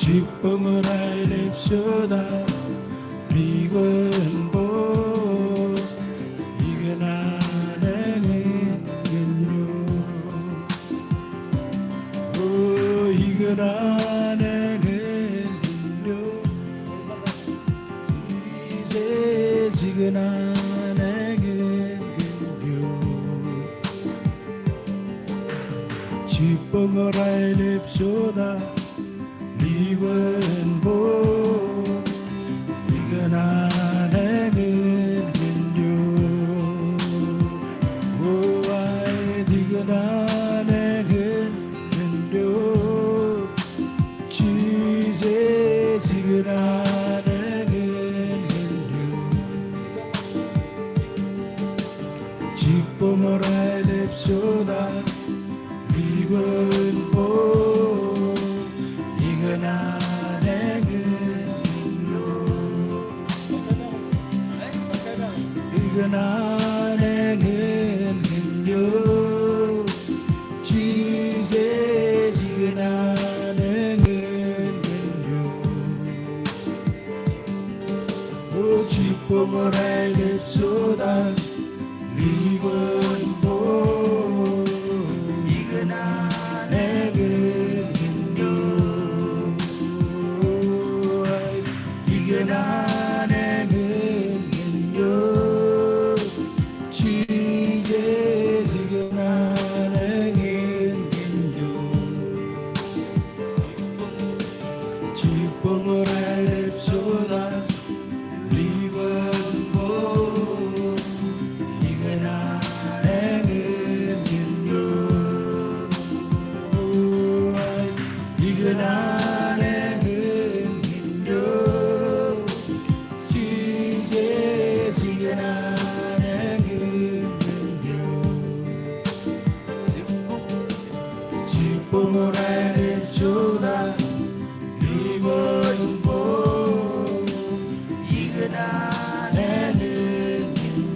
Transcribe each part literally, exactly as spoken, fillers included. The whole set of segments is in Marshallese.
Jibboñ raelep jota, likwōn bok, ikōṇaan eñin kōnyo. O ikōṇaan eñin kōnyo. Jisōs ikōṇaan eñin kōnyo. Jibboñ raelep jota, likwōn bok, ikōṇaan eñin kōnyo. O aet, ikōṇaan eñin kōnyo. Jisōs ikōṇaan eñin kōnyo. Jibboñ raelep jota, likwōn bok, ikōṇaan eñin kōnyo. Ikōṇaan eñin kōnyo. Jisōs ikōṇaan eñin kōnyo. O jibboñ raelep jota, likwōn bok, ikōṇaan eñin kōnyo. Ikōṇaan eñin kōnyo. Jisōs ikōṇaan eñin kōnyo. Jibboñ raelep jota, likwōn bok, ikōṇaan eñin kōnyo. Ikōṇaan eñin kōnyo. Jisōs ikōṇaan eñin kōnyo. Jibboñ raelep jota, likwōn bok, ikōṇaan eñin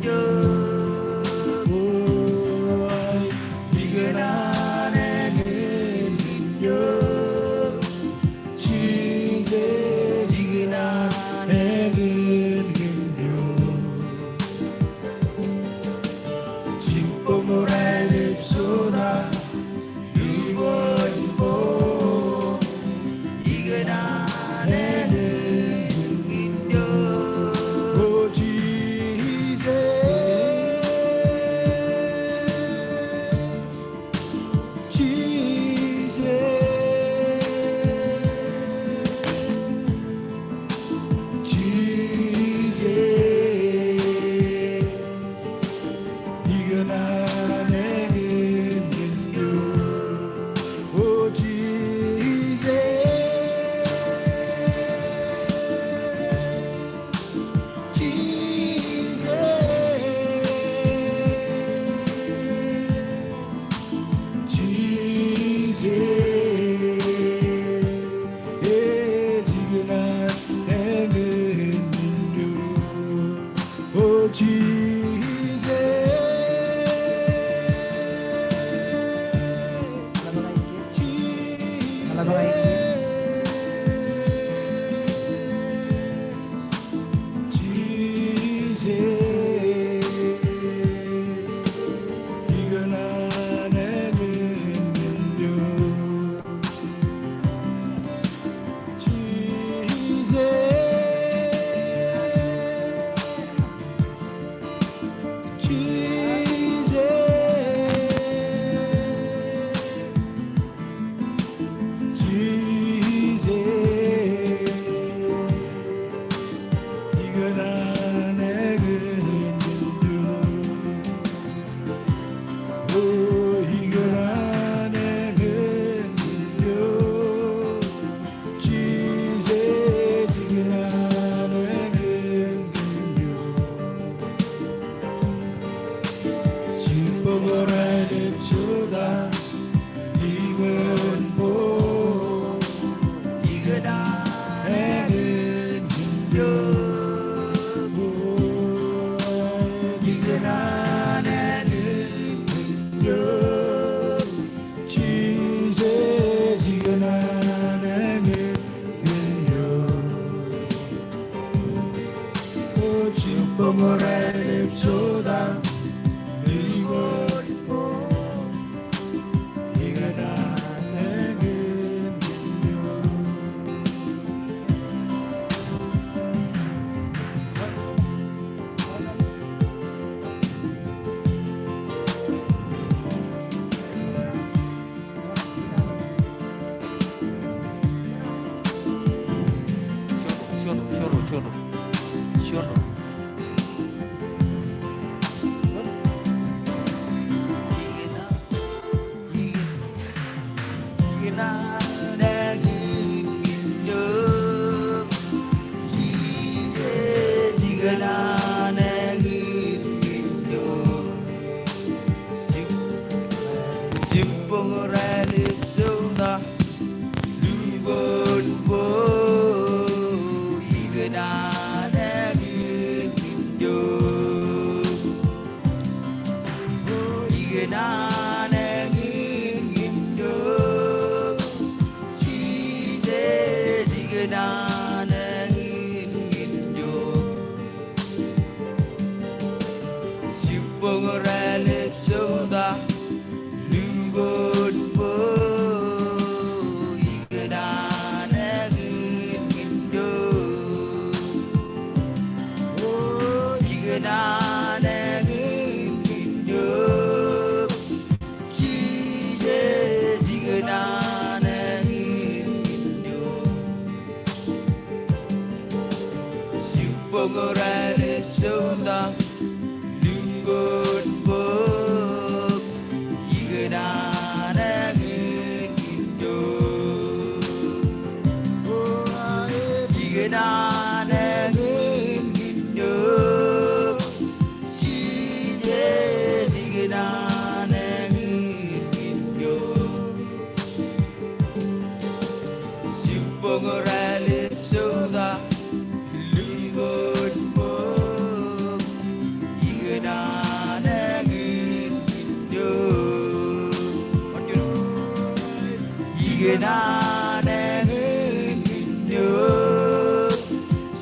kōnyo. Ikōṇaan eñin kōnyo. Jisōs ikōṇaan eñin kōnyo. Jibboñ raelep jota, likwōn bok, ikōṇaan eñin kōnyo. O Jisōs. Jisōs, Jisōs, ikōṇaan eñin kōnyo. O Jisōs. Jisōs, Jisōs, ikōṇaan eñin kōnyo. O Jisōs. Jisōs ikōṇaan eñin Jibboñ rālep sota, lukoon bok, ikōṇaan eñin kinjo. Ikōṇaan eñin kinjo. Jisōs, ikōṇaan eñin kinjo. Jibboñ rālep sota, lukoon bok, ikōṇaan eñin kinjo. O, ikōṇaan eñin kinjo. Jisōs, ikōṇaan eñin kinjo. Jibboñ rālep sota, lukoon bok, ikōṇaan eñin kinjo. Ikōṇaan eñin kinjo. Jisōs, ikōṇaan eñin kinjo. Jibboñ rālep sota, lukoon bok, ikōṇaan eñin kinjo. Ikōṇaan eñin kinjo.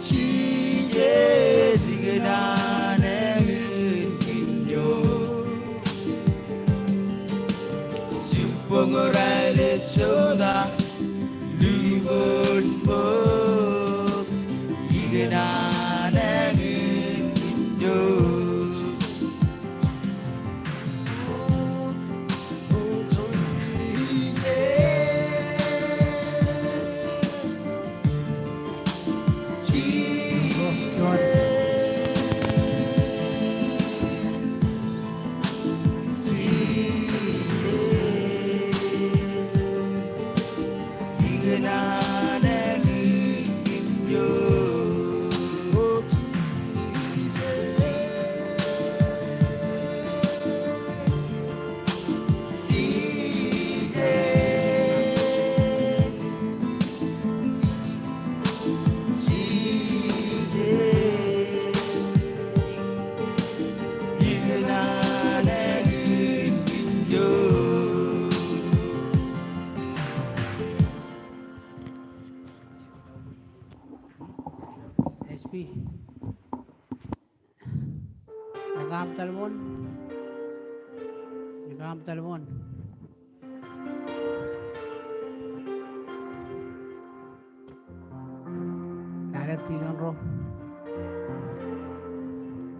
Jisōs, ikōṇaan eñin kinjo. Jibboñ rālep sota, lukoon bok, ikōṇaan eñin kinjo. S P. Ekwe aṃ telephone. Ekwe aṃ telephone. Lale tikōn ro.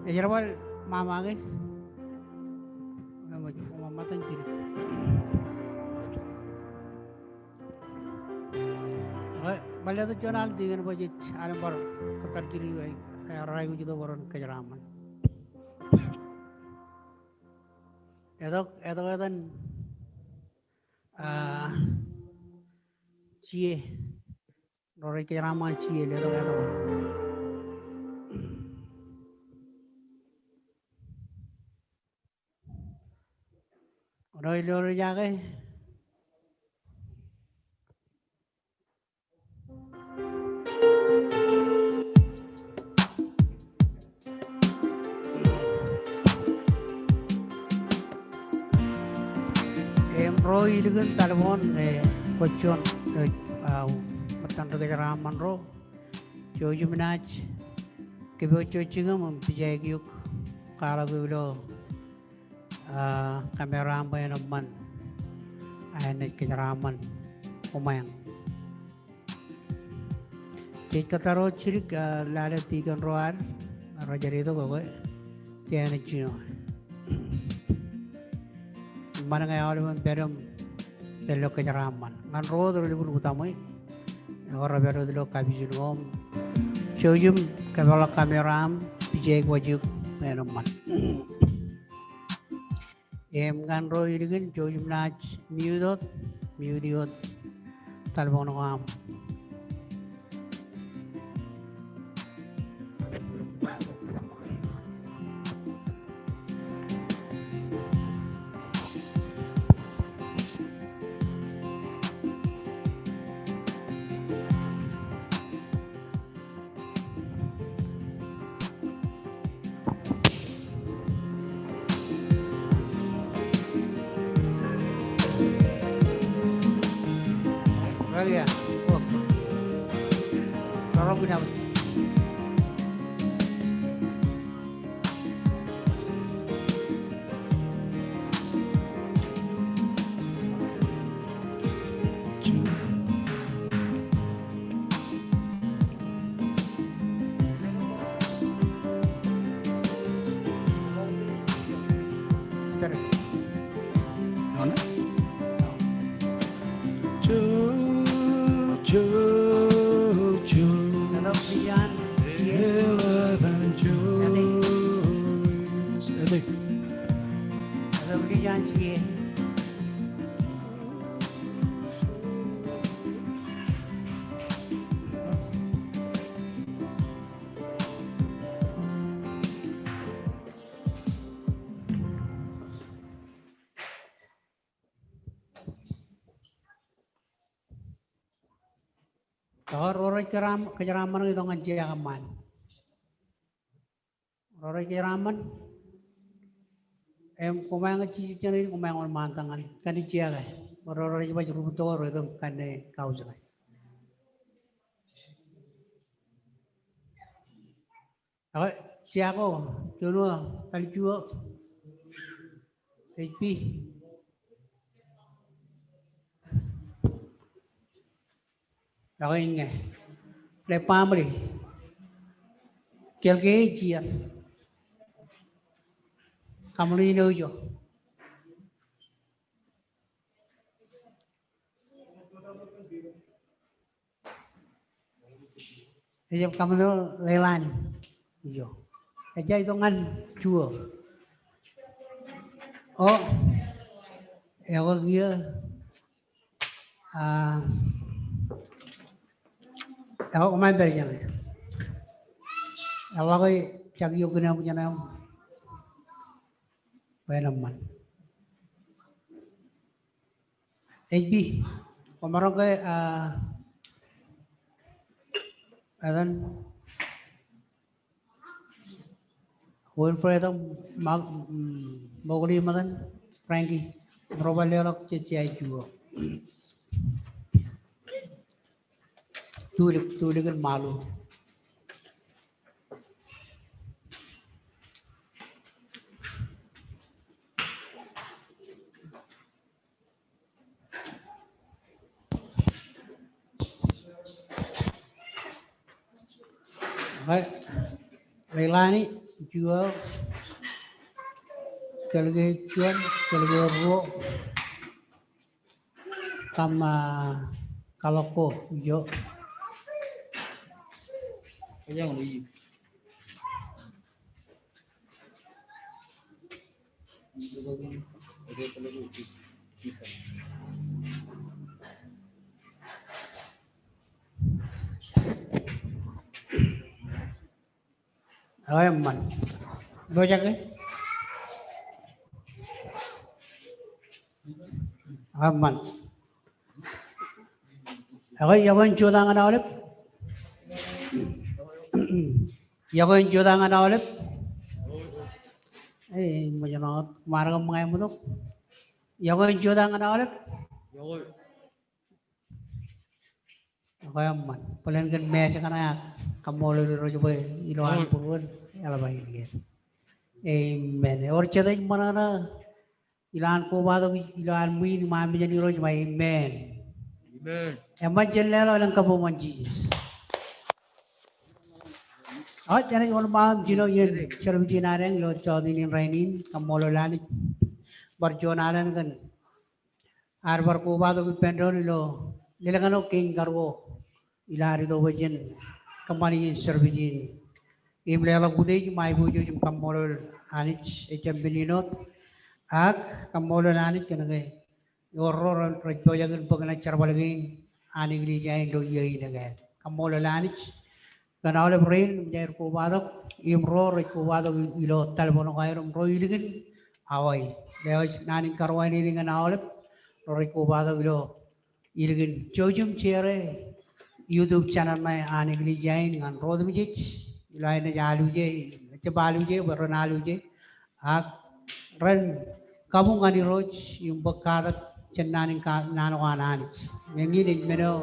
Ejerbal ṃaṃa ke? Ṃōj, ṃōj, ṃōj, ṃōj. Ekwe, bar letok juon al tikōn bwe jej al bar kōttar jidik eo, eo raar aikuj itok bwe ren kōjeraaṃṃan. Etok, etok etan, ah, G A. Ro rej kōjeraaṃṃan G A, letok, etok. Ro ilo rej jake. Im ro ilikin telephone, eh, kwōj juon, eh, ah, ṃōttan ri kōjeraaṃṃan ro. Jouj im naaj kōpooj jikin im pija eok kwaḷọk eok ilo ah, camera eo bwe en eṃṃan, ah, enaaj kōjeraaṃṃan uṃaeñ. Jej kōttar wōt jidik, ah, lale tikōn ro ad, rej jab itok ekwe, jenaaj jino. Eṃṃan ñe aolepen pād im pād ilo kōjeraaṃṃan. Ñan ro wōt rej lukkuun utaṃwe, ekwe rej pād wōt ilo kapijuknen. Jouj im kōpeḷḷọk camera eo im pija eok waj eok bwe en eṃṃan. Im ñan ro ilikin, jouj im naaj mute wōt, mute wōt telephone ko aṃ. Hallelujah. Rọrọk in aṃ. Ro rej kōjeraaṃṃan, kōjeraaṃṃan itok ñan jea kōṃṃan. Ro rej kōjeraaṃṃan. Im koṃeañ ej jijet jān ej koṃeañ wōnṃaantak ñan kanniōk jea ke. Ro rej baj rubutto ro itok kanniōk kaujrā. Ekwe, jea ko, juon wōt, tal juon. H P. Ekwe, iññā. Ḷe baaṃle. Kōl ke ej jijet. Kaṃṃoolol Irooj. Ejab kaṃṃoolol Leilani. Ijo. Ejja itok ñan juon. O. Ekwe kiiō. A. Ekwe koṃ pād jāne. Ekwe ke jak iiō kōn aṃ jān aṃ. Bwe en eṃṃan. H P, komaroñ ke, ah, etan, Wilfred, Mark, mm, Mokoli, etan, Frankie, ro bar leḷọk jejjab juon. Tulik, tulik in Malu. Okay. Leilani, juon, kōl ke juon, kōl ke ruo. Kaṃ, ah, kaḷọk ko, ijo. Eo eṃṃan. Ilo jake? Eṃṃan. Eo, iọkwe in jota ñan aolep. Iọkwe in jota ñan aolep. Ej, ṃōjṇọ, ṃaroñ ke ṃōñā ṃōtok. Iọkwe in jota ñan aolep. Ekwe eṃṃan. Bōlen kōn message kaṇe ak kaṃṃoolol Irooj bwe ilo an būruon eḷap ainikied. Amen. Ewōr jet ej ṃōṇōṇō ilo an kobatok ilo an ṃwiin im aṃ mejān Irooj im amen. Amen. Eṃṃan jen leḷọk elōñ kabuñ ñan Jisōs. Ak jenaaj wōnṃaanḷọk jino iien service in adeañ ilo jota in rainin, kaṃṃoolol Anij. Bar juon alen kōn ad bar kobatok ippān doon ilo lelōñḷọk kein karuo ilo ad itok bwe jen kōṃṃani iien service in. Im leḷọk utiej im aiboojoj im kaṃṃoolol Anij ejjab men in wōt. Ak kaṃṃoolol Anij kōnke ewōr ro rej pojak in bōk ṇe jerbal kein an eklejia in ilo iiō in ekāāl. Kaṃṃoolol Anij kōn aolep rein im rej kobatok, im ro rej kobatok ilo telephone ko aer im ro ilikin Hawaii. Eo ej naan in karuwainene ñan aolep ro rej kobatok ilo ilikin jouj im share e YouTube channel ṇe an eklejia in ñan ro otemjej ilo aer naaj aluje, jab aluje, bwe ren aluje. Ak ren kabuñ ñan Irooj im bōk katak jān naan in ka-, naan ko an Anij. Im eñin ej men eo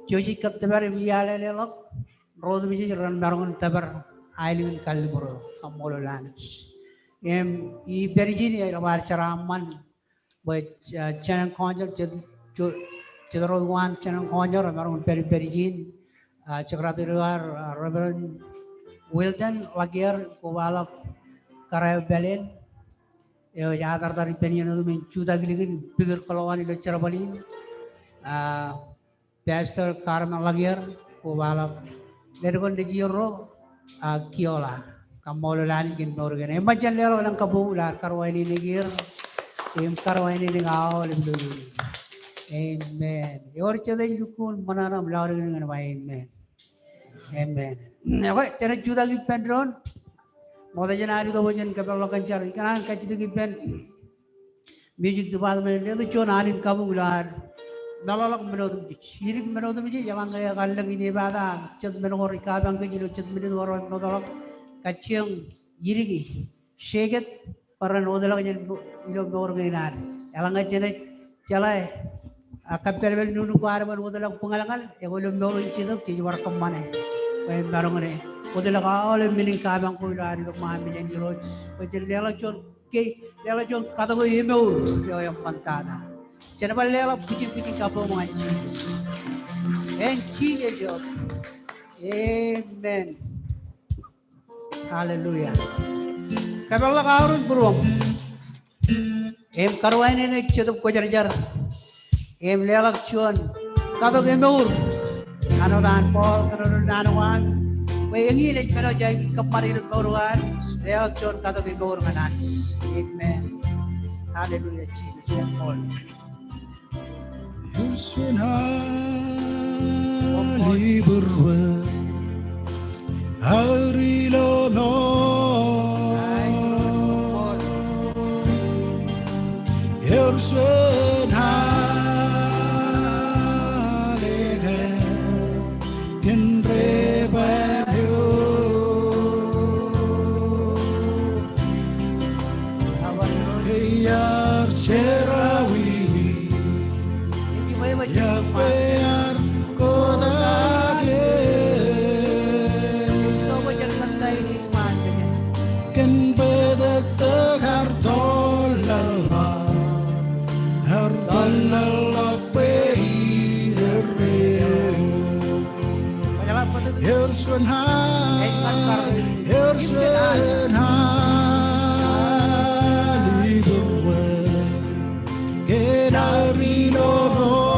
jej kōttōpar im ialelelọk ro otemjej ren maroñ in tōpar aelōñ in kallib ro. Kaṃṃoolol Anij. Im ij pād ijin, eḷap ad jeraaṃṃan bwe, ah, General Consul, jet, jo-, jet ro eo an General Consul emaroñ in pād, pād ijin, ah, Secretary eo ad, ah, Reverend Wilton Lakier, kobaḷọk kōrā eo pāleen eo ej atartar ippān iien otemjej im jutak ilikin pikir kōḷḷokan ilo jerbal in. Ah, Pastor Carmen Lakier, kobaḷọk ledik eo nejierro, ah, Kiola. Kaṃṃoolol Anij kōn mour kein. Eṃṃan jen leḷọk elōñ kabuñ ilo ad karuwaineneik er im karuwaineneik aolep ilo iien in. Amen. Ewōr jet ej lukkuun ṃōṇōṇō im lọrikin ñan ba amen. Amen. Okay, jenaaj jutak ippān doon. Ṃokta jān ad itok bwe jen kōpeḷḷọk kōn jar, ikōṇaan kajjitōk ippān music department, letok juon alen kabuñ ilo ad meḷọkḷọk men otemjej. Idik men otemjej, eḷaññe ekar lōñ in epata jet men ko rej kapañ kōj ilo jet minit ko rej mootḷọk, kajjioñ idiki, shake it, bwe ren wōtlọk jān mo-, ilo mour kein ad. Eḷaññe jenaaj jeḷā, ah, kappelpel nuknuk ko ad bwe en wōtlọk buñalñal, ekwe ilo mour in Jetōb jej bar kōṃṃane bwe en maroñ in wōtlọk aolep men in kapañ ko ilo ad itok ṃaan mejān Irooj. Bwe jen leḷọk juon ke, leḷọk juon katok eo emour eo eṃṃantata. Jen bar leḷọk bwijin, bwijin kabbokbok ñan Jisōs. Āinwōt Jisōs eo. Amen. Hallelujah. Kōpeḷḷọk aorōk būruōṃ im karuwaineneik Jetōb Kwōjarjar im leḷọk juon katok emour ñan wōt an Paul kōnono naan ko an, bwe eñin ej men eo jej kōṃṃan ilo mour ko ad, leḷọk juon katok emour ñan Anij. Amen. Hallelujah, Jisōs. Ewōr juon alibūruō aō ri lo mour. Ewōr juon aleke kōn debwāāl eo. Ke iar jerọwiwi, iọkwe ear kotak eō. Kōn bōtōktōk ear tōl laḷḷọk, ear tōl laḷḷọk bwe iderreo. Ewōr juon al, ewōr juon alibūruō kōn aō ri lo mour.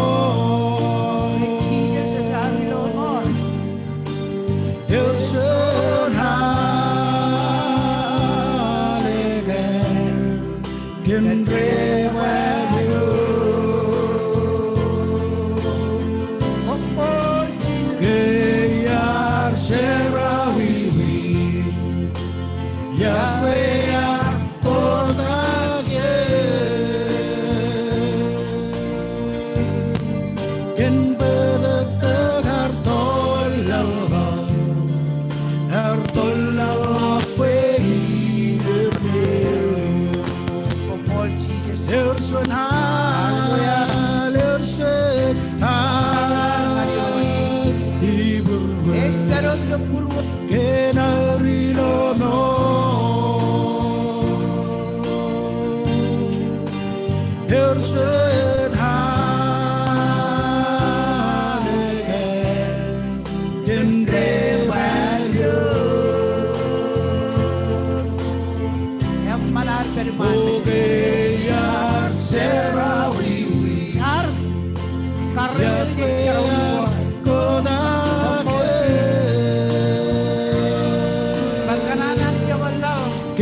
Ewōr juon aleke kōn debwāāl eo. Ke iar jerọwiwi, iọkwe ear kotak eō. Kōn bōtōktōk ear tōl laḷḷọk, ear tōl laḷḷọk bwe iderreo. Ewōr juon al, ewōr juon alibūruō kōn aō ri lo mour. Ewōr juon aleke kōn debwāāl eo. Eṃṃan, ear pād iṃaan. O ke iar jerọwiwi, ear karreoik, ear kotak eō.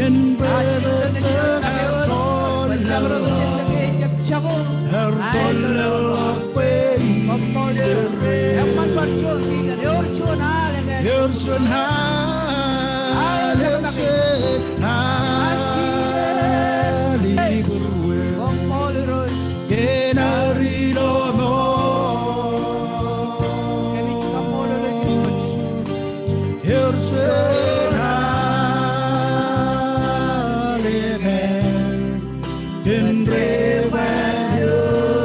Kōn bōtōktōk ear tōl laḷḷọk, ear tōl laḷḷọk bwe iderreo. Ewōr juon al, ewōr juon al, ewōr juon alibūruō kōn aō ri lo mour. Ewōr juon aleke kōn debwāāl eo.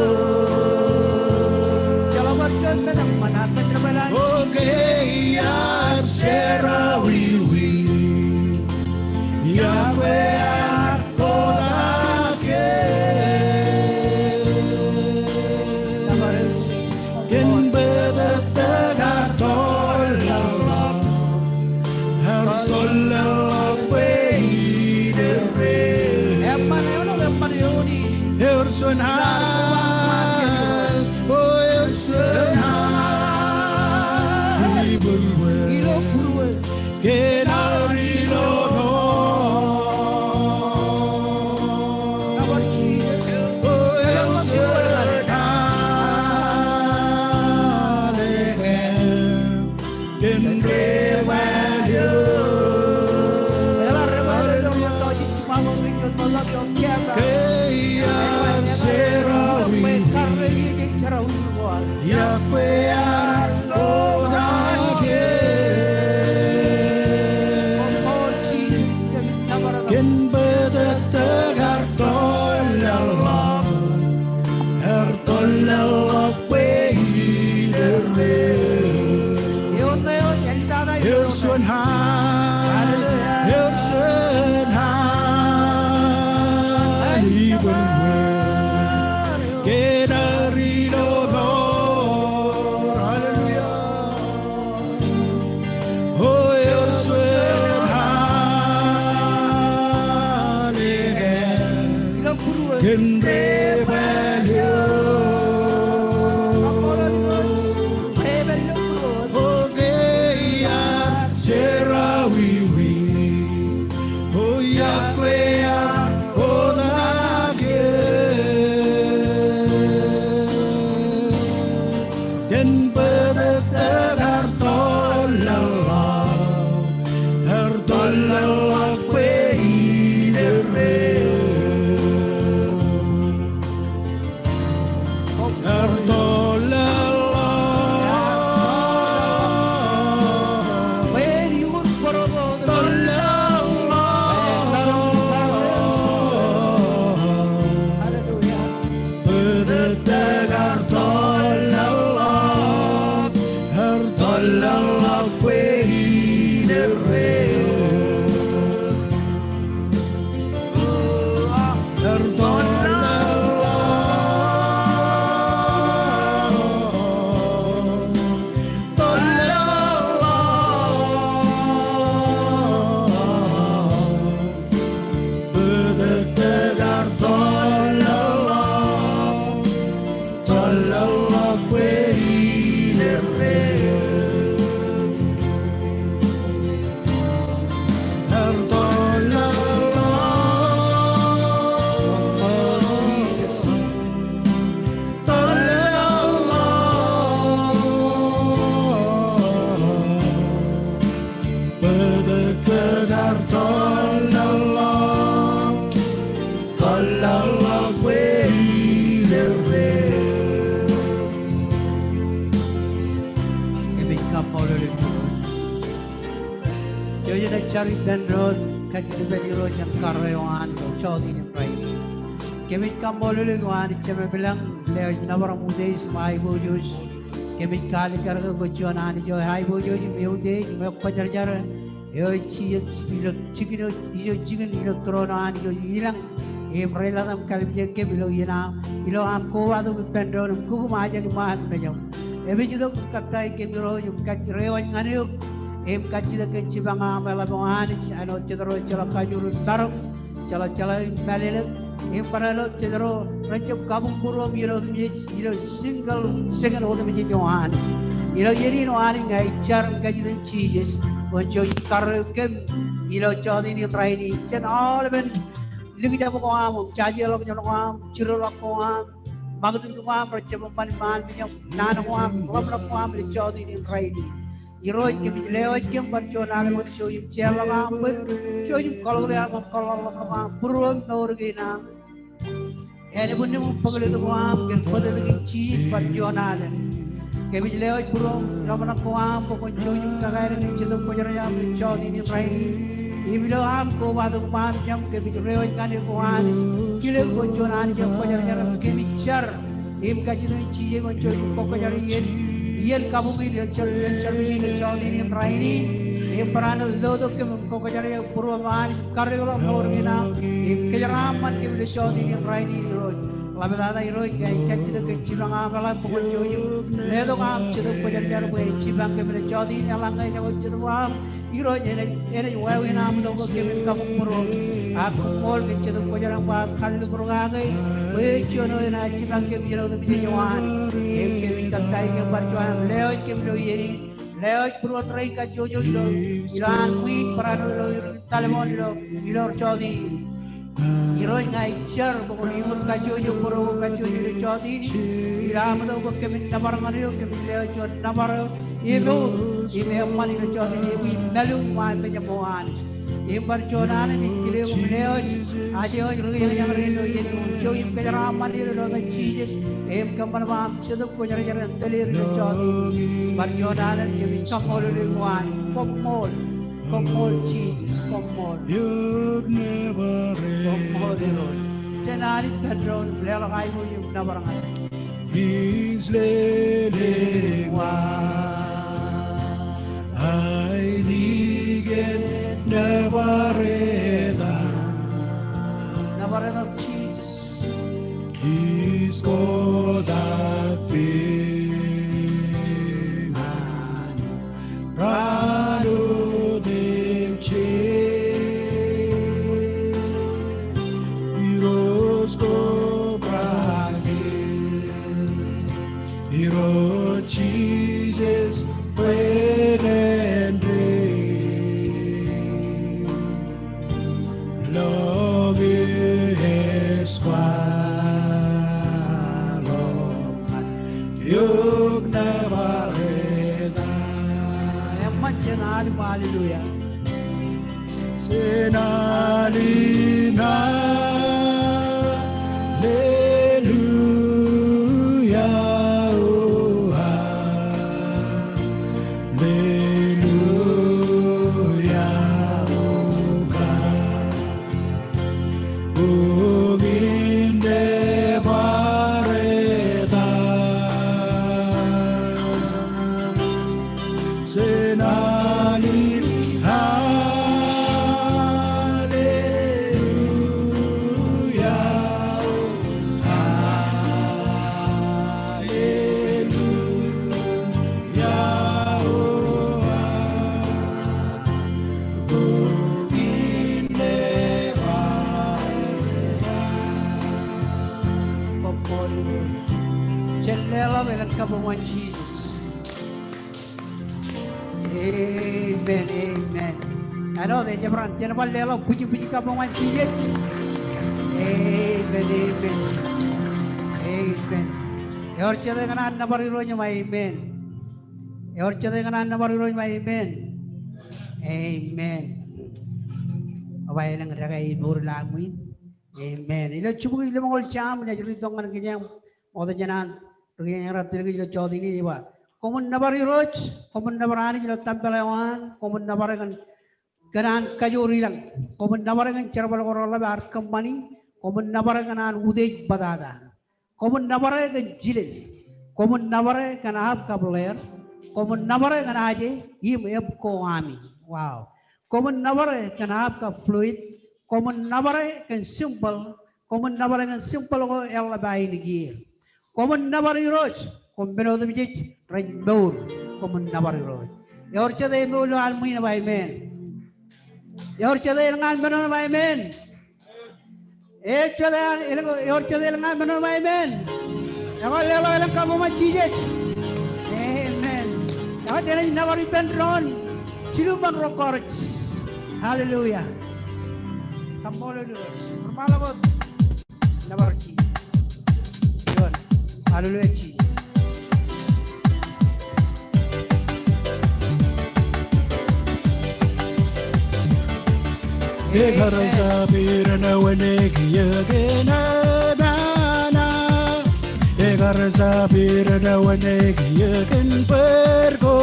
Ilo būruō. Kōn bōtōktōk ear tōllọk, ear tōllọk bwe iderreo. Eor juon han, eor juon han ibōn wōt kōn ad ilo mour. Hallelujah. O eor juon han eñin kōn rebāl eo. O ke iar jerọwiwi, o iọkwe ear onaake. Kōn bōtōktōk ear tōllọk, ear tōllọk bwe iderreo. Ear tōllọk, tōllọk. Bōtōktōk ear tōllọk, ear tōllọk bwe iderreo. Ear tōllọk, tōllọk. Bōtōktōk ear tōllọk, tōllọk bwe iderreo. Ear tōllọk, tōllọk. Bōtōktōk ear tōllọk, tōllọk bwe iderreo. Kōmij kaṃṃoolol eok. Jouj im jar ippān doon kajjitōk ippān Irooj ñan karreo an ilo jota in rainin. Kōmij kaṃṃoolol eok Anij Jemem ilañ, lewōj nōbar im utiej im aiboojoj. Kōmij kaalikkar ke kwōj juon Anij eo aiboojoj im eutiej im ekwōjarjar. Eo ej jijet ilo jikin, ilo jikin ilo tūroon eo Anij eo ilañ im reiḷọk im kallimjek kōm ilo iien am, ilo am kobatok ippān doon im kukūṃajak iṃaan mejaṃ. Epād itok im kōttāik kōm Irooj im kajjitōk, reiwōj ñan eok im kajjitōk kōn jipañ eo aṃ eḷap eo Anij, āinwōt jet ro ejjeḷọk kajoor in maroñ, jeḷā, jeḷā in mālōtlōt, im barāinwōt jet ro rejjab kabuñbūruōṃ ilo otemjej, ilo single second otemjej eo Anij. Ilo iien in eo Anij ña ij jar im kajjitōk Jisōs, kwōn jouj im karreo kōm ilo jota in rainin, jān aolepen likjab ko am, im jajeḷọkjeḷọk ko am, jiroḷọk ko am, ṃakūtkūt ko am, rejjab eṃṃan iṃaan mejaṃ, naan ko am, ḷōmṇak ko am ilo jota in rainin. Irooj, kōmij lewōj kōm bar juon alen wōt jouj im jeorḷọk aṃ bwe jouj im kwaḷọk aṃ im kwaḷọk ḷōmṇak aṃ, būruōm mour kein aṃ. Ānbwinnem im bōklōt ko aṃ kōn bōtōktōkin Jisōs bar juon alen. Kōmij lewōj būruōm ḷōmṇak ko aṃ bwe kwōn jouj im kakaer kōn Jetōb Kwōjarjar ilo jota in rainin. Im ilo am kobatok iṃaan mejaṃ kōmij reiwōj ñan eok Anij. Kile eok kwōn juon Anij eo kwōjarjar im kōmij jar im kajjitōk Jisōs kwōn jouj im kwōjarjar iien, iien kabuñ in ilo jar, jar, jar, ilo jota in rainin. Im barāinwōt lotok kōm im kwōjarjar eok būruōm Anij, karreoḷọk mour kein aṃ im kōjeraaṃṃan kōm ilo jota in rainin Irooj. Ḷaptata Irooj ña ij kajjitōk kōn jipañ eo aṃ eḷap bwe kwōn jouj im letok am Jetōb Kwōjarjar bwe en jipañ kōm ilo jota in eḷaññe ejako Jetōb eo aṃ. Irooj enaaj, enaaj wāween am itok bwe kōmin kabuñ būruōm. Ak koṃṃool ke Jetōb Kwōjarjar ba kar lukkuun kake bwe juon eo enaaj jipañ kōm iien otemjej eo an. Im kōmij kōttāik kōm bar juon am lewōj kōm ilo iien in. Lewōj būruon rein kajjojo ilo, ilo an wiik barāinwōt ilo, ilo taliṃoon ilo, ilo jọteen in. Irooj ña ij jar bwe kwōn iṃōj kajjojo, būruon kajjojo ilo jọteen in. Ilo aṃ itok bwe kōmin nōbar ñan eok, kōmin lewōj juon nōbar eo emour im eṃṃan ilo jọteen in, im mālōtlōt ṃaan mejaṃ eo an. Im bar juon alen ij kile eok im lewōj aje wōj ri kōjañjañ rein ilo iien in, jouj im kōjeraaṃṃan er ilo etan Jisōs. Im kōṃṃan bwe aṃ Jetōb Kwōjarjar en tōl er ilo jọteen in. Bar juon alen kōmij kaṃṃoolol eok an. Koṃṃool, koṃṃool Jisōs, koṃṃool. Koṃṃool Irooj. Jen al ippān doon im leḷọk aiboojoj im nōbar ñan His lelek wa, ainikien nōbar etan. Nōbar etan Jisōs. His kotak peñaan raan otemjej. Irooj ko brakin, Irooj Jisōs bwe nen dein lọñiō ej kwaḷọk ñan eok nōbar etan. Eṃṃan, jen al im alleluia. Jen al im alleluia, o alleluia, o God. Bukine bar etan. Jen al im alleluia, alleluia. Jen leḷọk elōñ kabbokbok ñan Jisōs. Amen, amen. Āinwōt ej jab raan, jen bar leḷọk bwijbwij kabbokbok ñan Jisōs. Amen, amen. Amen. Ewōr jete kōṇaan nōbar Irooj im ba amen? Ewōr jete kōṇaan nōbar Irooj im ba amen? Amen. Eo ba elōñ dekā emour ilo aṃ wiik. Amen. Ilo jibukwi lemñoul Sam, inaaj ri tok ñan kōj im ṃokta jān an ri kōjañjañ raar tōl kōj ilo jọteen in, ej ba, koṃwin nōbar Irooj, koṃwin nōbar Anij ilo tempel eo an, koṃwin nōbar e kōn, kōn an kajoor ilañ, koṃwin nōbar e kōn jerbal ko reḷap ear kōṃṃani, koṃwin nōbar e kōn an utiej bōtata. Koṃwin nōbar e kōn jilel. Koṃwin nōbar e kōn aab kab ḷeer. Koṃwin nōbar e kōn aje im eb ko ami. Wow. Koṃwin nōbar e kōn aab kab fluid. Koṃwin nōbar e kōn symbol. Koṃwin nōbar e kōn symbol ko eḷap ainikieer. Koṃwin nōbar Irooj. Koṃ men otemjej rej mour. Koṃwin nōbar Irooj. Ewōr jete emour ilo aṃ wiik im ba amen? Ewōr jete elōñ an men eo im ba amen? Ewōr jete, ewōr jete elōñ an men eo im ba amen? Ekwe leḷọk elōñ kabbokbok ñan Jisōs. Amen. Ekwe jenaaj nōbar ippān doon jilu ṃōn ro kọrọj. Hallelujah. Kaṃṃoolol Irooj. Bar ṃaḷọk wōt. Nōbar Jisōs. Ioon. Hallelujah, Jisōs. Ekar jab iren wōn ekiek in nana. Ekar jab iren wōn ekiek in bōd ko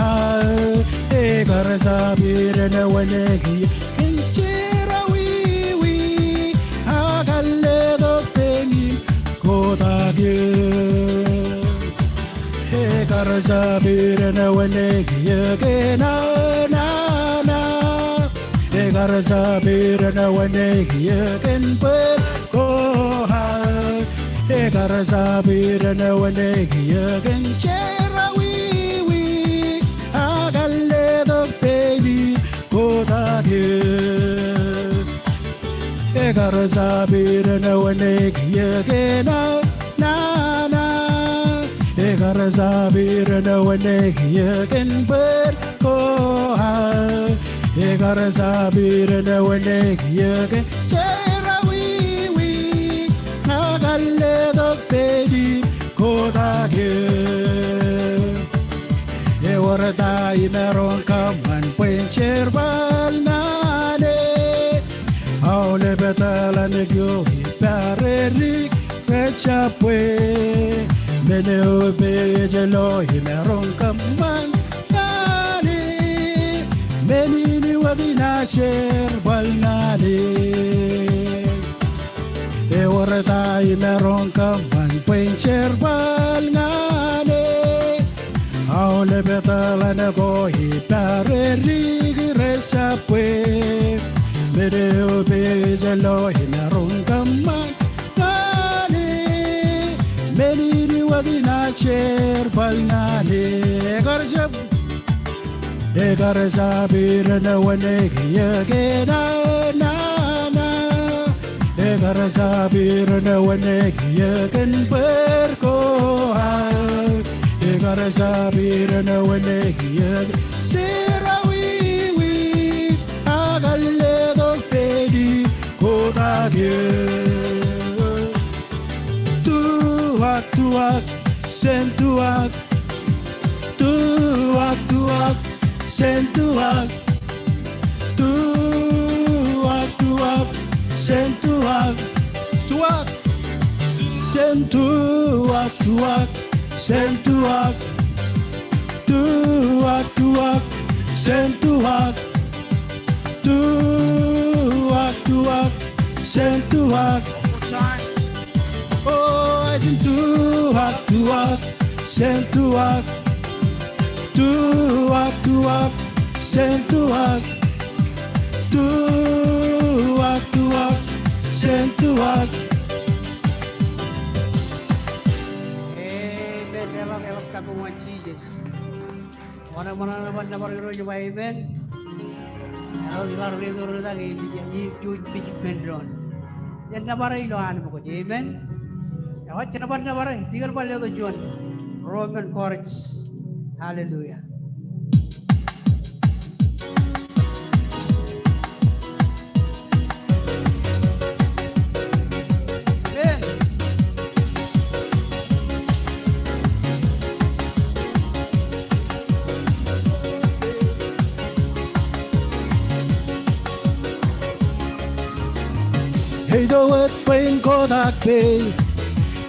aō. Ekar jab iren wōn ekiek in jerọwiwi, ak ear letok pein im kotak eō. Ekar jab iren wōn ekiek in nana. Ekar jab iren wōn ekiek in bōd ko aō. Ekar jab iren wōn ekiek in jerọwiwi, ak ear letok pein im kotak eō. Ekar jab iren wōn ekiiō kein aō nana. Ekar jab iren wōn ekiiō kein bōd ko aō. Ekar jab iren wōn ekiiō kein jerọwiwi. Ak ear letok pād im kotak eō. Ewōr ta imaroñ kōṃṃan bwe en jerbal naan e? Aolep etal an kio ippāredik rej jab bwe. Men eo pād ilo imaroñ kōṃṃan naan e, men in wōt in aō jerbal naan e. Ewōr ta imaroñ kōṃṃan bwe en jerbal naan e? Aolep etal an ko ippāredik rej jab bwe. Men eo pād ilo imaroñ kōṃṃan naan e, men in wōt in aō jerbal naan e. Ekar jab Ekar jab iren wōn ekiiō kein aō nana. Ekar jab iren wōn ekiiō kein bōd ko aō. Ekar jab iren wōn ekiiō kein jerọwiwi. Ak ear letok pād im kotak eō. Tuwak, tuwak, jān tuwak. Tuwak, tuwak, jān tuwak. Tuwak, tuwak, jān tuwak. Tuwak. Jān tuwak, tuwak, jān tuwak. Tuwak, tuwak, jān tuwak. Tuwak, tuwak, jān tuwak. One more time. O ājin tuwak, tuwak, jān tuwak. Tuwak, tuwak, jān tuwak. Tuwak, tuwak, jān tuwak. Amen. Eḷap, eḷap kabbokbok ñan Jisōs. Wōn eṃṃan an bar nōbar Irooj eo ba amen? Eḷap, eḷap ri tōl ri tak, ij, ij, ij pād doon. Jen nōbar e ilo an ṃōkaj, amen? Ewōr, jen bar nōbar e, dikon bar letok juon ro men chorus. Hallelujah. Amen. Eido wōt bwe in kotak peiṃ.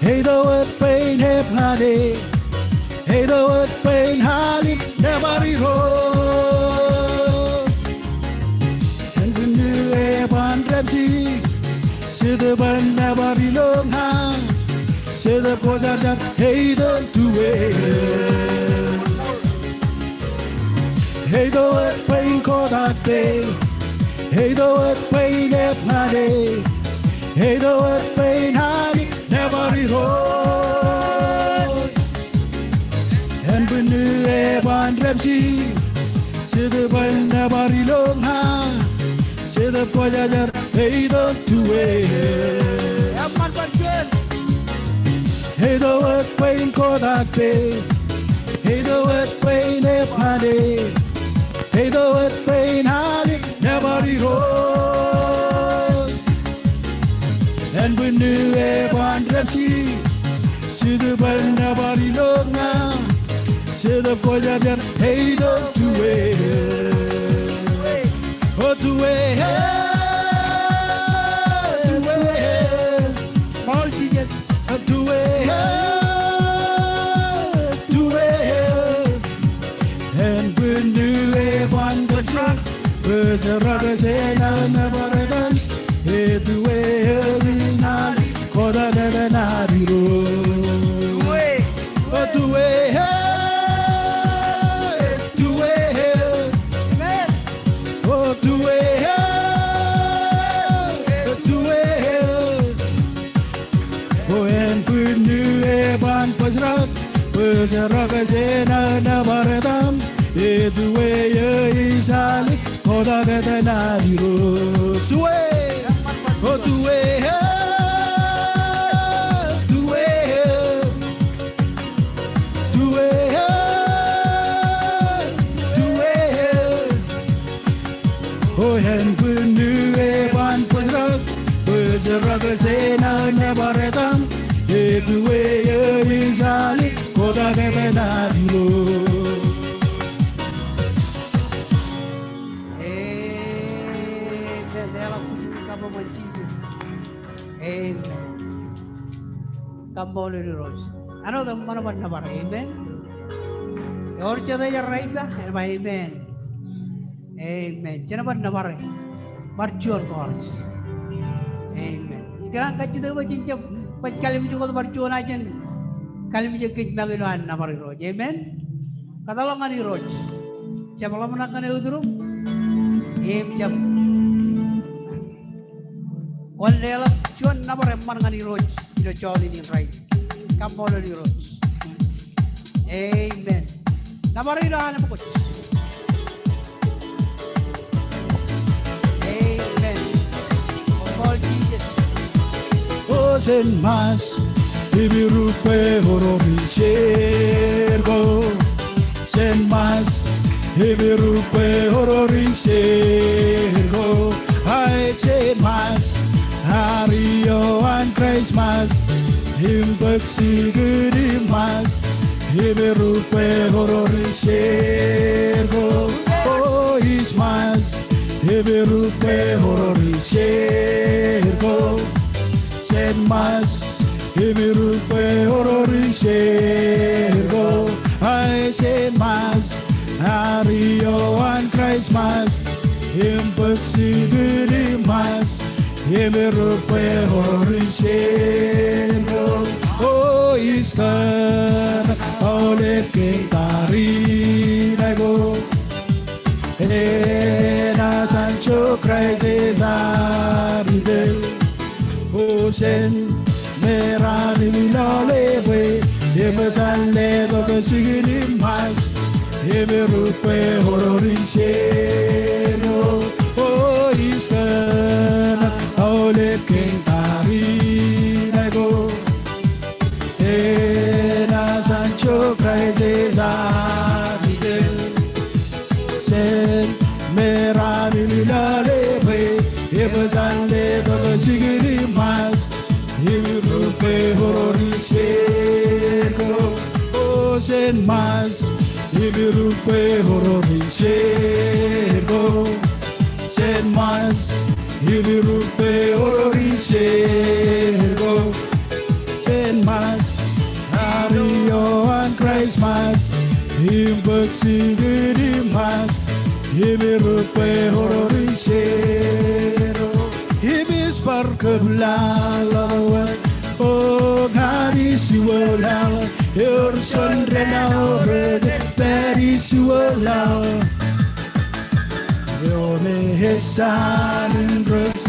Eido wōt bwe in eban e. Eido wōt bwe in alik nōbar Irooj. Ānbwinnū eban dāpij, Jetōb eo nōbar ilo ña, Jetōb Kwōjarjar eitan tuwe. Eido wōt bwe in kotak peiṃ, eido wōt bwe in eban e, eido wōt bwe in alik nōbar Irooj. Ānbwinnū eban dāpij, Jetōb eo nōbar ilo ña, Jetōb Kwōjarjar eitan tuwe. Eṃṃan bar juon. Eido wōt bwe in kotak peiṃ, eido wōt bwe in eban e, eido wōt bwe in alik nōbar Irooj. Ānbwinnū eban dāpij, Jetōb eo nōbar ilo ña, Jetōb Kwōjarjar eitan tuwe. O tuwe, tuwe. Ṃool Jisōs. Tuwe, tuwe. Ānbwinnū eban kwōjrak, kwōjrak jān aō nōbar etan, e tuwe eo in alik kotak etan ad Irooj. Tuwe. O tuwe, tuwe. Amen. O tuwe, tuwe. O ānbwinnū eban kwōjrak, kwōjrak jān aō nōbar etan, e tuwe eo ij alik kotak etan ad Irooj. Tuwe. O tuwe eō, tuwe eō, tuwe eō, tuwe eō. O en bwin nu eban bōjrak, bōjrak jān aō nōbar etaṃ, etuwe eō ij alik, kotak etan ad Irooj. Amen. Leḷọk bwijin in kabbokbok ñan Jisōs. Amen. Kaṃṃoolol Irooj. Āinwōt eṃṃan bar nōbar. Amen. Ewōr jet ej errā ippa, en ba amen. Amen. Jen bar nōbar e. Bar juon kōrọj. Amen. Ikōṇaan kajjitōk bwe jen jab baj kalimjek wōt bar juon, ak jen kalimjek kōj make ilo an nōbar Irooj. Amen. Kōtḷọk ñan Irooj. Jab ḷōmṇak ñan eutiroñ im jab kwōn leḷọk juon nōbar eṃṃan ñan Irooj ilo jota in rainin. Kaṃṃoolol Irooj. Amen. Nōbar ilo an ṃōkaj. Amen. Koṃṃool Jisōs. O jen ṃaas im irukwe oror in sher ko. Jen ṃaas im irukwe oror in sher ko. Ae jen ṃaas, ad ioon Kraist ṃaas, im bōk jikid im ṃaas, im irukwe oror in sher ko. O ij ṃaas im irukwe oror in sher ko. Jen ṃaas im irukwe oror in sher ko. Ae jen ṃaas, ad ioon Kraist ṃaas, im bōk jikid im ṃaas, im irukwe oror in sher ko. O ij kōṇaan aolep kein tariṇae ko. Enaaj anjọ Kraist ej ad ippān. O jen meram im lọle bwe eṃōj an letok jikid im ṃaas im irukwe oror in sher ko. O ij kōṇaan aolep kein tariṇae ko. Enaaj anjọ Kraist ej ad ippān. Jen meram im lọle bwe eṃōj an letok jikid im ṃaas im irukwe oror in sher ko. O jen ṃaas im irukwe oror in sher ko. Jen ṃaas im irukwe oror in sher ko. Jen ṃaas, ad ioon Kraist ṃaas, im bōk jikid im ṃaas, im irukwe oror in sher ko. Im ij bar kōbḷaḷḷọk wōt, O ñan ij iwōlaḷ, ewōr jon renaorōk ej pād ijwōlaḷ. Eo me ej Sam in rōs,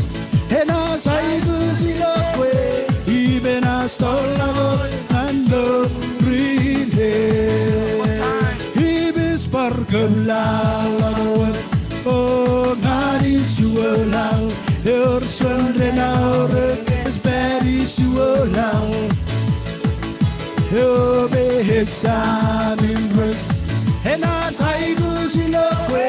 enaaj aikuj ilo kwe, im enaaj tōl ḷọk wōt ñan mour in hell. Im ij bar kōbḷaḷḷọk wōt, O ñan ij iwōlaḷ, ewōr jon renaorōk ej pād ijwōlaḷ. Eo me ej Sam in rōs, enaaj aikuj ilo kwe,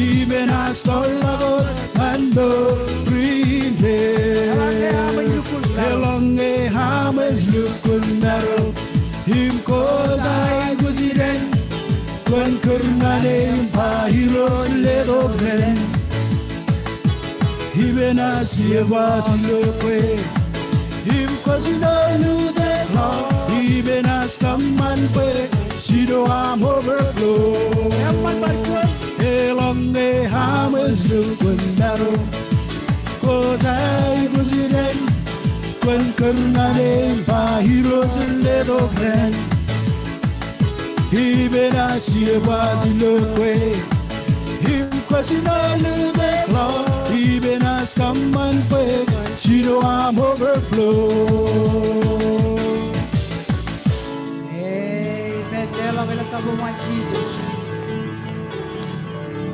im enaaj tōl ḷọk wōt ñan mour in hell. Eḷaññe aṃ ej lukkuun maro, im kwōj aikuj iren, kwōn kūr ñan e im ba, Irooj, letok ren. Im enaaj iebaj ilo kwe, im kwōj ilo lutōkḷọk, im enaaj kōṃṃan bwe jido aṃ overflow. Eḷaññe aṃ ej lukkuun maro, kwōj aikuj iren, kwōn kūr ñan e im ba, Irooj, letok ren. Im enaaj iebaj ilo kwe, im kwōj ilo lutōkḷọk, im enaaj kōṃṃan bwe jido aṃ overflow. Amen. Leḷọk elōñ kabbokbok ñan Jisōs.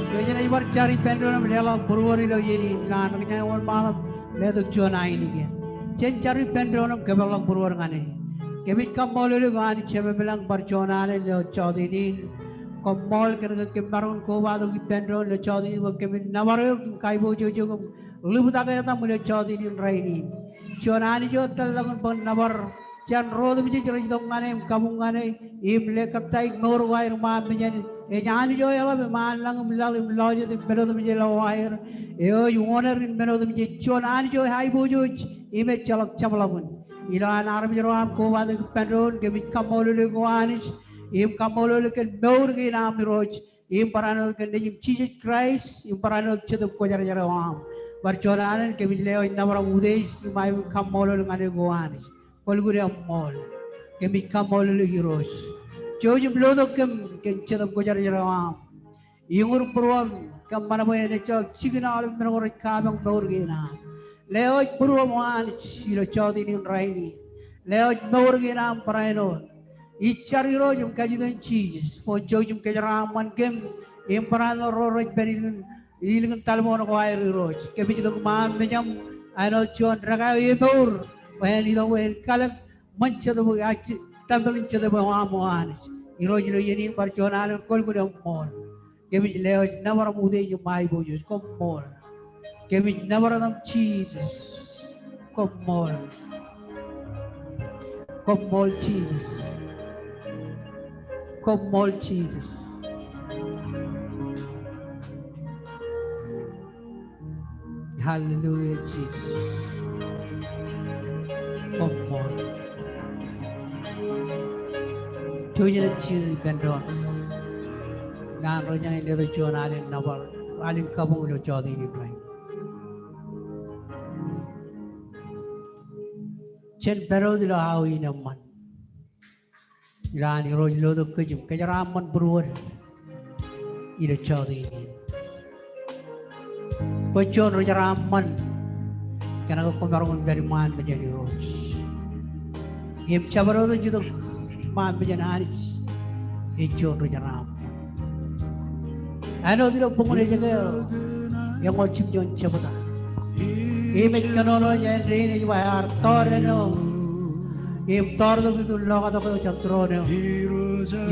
Ijo jen bar jar ippān doon im leḷọk būruod ilo iien in, ilo an kōj ej wōnṃaanḷọk. Letok juon ainikien. Jen jar ippān doon im kōpeḷḷọk būruod ñan e. Kōmij kaṃṃoolol eok Anij Jemem ilañ bar juon alen ilo jọteen in. Koṃṃool kōn ke kōm maroñ in kobatok ippān doon ilo jọteen in bwe kōmin nōbar eok im kaiboojoj eok im ḷubtak etaṃ ilo jọteen in rainin. Juon Anij eo etal ḷọk in bwe en nōbar jān ro otemjej rej itok ñan e im kabuñ ñan e im lelōñ kōttāik mour ko aer ṃaan mejān. Ej Anij eo eḷap im anlañ im laḷ im lọjet im men otemjej ḷọk ko aer. Eo ej owner in men otemjej, juon Anij eo ej aiboojoj im ejjeḷọk jeṃḷọkin. Ilo an armej ro aṃ kobatok ippān doon, kōmij kaṃṃoolol eok O Anij im kaṃṃoolol eok kōn mour kein aṃ Irooj. Im barāinwōt kōn Nejiṃ Jisōs Kraist, im barāinwōt Jetōb Kwōjarjar eo aṃ. Bar juon alen kōmij lewōj nōbar im utiej im aikuj kaṃṃoolol ñan eok O Anij. Kwōlukkuun eṃṃool. Kōmij kaṃṃoolol eok Irooj. Jouj im lotok kōm kōn Jetōb Kwōjarjar eo aṃ. Iñur būruōm kōṃṃan bwe en ejjeḷọk jikin aolep men ko rej kapañ mour kein am. Lewōj būruōm O Anij ilo jọteen in rainin. Lewōj mour kein am barāinwōt. Ij jar Irooj im kajjitōk Jisōs bwe en jouj im kōjeraaṃṃan kōm im barāinwōt ro rej pād ilikin, ilikin taḷboon ko aer Irooj. Kōmij itok ṃaan mejaṃ āinwōt juon dekā eo emour bwe en itok bwe en kalōk ṃōn Jetōb, tempel in Jetōb eo aṃ O Anij. Irooj ilo iien in bar juon alen kwōlukkuun eṃṃool. Kōmij lewōj nōbar im utiej im aiboojoj. Koṃṃool. Kōmij nōbar etaṃ Jisōs. Koṃṃool. Koṃṃool Jisōs. Koṃṃool Jisōs. Hallelujah, Jisōs. Koṃṃool. Jouj im jijet ippān doon. Naan ro ñan in letok juon alen nōbar, alen kabuñ ilo jọteen in rainin. Jen pād wōt ilo aō in eṃṃan. Ilo an Irooj lotok kōj im kōjeraaṃṃan būruod ilo jọteen in. Kwōj juon ri jeraaṃṃan kōnke kwōmaroñ in pād iṃaan mejān Irooj. Im jabdewōt eo ej itok iṃaan mejān Anij ej juon ri jeraaṃṃan. Āinwōt ilo buñūn Ezekiel eñoul jimjuon jebta. Im ej kōnono jān dein ej ba ear tọọr āinwōt im tọọrtok iturin lokatok eo jān tūroon eo.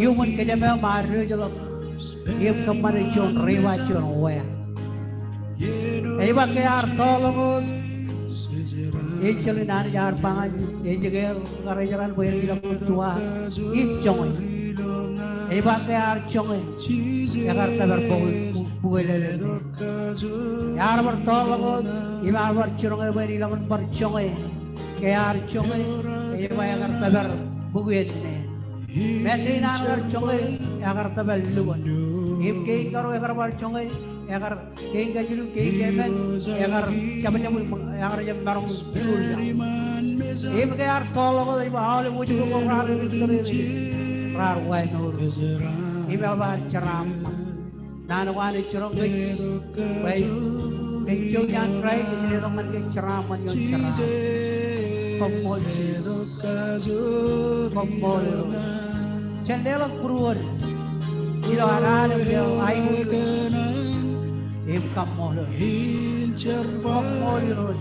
Iuṃwin kōjām eo im ad diwōjḷọk im kōṃṃane juon riba, juon wea. Ej ba ke ear tọọrḷọk wōt, ejjeḷọk in Anij ear ba ñan Ezekiel kar ej raan bwe en ilọk tua im joñe. Ej ba ke ear joñe, ekar tōpar bukwe, bukwe lōḷ eo. Ear bar tọọrḷọk wōt im ear bar jiroñ e bwe en ilọk in bar joñe. Ke ear joñe, ej ba ekar tōpar bukwe enneen. Mande in an kar joñe, ekar tōpar lukkuun. Im kein karuo ekar bar joñe, ekar kein kajilu, kein keemān, ekar jabjab, ekar jab maroñ in jilur ḷọk. Im ke ear tọọrḷọk wōt ej ba aolep wōjke ko raar edik tōre, raar wāmour. Im eḷap an jeraaṃṃan. Naan ko an ej jiroñ kōj bwe kōn jouj an Kraist ej letok ñan kōj jeraaṃṃan ioon jeraaṃṃan. Koṃṃool Jisōs. Koṃṃool Irooj. Jen leḷọk būruod ilo ad alen eo aiboojoj im kaṃṃoolol. Koṃṃool Irooj.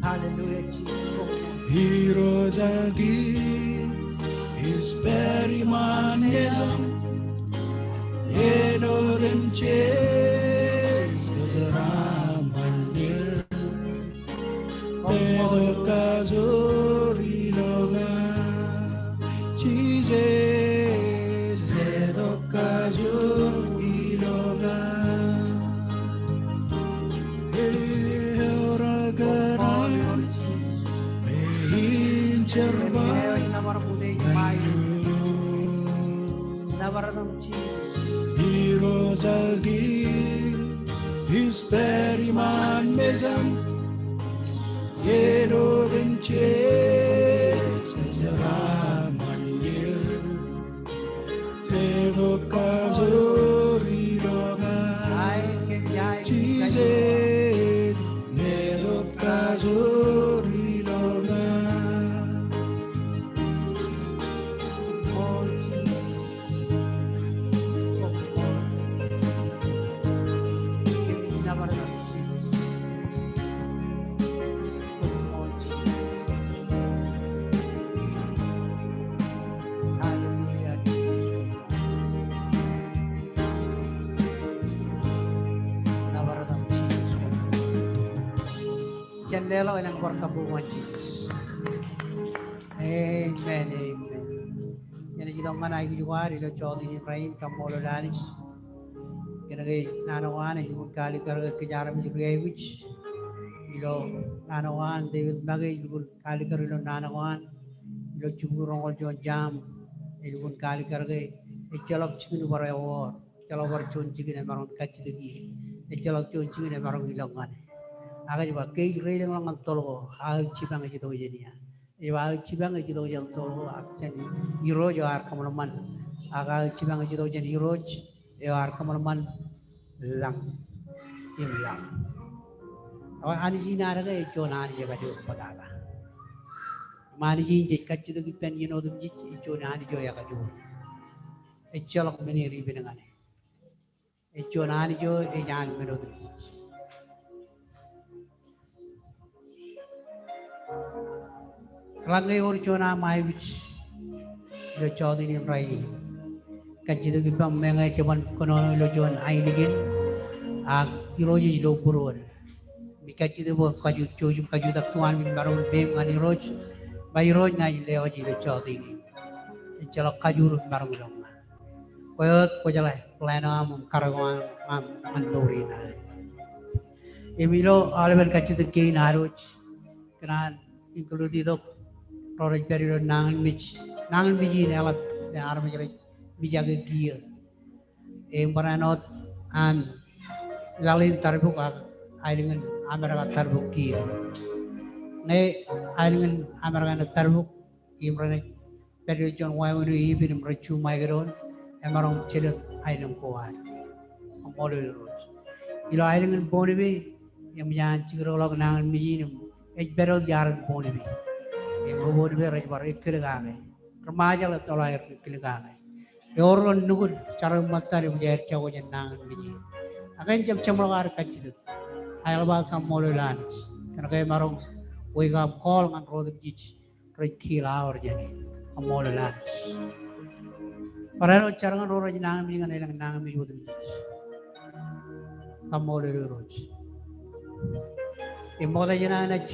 Hallelujah, Jisōs. Irooj ak in, ij pād iṃaan mejaṃ, āinwōt im jeje jeraaṃṃan eō. Letok kajoor ilo ña, Jisōs, letok kajoor ilo ña. Ewōr kōṇaan bwe in jerbal ñan eō. Irooj ak in, ij pād iṃaan mejaṃ, āinwōt im jeje jeraaṃṃan eō. Letok kajoor ilo ña, Jisōs, letok kajoor ilo ña. Leḷọk, elōñ bar kabbokbok ñan Jisōs. Amen, amen. Enaaj itok ñan aikuj ko ad ilo jota in rainin, kaṃṃoolol Anij. Kōnke naan ko an ej lukkuun kaalikkar ke kōj armej ri aikuj. Ilo naan ko an, David Mackay ej lukkuun kaalikkar ilo naan ko an. Ilo jibukwi roñoul juon jaam, ej lukkuun kaalikkar ke ejjeḷọk jikin bar ewōr. Ejjeḷọk bar juon jikin emaroñ in kajjitōk ie. Ejjeḷọk juon jikin emaroñ in ilọk ñan e. Ak ej ba, ke ij reiḷọk ñan toḷ ko, aō jipañ ej itok jān ia? Ej ba, aō jipañ ej itok jān toḷ ko, ak jān Irooj eo ear kōṃanṃan. Ak aō jipañ ej itok jān Irooj eo ear kōṃanṃan lañ im laḷ. Ak Anij in ad ke ej juon Anij ekajoor bōtata. Im Anij in jej kajjitōk ippān iien otemjej, ej juon Anij eo ekajoor. Ejjeḷọk men ear ippān ñan e. Ej juon Anij eo ej an men otemjej. Eḷaññe ewōr juon aṃ aikuj ilo jota in rainin, kajjitōk ippaṃ meñe jeban kōnono ilo juon ainikien, ak Irooj ej lo būruon. Im ij kajjitōk bwe kwōj, kwōj jutak, jutak tok armej im maroñ in peiṃ ñan Irooj. Ba, Irooj, ña ij lewōj ilo jota in. Ejjeḷọk kajoor im maroñ in ilọk ña. Kwe wōt kwōjeḷā plan eo aṃ im karōk eo aṃ ñan mour in aō. Im ilo aolepen kajjitōk kein ad wōj, kōn an include itok ro rej pād ilo nañinmej. Nañinmej in eḷap me armej rej mijake kiiō. Im barāinwōt an laḷ in tarbuk ak aelōñ in Amerika tarbuk kiiō. Ñe aelōñ in Amerika eṇ tarbuk, im renaaj pād ilo juon wāween eo epen im rej juṃae kōn doon, emaroñ jelōt aelōñ ko ad. Kaṃṃoolol Irooj. Ilo aelōñ in Pohnpei, eṃōj an jikdekḷọk nañinmej in im ej pād wōt iaar in Pohnpei. Im ri Pohnpei rej bar ekkilkake. Ri Ṃajeḷ ettoḷọk aer ekkilkake. Ewōr ro nukun, jar im ṃōttad, eṃōj aer jako jān nañinmej in. Ak en jab jeṃḷọk ad kajjitōk. Ak eḷap aō kaṃṃoolol Anij kōnke emaroñ wake up call ñan ro otemjej rej kiiō aor jāne. Kaṃṃoolol Anij. Barāinwōt jar ñan ro rej nañinmej ñan elōñ nañinmej otemjej. Kaṃṃoolol Irooj. Im ṃokta jān aō naaj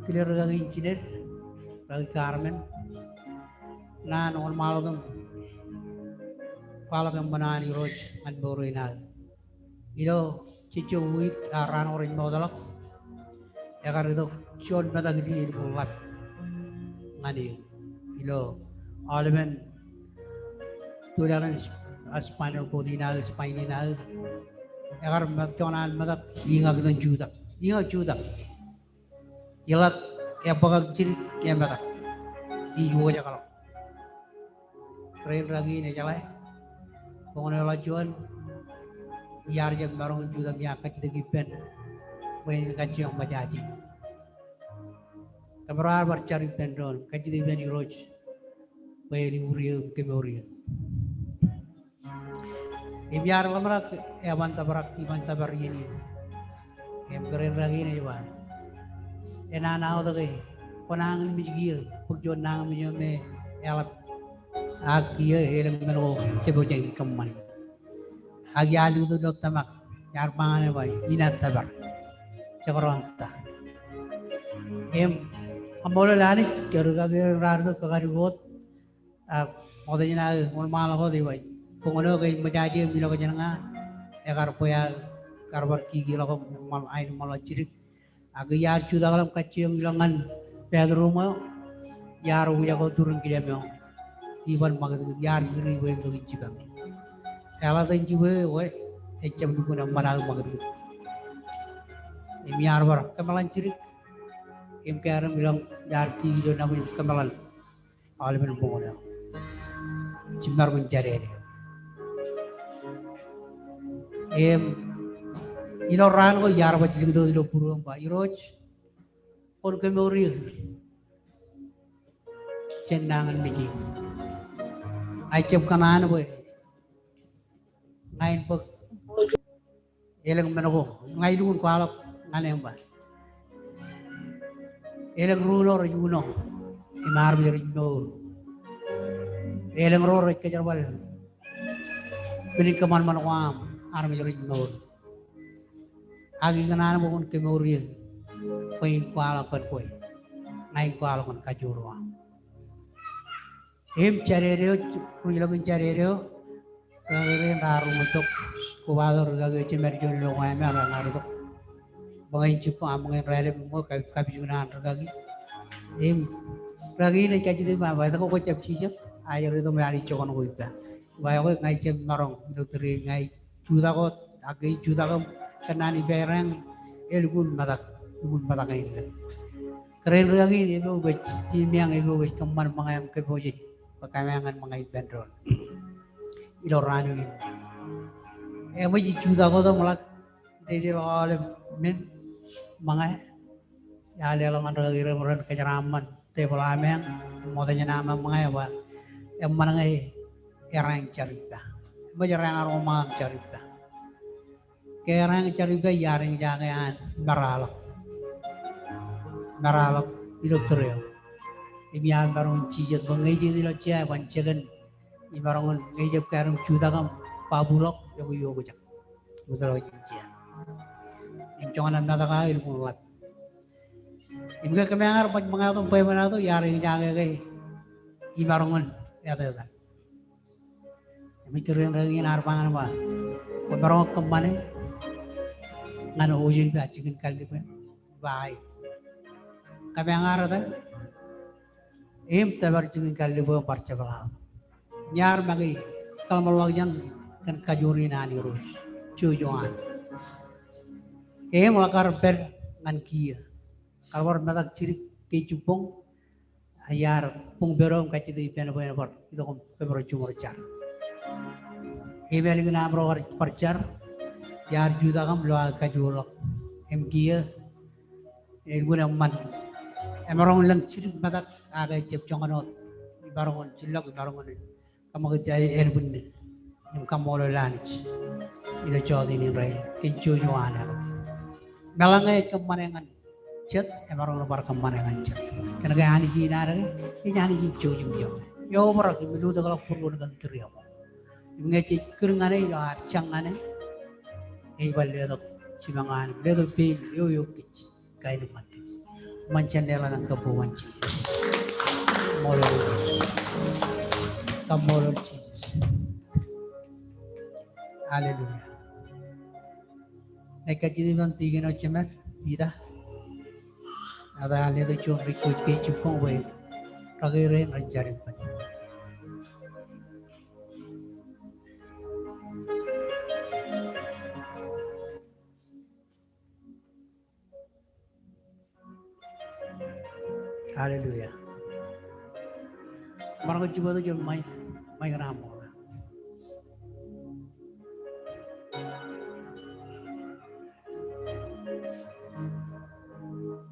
kile rikaki in jined, rikaki Carmen, naan wōnṃaanḷọk im kwaḷọk eṃṃan an Irooj ñan mour in aō. Ilo jejjo wiik, a, raan ko rej mootḷọk, ekar itok juon metak in ej lukkuun ḷap ñan eō. Ilo aolepen tulaḷ in sp-, a, spinal cord in aō, spine in aō, ekar met-, juon an metak iñak iten jutak. Iñak jutak. Iḷak, ebōkak jidik, emetak. Ij wōjak ḷọk. Kōrā in rikaki in ejeḷā. Boñōn eo eḷap juon, iar jab maroñ in jutak im iar kajjitōk ippān bwe en kajjioñ ṃōjaje. Kōmro ar bar jar ippān doon, kajjitōk ippān Irooj bwe en iur eō im kemour eō. Im iar ḷōmṇak, eban tōprak, iban tōpar iien in. Im kōrā in rikaki in ej ba, enana wōt ke kwōnañinmej kiiō, bōk juon nañinmej eo me eḷap, ak kiiō elōñ men ko jepojak in kōṃṃani. Ak iar lutōk ilo tōmak, iar ba ñan e ba, inaaj tōpar. Jekdọọn ta. Im kaṃṃoolol Anij ke rikaki raar itok kakadik wōt, ak ṃokta jān aō wōnṃaanḷọk wōt ej ba, boñōn eo ke ej ṃōjaje im ilọk jān ña, ekar bwe aō, kar bar kiki ḷọk im ṃōl, aenōṃṃan ḷọk jidik. Ak iar jutak ḷọk im kajjioñ ilọk ñan bedroom eo, iar wūjak wōt turin kijem eo. Iban ṃakūtkūt, iar kūr iwōj in jipañ. Eḷatak in jibwe bwe ejjab lukkuun eṃṃan aō ṃakūtkūt. Im iar bar kōmeḷan jidik, im kar im ilọk, iar kiki ijo nabōj im kōmeḷan aolepen boñōn eo. Jab maroñ in jadede. Im ilo raan ko iar baj likūt wōt ilo būruōṃ im ba, Irooj, kwōn kemour eō jān nañinmej in. Ak ij jab kōṇaan bwe ña in bōk elōñ men ko, ña ij lukkuun kwaḷọk ñan e im ba, elōñ ruo ro rej uno im armej rej mour. Elōñ ro rej kōjerbal men in kōṃanṃan ko aṃ, armej rej mour. Ak ikōṇaan bwe kwōn kemour eō. in kwaḷọk kōn kwe. Ña in kwaḷọk kōn kajoor eo aṃ. Im jade eo, ri ilọk in jade eo, ri rein raar ruṃwij tok, kobatok rikaki eo jemed juon ilo ko āme, raar ñar tok. Bōñōn jibboñ, a, bōñōn raelep im ṃōk, kab-, kabijuknaan rikaki. Im rikaki in ej kajjitōk im ba, etke kwō jab jijet? A, ej ri itok im ear ijoko ko ippa. Ba, ekwe ña ij jab maroñ ilo tōre in, ña ij jutak wōt, ak ij jutak im kōnnaan ippa eo raṇ, elukkuun metak, elukkuun metak in. Kōrā in rikaki in, epo bwe ej, jimmiañ epo bwe ej kōṃṃan ṃōñā im kōpooj bwe kōmeañ ñan ṃōñā ippān doon ilo raan eo in. Eṃōj ij jutak wōt im ḷak dedeḷọk aolep men ṃōñā. Iar leḷọk ñan rikaki ro im ren kōjeraaṃṃan tebōḷ ameañ, ṃokta jān aṃ ṃōñā, ba eṃṃan ñe erāñ jar ippa. Eṃōj erāñ ar ṃōñā im jar ippa. Ke erāñ jar ippa, iar eñjake an meraḷọk. Meraḷọk ilo tōre eo. Im iar maroñ in jijet bwe ñe ij ilo jea, ban jekōn imaroñ in, ñe ij jab kar im jutak im babuḷọk, eokwe iokwe jak. Im ej ḷọk jān jea. Im joñan an metak aō, elukkuun ḷap. Im ke kōmeañ ar ṃōj ṃōñā wōt im bwebwenato, iar eñjake ke imaroñ in etetal. Im ri rein rikaki in ear ba ñan e, ba, kwō maroñ kōṃṃane ñan ojin ippa jikin kallib eo? Ba aet. Kōmeañ ar etal im tōpar jikin kallib eo im bar jepḷaaktok. Im iar make kōḷmānḷọkjeṇ kōn kajoor in an Irooj, jouj eo an. Im ḷak kar pād ñan kiiō. Kar bar metak jidik ke jibboñ, iar buñ pād eo im kajjitōk ippān bwe en bar itok im kōmro jiṃor jar. Im ālikin aṃro kar bar jar, iar jutak im lo aō kajoorḷọk. Im kiiō, elukkuun eṃṃan. Emaroñ in lōñ jidik metak, ak ejjab joñan wōt. Imaroñ in jillọk, imaroñ in kaṃakūt aō elukkuun im kaṃṃoolol Anij ilo jota in rainin kōn jouj eo an eḷap. Meḷeḷe ñe ej kōṃṃane ñan jet, emaroñ in bar kōṃṃane ñan jet. Kōnke Anij in ad ke ej Anij in jouj im iọkwe. Eobrak im lutōkḷọk būruon kōn tūriaṃo. Im ñe jej kūr ñan e ilo ad jañ ñan e, ej bar letok jipañ eo an, letok pein eo eok kōj. Kain eo ṃōk kōj. Ṃōn jān leḷọk ñan kabbokbok ñan Jisōs. Kaṃṃoolol Jisōs. Kaṃṃoolol Jisōs. Hallelujah. Ña ij kajjitōk ippān tikōn eo jemed, Peter. Ear letok juon request ke jibboñ bwe rikaki rein ren jar ippān. Hallelujah. Maroñ ke jibwe tok juon mic, mic ṇe aṃ ṃokta.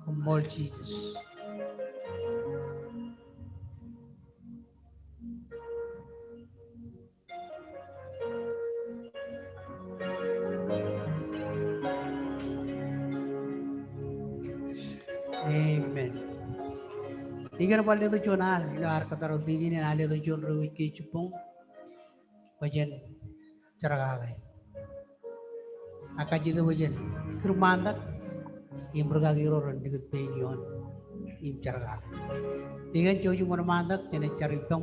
Koṃṃool Jisōs. Amen. Tikōn bar letok juon al, ilo ad kōttar wōt tikōn in, ear letok juon request ke jibboñ bwe jen jerkake. Ak kajjitōk bwe jen kūr ṃaantak im rikaki ro ren likūt pein ioon im jerkake. Tikōn, jouj im wōnṃaantak, jenaaj jar ippaṃ.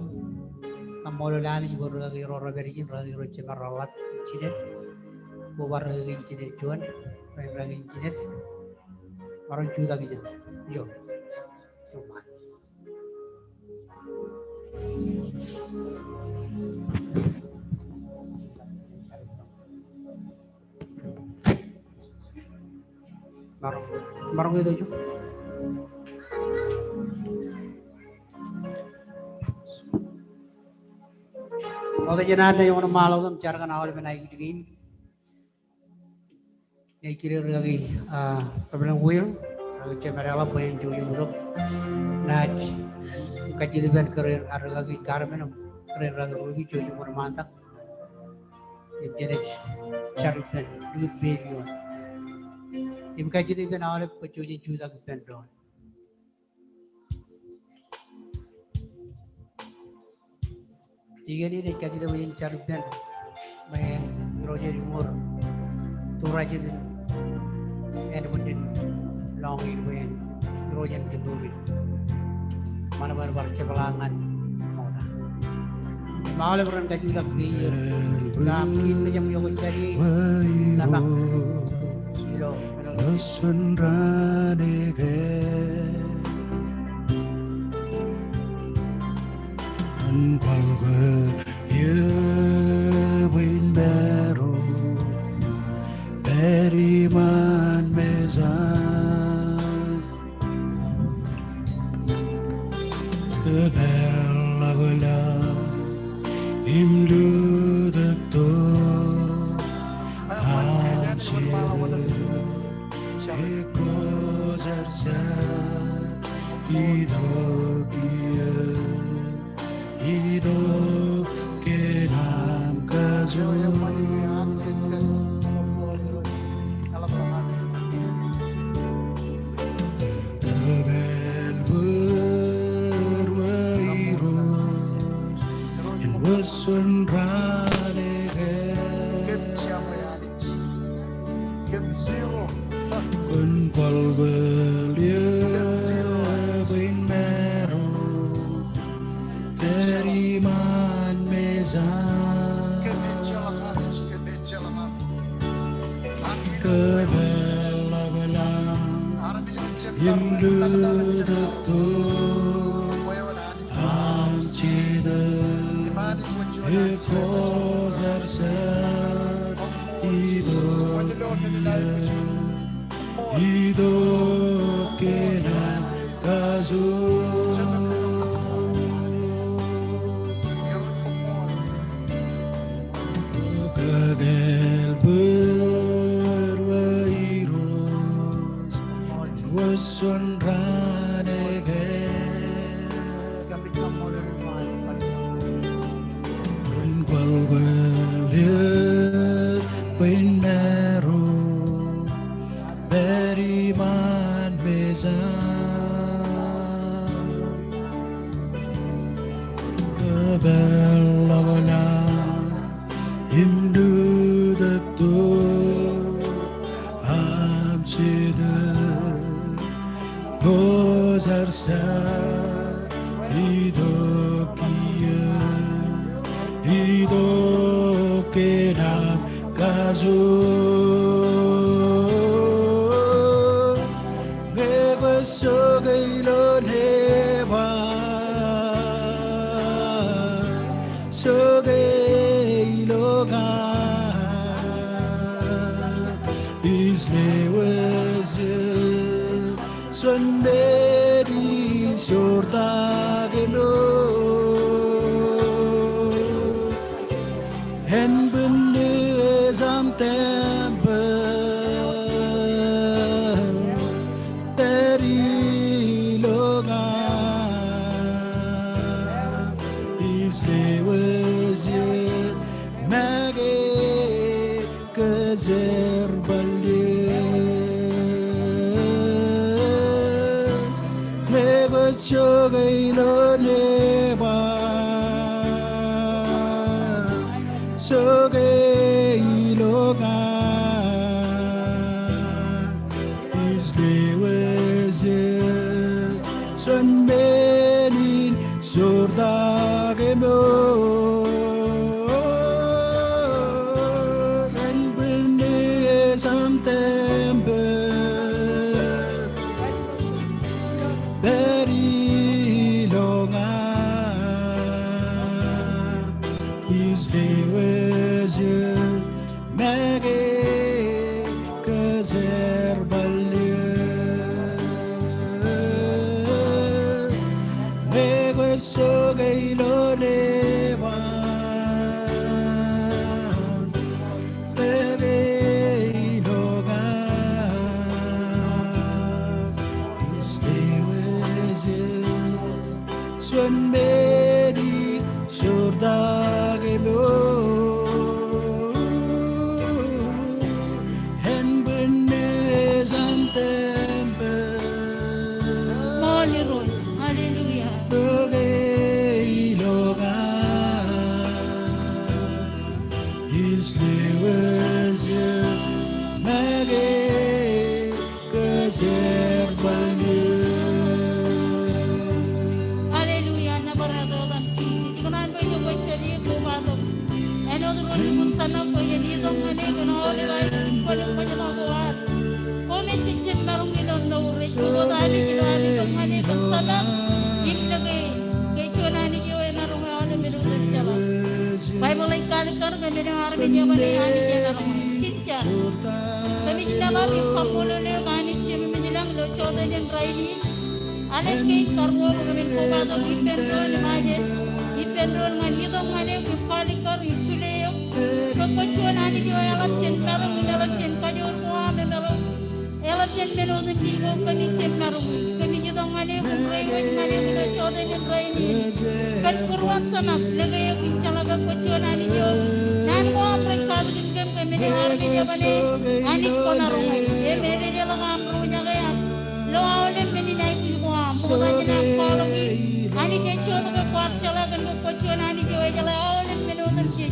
Kaṃṃoolol Anij bwe rikaki ro rej pād ijin, rikaki ro jemād reḷap jined. Koba rikaki in jined juon, ren rikaki in jined. Maroñ jutak ijin. Ijo. Maroñ, maroñ itok ijo. Ṃokta jān ad naaj wōnṃaanḷọk im jar kōn aolep aikuj kein. Ij kile rikaki, ah, Reverend Will, rikaki jemād eḷap bwe en jouj im itok. Naaj kajjitōk ippān kōrā in rikaki Carmen im kōrā in rikaki Ruby, jouj im wōnṃaantak. Im jenaaj jar ippān likūt pein ioon. Im kajjitōk ippān aolep bwe jen jutak ippān doon. Tikōn in ej kajjitōk bwe jen jar ippān, bwe en Irooj ej uññūr tūrajet in ānbwinnin Lọñiin bwe en Irooj en kōtoomin ṃanṃan bar jepḷaak ñan ṃokta. Im aolep ren kajjitōk ke iiō, ilo am kiiō mejaṃ iọkwe jān e, ḷōmṇak ilo Kwōn kwaḷ bwe eo bwe in maro, pād iṃaan mejaṃ. Kōpeḷḷọk lañ im lutōk to am Jetōb. Ekwe jar jar itok kiiō. Itok kōn aṃ kajoor. Kōpād bōd bwe Irooj, en wōt juon raan ekāāl. Kwōn kwaḷ bwe eo bwe in maro, pād iṃaan mejaṃ. Kōpeḷḷọk lañ im lutōk to am Jetōb. Ekwe jar jar itok kiiō. Itok kōn aṃ kajoor. Kōpeḷḷọk bōd bwe Irooj, wōt juon raan ekāāl. Kwōn kwaḷ bwe eo bwe in maro, pād iṃaan mejaṃ. Kōpeḷḷọk lañ im lutōk to am Jetōb. Kwō jar jar itok kiiō, itok kōn aṃ kajoor. Ñe kwōj jokwe ilo neban, jokwe ilo ña. Ij lewōj juon men in joortak eṃ. En bwinniō eṃ tempel, pād ilo ña. Ij lewōj make kōjerbale. Ñe kwōj jokwe ilo neban, jokwe ilo ña. Ij lewōj juon men in joortak eṃ. En bwinniō eṃ tempel, pād ilo ña. Ij lewōj make kōjerbale. Ñe kwōj jokwe ilo neban, make ilo ña. Ij lewōj juon men in joortak eṃ. En bwinniō eṃ tempel. Ṃool Irooj. Hallelujah. Make ilo ña. Ij lewōj make kōjerbale. Jisōs, ikōṇaan bwe ej wōj jān e kobatok āinwōt ro lukkuun tōmak bwe jen itok ñan eok kōn aolep aikuj im kwōn kwōjeḷā ko ad. Koṃ ej jejjab maroñ ilo mour, ej jab wōt Anij ilo ad itok ñan e kōn tōmak im lōke e ke juon Anij eo emaroñ aolep men otemjeḷā. Baibōḷ ej kalikkar kōn men eo armej eban e Anij emaroñ. Jen jar. Kōmij nōbar im kaṃṃoolol eok Anij Jemem ilañ ilo jọteen in rainin. Alen kein karuo bwe kōmin kobatok ippān doon im ajej ippān doon ñan itok ñan eok im kalikkar im kile eok. Kwe kwōj juon Anij eo eḷap jān maroñ im eḷap jān kajoor ko am im eḷap, eḷap jān men otemjej ko kōmij jab maroñ. Kōmij itok ñan eok im reiwōj ñan eok ilo jọteen in rainin kōn būruon tōmak, lōke eok im jeḷā bwe kwōj juon Anij eo naan ko am rej katakin kōm ke men eo armej eban e Anij kwōmaroñ e. Im ededeḷọk aṃ roñjake ak lo aolep men in aikuj ko aṃ, ṃokta jān aṃ kwaḷọk e Anij ej jọteen ke kwaar jeḷā kōn ke kwōj juon Anij eo ejeḷā aolep men otemjej.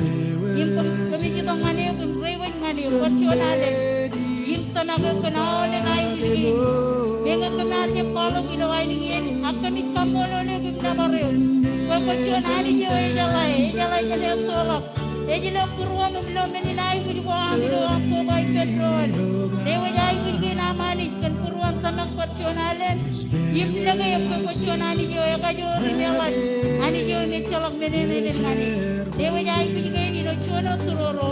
Im kōm, kōmij itok ñan eok im reiwōj ñan eok, kwōj juon alen im tōmak eok kōn aolep aikuj kein. Meñe kōm ar jab kwaḷọk ilo ainikien, ak kōmij kaṃṃoolol eok im nōbar eok bwe kwōj juon Anij eo ejeḷā, ejeḷā jān ettoḷọk. Ej ilo būruōṃ im ilo men in aikuj ko aṃ ilo aṃ koba ippān doon. Lewōj aikuj kein aṃ Anij kōn būruon tōmak, kwōj juon alen im lōke eok ke kwōj juon Anij eo ekajoor im eḷap, Anij eo im ejjeḷọk men eṇ epen ñan e. Lewōj aikuj kein ilo juon wōt tūroro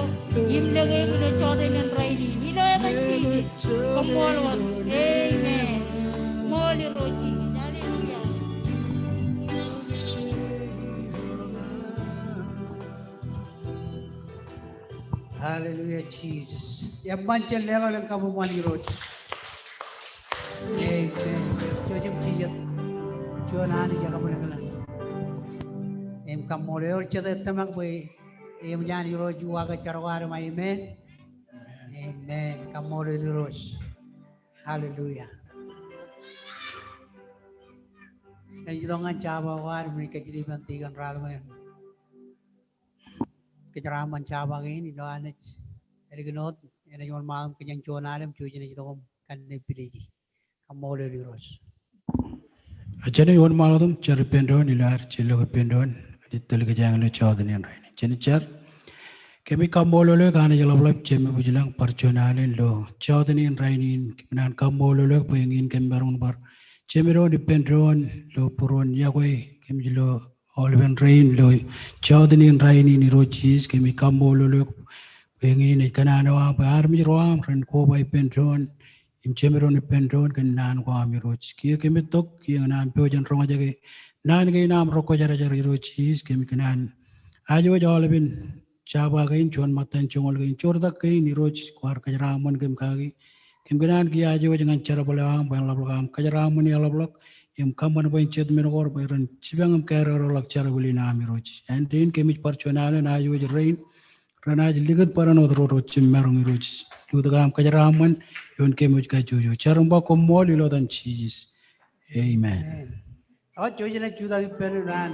im lōke eok ilo jọteen in rainin. Ilo etan Jisōs, koṃṃool wōt. Amen. Ṃool Irooj Jisōs. Hallelujah. Hallelujah, Jisōs. Eṃṃan jen leḷọk lōñ kaṃṃoolol Irooj. Amen. Jouj im jijet. Juon Anij ekaṃṃan ilañ. Im kaṃṃoolol Irooj, jet ej tōmak bwe eṃōj an Irooj uwaake jar ko ad im amen. Amen. Kaṃṃoolol Irooj. Hallelujah. Ej itok ñan jabawōt ad im ej kajjitōk ippān tikōn raar ṃōn. Kōjeraaṃṃan jabawōt kein ilo an ej ālikin wōt, enaaj wōnṃaanḷọk im kōjeañ juon alen im jouj im ej itok im kanne pilej e. Kaṃṃoolol Irooj. Ak jenaaj wōnṃaanḷọk im jar ippān doon ilo ad jillọk ippān doon ad tōl kōjeañ ilo jọteen in rainin. Jen jar. Kōmij kaṃṃoolol eok Anij ḷapḷap, Jemem ilañ, bar juon alen ilo jọteen in rainin. Kōm naan kaṃṃoolol eok bwe eñin kōm maroñ in bar jemdoon ippān doon ilo būruon iọkwe kōmij lo aolepen rein ilo jọteen in rainin. Irooj Jisōs, kōmij kaṃṃoolol eok bwe eñin ej kōṇaan eo aṃ bwe armej ro aṃ ren koba ippān doon im jemdoon ippān doon kōn naan ko aṃ Irooj. Kiiō kōmij tok, kiiō ñan aṃ pojak in roñjake naan kein aṃ rekwōjarjar Irooj Jisōs, kōmij kōṇaan aje wōj aolepen jabawōt kein, juon ṃōttan joñoul kein, joortak kein Irooj kwaar kōjeraaṃṃan kōm kaki. Kōm kōṇaan kiiō aje wōj ñan jerbal eo aṃ bwe en ḷapḷọk aṃ kōjeraaṃṃan eḷapḷọk im kōṃṃan bwe en jet men ko bwe ren jipañ im kaerreoreḷọk jerbal in aṃ Irooj. Āindein kōmij bar juon alen aje wōj rein renaaj likūt barāinwōt ro rej jab maroñ Irooj. Lutōk aṃ kōjeraaṃṃan ioon kōm wōj kajjojo. Jar im ba koṃṃool ilo etan Jisōs. Amen. Amen. Ak jouj im jutak ippān an.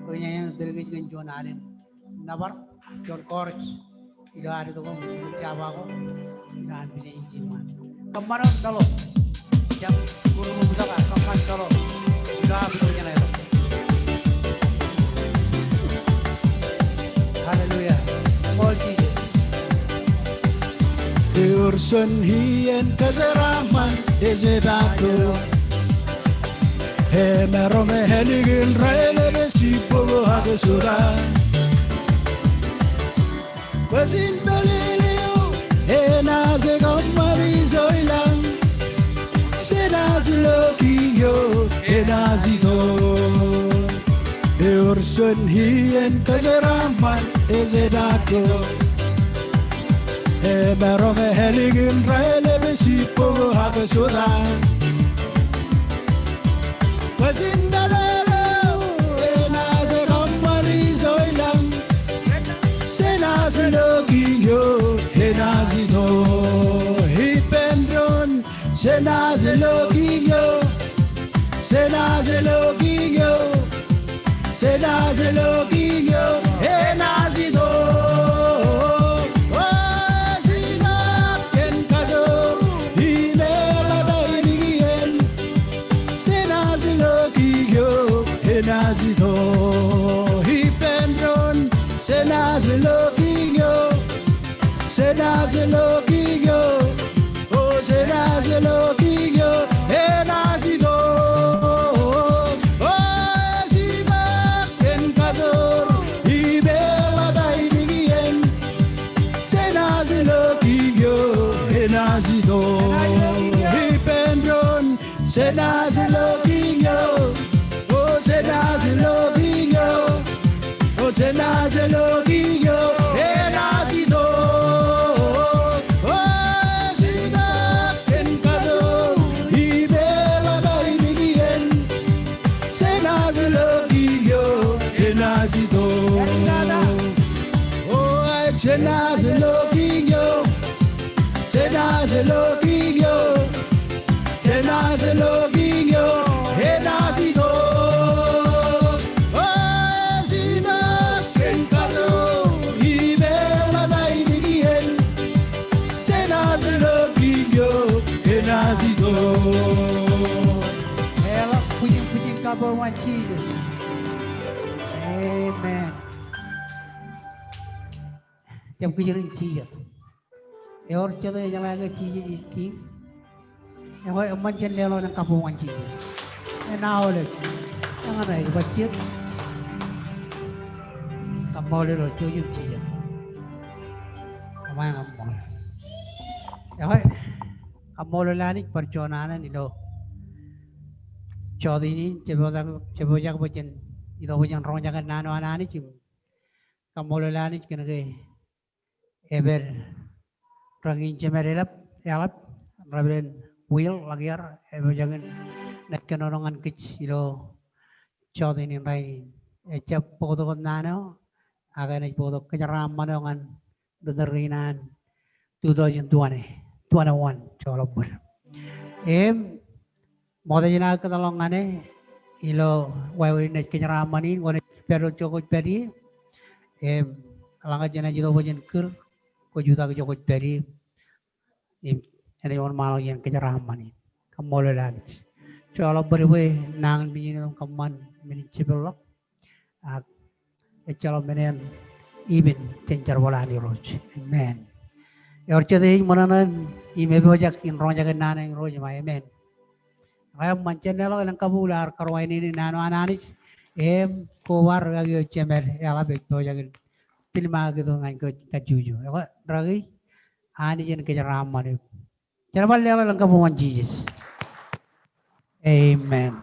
Bwe en tōl kōj kōn juon alen nōbar, juon chorus ilo ad itok im jabawōt ko ilo an pilej in jilñan. Kōṃṃan wōt, tōl wōt. Jab kurup im itok, ak kōṃṃan, tōl wōt. Ilo am itok jān aer. Hallelujah. Ṃool Jisōs. Ewōr son iien kōjeraaṃṃan ej jebaatok. Emaroñ ālikin raelep ej jibboñō ak jota. Kwōj in pālele eo enaaj kōṃṃan ijo ilañ. Jenaaj lo kiiō enaaj itok. Ewōr son iien kōjeraaṃṃan ej jebaatok. Emaroñ ālikin raelep ej jibboñō ak jota. Kwōj in pālele eo enaaj kōṃṃan ijo ilañ. Jenaaj lo kiiō enaaj itok. Ippān doon. Jenaaj lo kiiō. Jenaaj lo kiiō. Jenaaj lo kiiō enaaj itok. O, jilak kōn kajoor im eḷap ainikien. Jenaaj lo kiiō enaaj Ido ippān doon, Jenaaj lo kiiñ eo, Jenaaj lo kiiñ eo, o Jenaaj lo kiiñ eo, enaaj itok, o ej itok kōn kajoor, ippān ḷap ainikiien. Jenaaj lo kiiñ eo, enaaj itok ippān doon, Jenaaj lo kiiñ eo, o Jenaaj lo kiiñ eo, o Jenaaj lo kiiñ eo, enaaj itok, o ej itok kōn kajoor, ippān ḷap ainikiien. Jenaaj lo kiiñ eo, enaaj itok. O ej Jenaaj lo kiiñ eo, Jenaaj lo kiiñ eo, Jenaaj lo kiiñ eo, enaaj itok, o ej itok kōn kajoor, ippān ḷap ainikiien. Jenaaj lo kiiñ eo, enaaj itok. Eḷap bwijin, bwijin kabbokbok ñan Jisōs. Amen. Jab kijer in jijet. Ewōr jet eo ejeḷā ke Jisōs ej kiiñ. Ekwe eṃṃan jen leḷọk elōñ kabbokbok ñan Jisōs. Enaaj aolep. Eñṇe ej bajjek. Kaṃṃoolol Irooj, jouj im jijet. Kaṃṃoolol. Ekwe kaṃṃoolol Anij bar juon alen ilo jota in, jepojak, jepojak bwe jen itok bwe jen roñjake naan eo an Anij im kaṃṃoolol Anij kōn ke epād rōkin jemed eḷap, eḷap, Reverend Will Lakiar, epojak in naaj kōnono ñan kōj ilo jota in rainin. Ejjab bōktok naan eo, ak enaaj bōktok kōjeraaṃṃan eo ñan ri tōl in an two thousand twenty, twenty-one, joḷọk bōd. Im ṃokta jān aō kōtḷọk ñan e ilo wāween naaj kōjeraaṃṃan in, kwōnaaj pād wōt ijo kwōj pād ie. Im eḷaññe jenaaj itok bwe jen kūr, kwōj jutak ijo kwōj pād ie. Im enaaj wōnṃaanḷọk iien kōjeraaṃṃan in. Kaṃṃoolol Anij. Joḷọk bōd bwe nañinmej in ej kōṃṃan men in jepelḷọk. Ak ejjeḷọk men en ippān jen jerbal an Irooj. Amen. Ewōr jet eo ej ṃōṇōṇō im epojak in roñjake naan an Irooj, ema amen. Ekwe eṃṃan jen leḷọk elōñ kabuñ ilo ad karuwainene naan eo an Anij im kobatok rikaki eo jemed eḷap ej pojak in tilmaak itok ñan kōj kajjojo. Ekwe rikaki, Anij en kōjeraaṃṃan eok. Jen bar leḷọk elōñ kabuñ ñan Jisōs. Amen.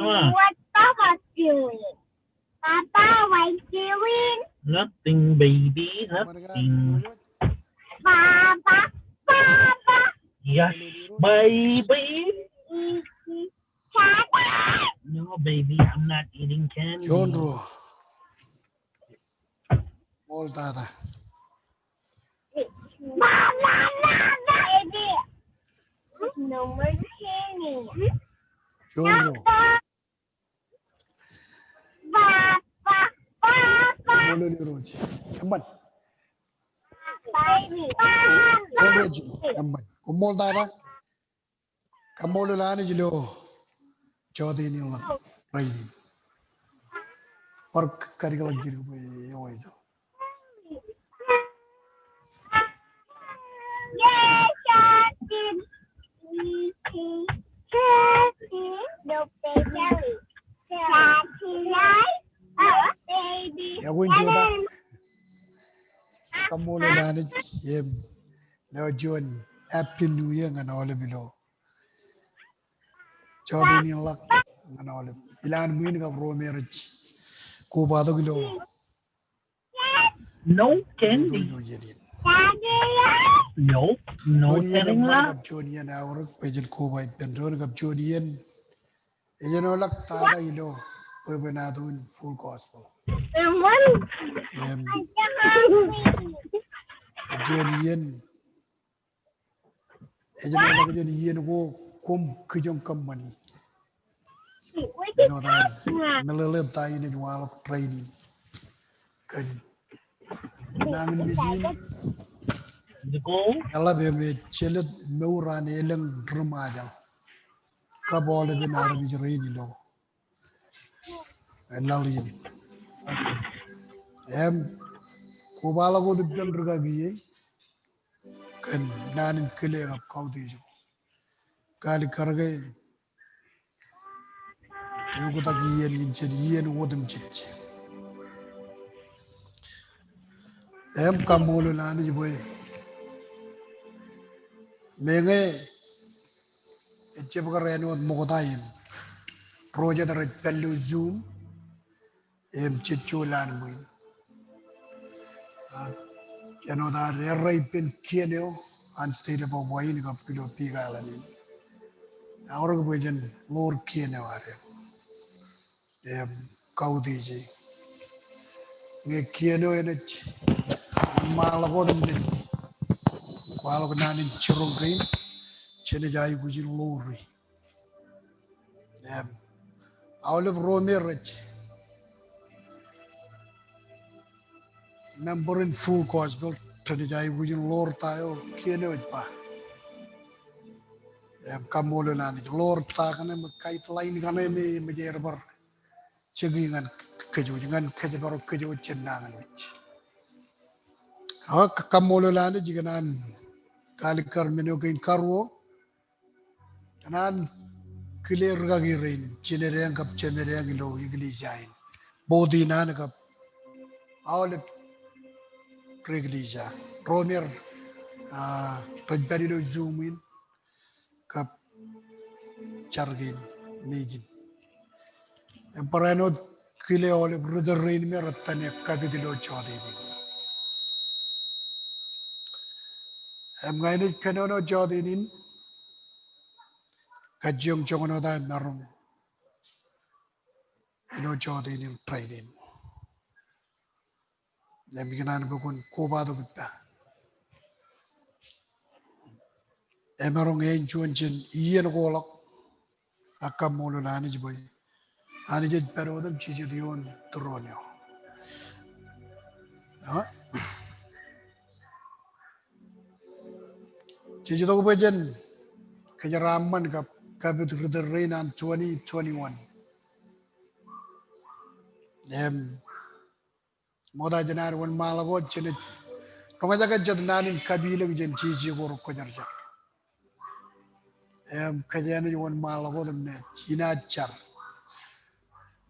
What Papa doing? Papa, what doing? Nothing, baby, nothing. Papa, Papa. Yes, baby. Eating candy. No, baby, I'm not eating candy. Juon ruo. Ṃool tata. Mama, mama. Baby. No more candy. Juon ruo. Papa. Papa, Papa. Kaṃṃoolol Irooj. Eṃṃan. Baby. Juon ruo jilu. Eṃṃan. Koṃṃool tata. Kaṃṃoolol Anij ilo jota in ḷọk rainin. Bar kadikḷọk jidik bwe eo ej. Ekwe in jota. Kaṃṃoolol Anij im ilo juon Happy New Year ñan aolep ilo jota in ḷọk ñan aolep. Ilowaan ṃwiin kab ruo me rej kobatok ilo. No candy. Ilo iien in. No, no, juon iien eṃṃan kab juon iien aorōk, bwe jen koba ippān doon kab juon iien. Ej āinwōt tata ilo bwebwenato in Full Gospel. Im, juon iien. Ej āinwōt jān iien ko koṃ kijoñ kōṃṃani. Āinwōt ad meḷeḷe ta in ej waḷọk training kōn nañinmej in. Eḷap im ej jelōt mour an elōñ ri Ṃajeḷ kab aolepen armej rein ilo laḷ in. Im kobaḷọk wōt ippān rikaki e kōn naan in kile kab kautiej. Kaalikkar ke eoktak iien in jān iien otemjej. Im kaṃṃoolol Anij bwe meñe ejjab kar āinwōt ṃokta in, ro jet rej pād ilo Zoom im jej jo lowaan ṃwiin. Ak āinwōt ad errā ippān kien eo an state of Hawaii in kab ilo Big Island in. Aorōk bwe jen ḷoor kien eo ad im kautiej e. Ñe kien eo enaaj wōnṃaanḷọk wōt im naaj kwaḷọk naan in jiroñ kein, jenaaj aikuj in ḷoori. Im aolep ro me rej member in Full Gospel renaaj aikuj in ḷoor ta eo kien eo ej ba. Im kaṃṃoolol Anij, ḷoor ta kaṇe me guideline kaṇe me, me ej bar jeki ñan kōj, ñan kōj bar kōj jān nañinmej. Ak kaṃṃoolol Anij ikōṇaan kaalikkar men eo kein karuo. Kōṇaan kile rikaki rein, jined eañ kab jemed eañ ilo eklejia in. Board in an kab aolep ri eklejia. Ro me, ah, rej pād ilo Zoom in kab jar kein nejin. Im barāinwōt kile aolep ri tōl rein me rettane kapit ilo jọteen in. Im ña inaaj kōnono jọteen in, kajjioñ joñan wōt aō maroñ ilo jọteen in rainin. Im ikōṇaan bwe kwōn kobatok ippa. Emaroñ āinjuon jān iien ko ḷọk, ak kaṃṃoolol Anij bwe Anij ej pād wōt im jijet ioon tūroon eo. Ah. Jej itok bwe jen kōjeraaṃṃan kab kapit ri tōl rein an twenty twenty-one. Im ṃokta jān ad wōnṃaanḷọk wōt, jenaaj roñjake jet naan in kapilōk jān jeje ko rekwōjarjar. Im kōjeañ naaj wōnṃaanḷọk wōt im naaj inaaj jar.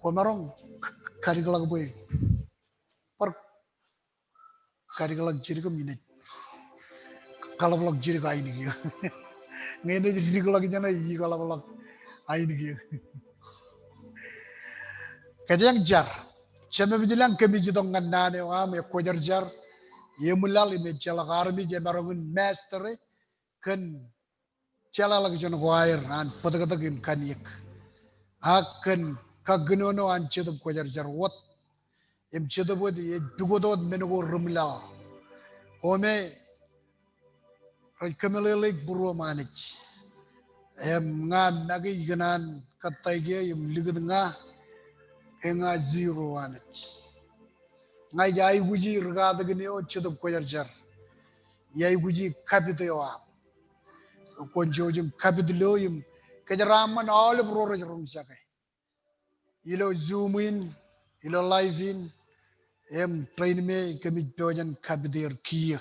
Kwōmaroñ k-, k-, kadikḷọk bwe bar kadikḷọk jidik im inaaj kaḷapḷọk jidik ainikien. Ñe inaaj dikḷọk jān e, ij kaḷapḷọk ainikien. Kōjeañ jar. Jemem ej ilọk kōmij itok ñan naan eo aṃ ekwōjarjar, eṃwilaḷ im ejjeḷọk armej emaroñ in master e kōn jeḷāḷọkjeṇ ko aer an bōtōktōk im kaniōk. Ak kōn kakinono an Jetōb Kwōjarjar wōt. Im Jetōb wōt ej pukot wōt men ko ri ṃwilaḷ. Kōmij rej kōmeḷeḷeik būruōm Anij. Im ña make ikōṇaan kōttāik eō im likūt ña ke ña zero Anij. Ña ij aikuji ri katakin eo Jetōb Kwōjarjar. Ij aikuji kapit eo aṃ. Kwōn jouj im kapit ilo im kōjeraaṃṃan aolep ro rej roñjake ilo Zoom in, ilo live in, im rein me kōmij pojak in kapit er kiiō.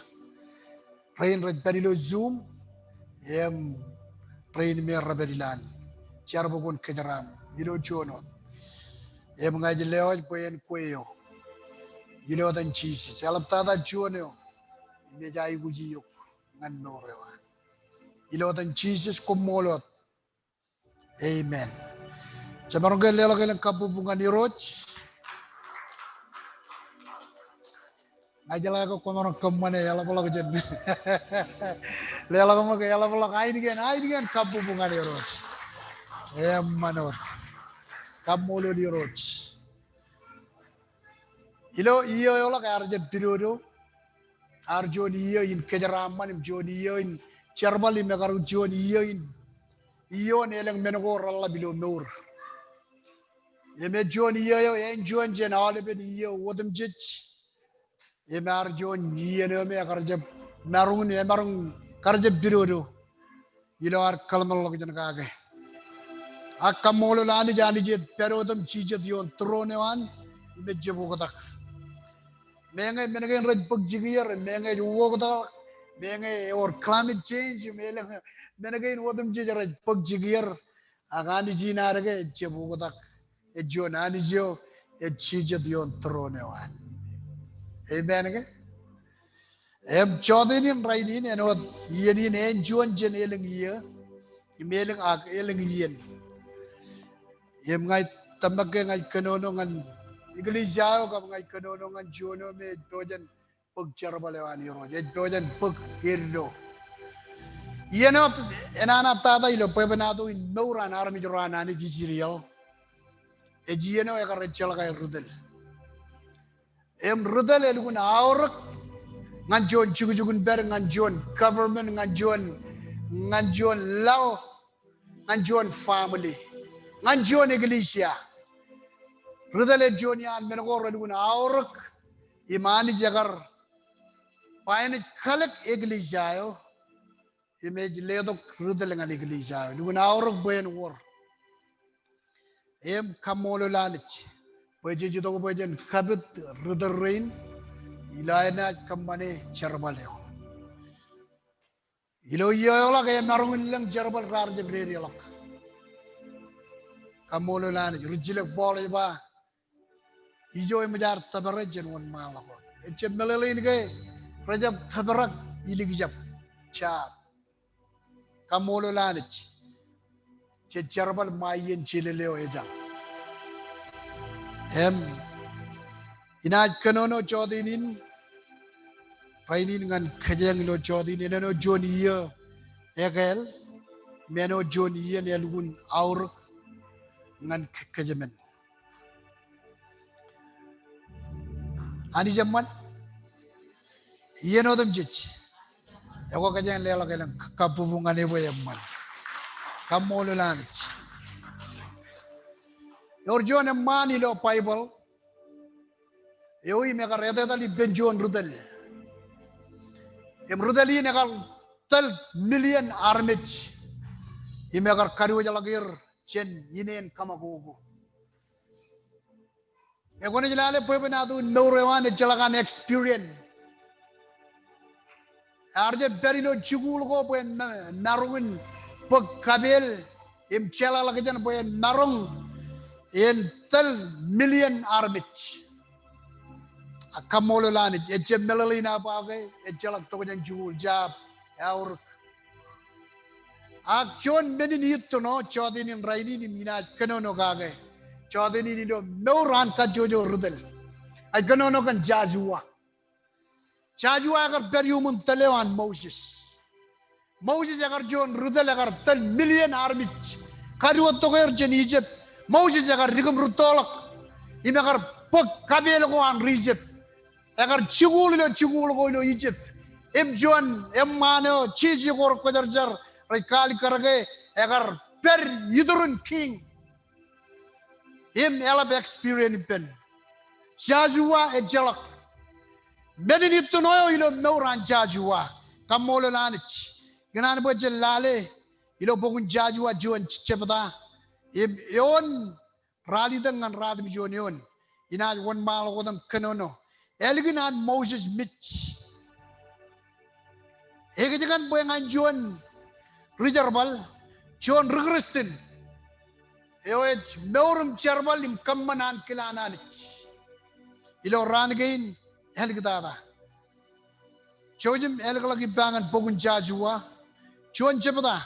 Rein rej pād ilo Zoom, im rein me rej pād ilowaan. Jar bwe kwōn kōjeraaṃṃan ilo juon wōt. Im ña ij lewōj bwe en kwe eo. Ilo etan Jisōs. Eḷaptata juon eo im ej aikuji eok ñan mour eo an. Ilo etan Jisōs, koṃṃool wōt. Amen. Jemaroñ ke leḷọk elōñ kabbokbok ñan Irooj. Ajjeḷā ke kwōmaroñ kōṃṃane eḷapḷọk jān. Leḷọk ṃōk eḷapḷọk ainikien, ainikien kabbokbok ñan Irooj. Eṃṃan wōt. Kaṃṃoolol Irooj. Ilo iiō eo ḷọk ear jab pidodo. Ear juon iiō in kōjeraaṃṃan im juon iiō in jerbal im ekar juon iiō in, iiō in elōñ men ko reḷḷap ilo mour. Im ej juon iiō eo āinjuon jān aolepen iiō otemjej. Im ear juon iien eo me ekar jab maroñ in, emaroñ kar jab pidodo ilo ad kōḷmānḷọkjeṇ kake. Ak kaṃṃoolol Anij, Anij ej pād otem jijet ioon tūroon eo an im ejjab oktak. Meñe men kein rej bōk jikier, meñe ej oktak, meñe ewōr climate change, im elōñ men kein otemjej rej bōk jikier. Ak Anij in ad ke ejjab oktak. Ej juon Anij eo ej jijet ioon tūroon eo an. Amen ke? Im jọteen in rainin āinwōt iien in āinjuon jān elōñ iiō. Im elōñ ak elōñ iien. Im ña ij tōmak ke ña ij kōnono ñan eklejia eo kab ña ij kōnono ñan juon eo me ej pojak in bōk jerbal eo an Irooj. Ej pojak in bōk eddo. Iien eo enana tata ilo bwebwenato in mour an armej ro an Anij Israel. Ej iien eo ekar ejjeḷọk aer ri tōl. Im ri tōl elukkuun aorōk ñan juon jukjukinpād, ñan juon government, ñan juon, ñan juon laḷ, ñan juon family, ñan juon eklejia. Ri tōl ej juon iaan men ko relukkuun aorōk im Anij ekar ba en ej kalōk eklejia eo im ej letok ri tōl ñan eklejia eo. Lukkuun aorōk bwe en wōr. Im kaṃṃoolol Anij bwe jej itok bwe jen kapit ri tōl rein ilo aer naaj kōṃṃane jerbal eo. Ilo iiō eo ḷọk emaroñ in lōñ jerbal raar jab dedeḷọk. Kaṃṃoolol Anij, rijjilōk Paul ej ba, ijo eṃōj ad tōpare jān wōnṃaanḷọk wōt. Ejjab meḷeḷein ke rejab tōprak ilikjab, jab. Kaṃṃoolol Anij. Jej jerbal ṃae iien jelōl eo ejañ. Im inaaj kōnono jọteen in rainin ñan kōjeañ ilo jọteen in āinwōt juon iiō ekāāl im āinwōt juon iien elukkuun aorōk ñan kōjmān. Anij eṃṃan. Iien otemjej. Ekwe kōjeañ leḷọk elōñ kabbokbok ñan e bwe eṃṃan. Kaṃṃoolol Anij. Ewōr juon eṃṃaan ilo Baibōḷ eo im ekar etetal ippān juon ri tōl. Im ri tōl in ekar tōl million armej im ekar kadiwōjḷọk er jān ineen kōṃakoko. Im kwōnaaj lale bwebwenato in mour eo an ejjeḷọk an experience. Ear jab pād ilo jikuuḷ ko bwe en ma-, maroñ in bōk kapeel im jeḷāḷọkjeṇ bwe en maroñ in tōl million armej. Ak kaṃṃoolol Anij, ejjab meḷeḷein aō ba ke ejjeḷọk tokjān jikuuḷ, jab, eaorōk. Ak juon men in itōn eo jọteen in rainin im inaaj kōnono kake. Jọteen in ilo mour an kajjojo ri tōl. Ij kōnono kōn Joshua. Joshua ekar pād iuṃwin tōl eo an Moses. Moses ekar juon ri tōl, ekar tōl million armej. Kadiwōjtok er jān Ijipt. Moses ekar dikōm rūttoḷọk im ekar bōk kapeel ko an ri Ijipt. Ekar jikuuḷ ilo jikuuḷ ko ilo Ijipt. Im juon eṃṃaan eo jeje ko rekwōjarjar rej kaalikkar ke ekar pād iturin king im eḷap experience ippān. Joshua ejjeḷọk. Men in itōn eo ilo mour an Joshua. Kaṃṃoolol Anij. Ikōṇaan bwe jen lale ilo bok in Joshua juon jebta im eoon ralitōk ñan ratimjuon eoon. Inaaj wōnṃaanḷọk wōt im kōnono ālikin an Moses mej. Ekōjkan bwe ñan juon ri jerbal, juon ri Kristian eo ej mour im jerbal im kōṃṃan ankilaan Anij ilo raan kein āliktata. Jouj im ālikḷọk ippa ñan bok in Joshua juon jebta.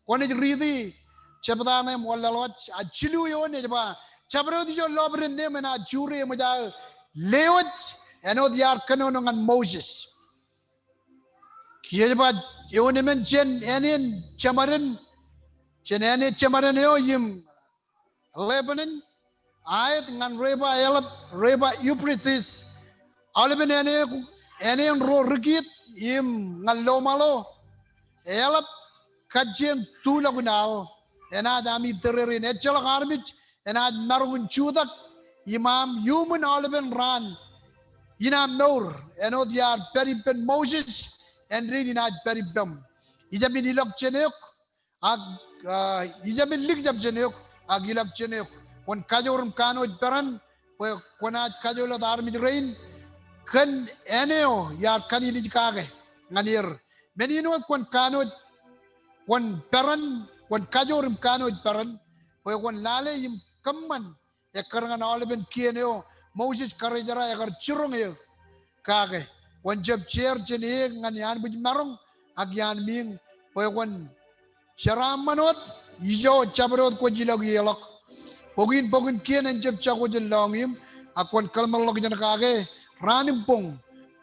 Kwōnaaj riiti jebta ṇe im wanlaḷwōj, a jilu eoon ej ba, jabdewōt ijo lọpiden neō men aō jure eṃōj aō lewōj āinwōt iar kōnono ñan Moses. Kiiō ej ba, eoon emān jān āne in jemāden, jān āne jemāden eo im Lebanon, aet ñan river eḷap, river Euphrates, aolepen āne, āne in ro ri kiit im ñan lọmọọr eo, eḷap kajjien tulọk in aḷ, enaaj ami tōrerein. Ejjeḷọk armej enaaj maroñ in jutak iṃaan iuṃwin aolepen raan in aṃ mour, āinwōt iar pād ippān Moses, āindein inaaj pād ippām. Ijāmin ilọk jān eok, ak, ah, ijāmin lik jab jān eok, ak ilọk jān eok. Kwōn kajoor im kanooj peran, bwe kwōnaaj kajoor wōt armej rein kōn āne eo iar kanejnej kake ñan er. Men in wōt kwōn kanooj, kwōn peran, kwōn kajoor im kanooj peran, bwe kwōn lale im kōṃṃan ekkar ñan aolepen kien eo Moses karijerak ekar jiroñ eō kake. Kwōn jab jeer jān eō ñan iaan bwij maroñ ak iaan miiñ, bwe kwōn jeraaṃṃan wōt ijo jabdewōt kwōj ilọk ieḷọk. Bok in, bok in kien en jab jako jān lọñiṃ, ak kwōn kōḷmānḷọkjeṇ kake raan im boñ,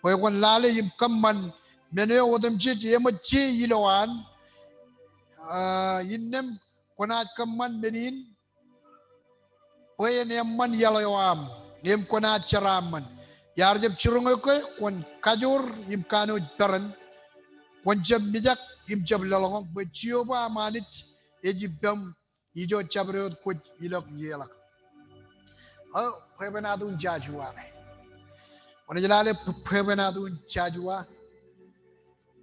bwe kwōn lale im kōṃṃan men eo otemjej eṃōj je ilowaan. Ah, innām kwōnaaj kōṃṃan men in bwe en eṃṃan iaḷ eo aṃ, im kwōnaaj jeraaṃṃan. Iar jab jiroñ eok ke, kwōn kajoor im kanooj peran. Kwōn jab mijak im jab lōḷñọñ, bwe Jeova aṃ Anij ej ippām ijo jabdewōt kwōj ilọk ieḷọk. O, bwebwenato in Joshua ṇe. Kwōnaaj lale bwebwenato in Joshua.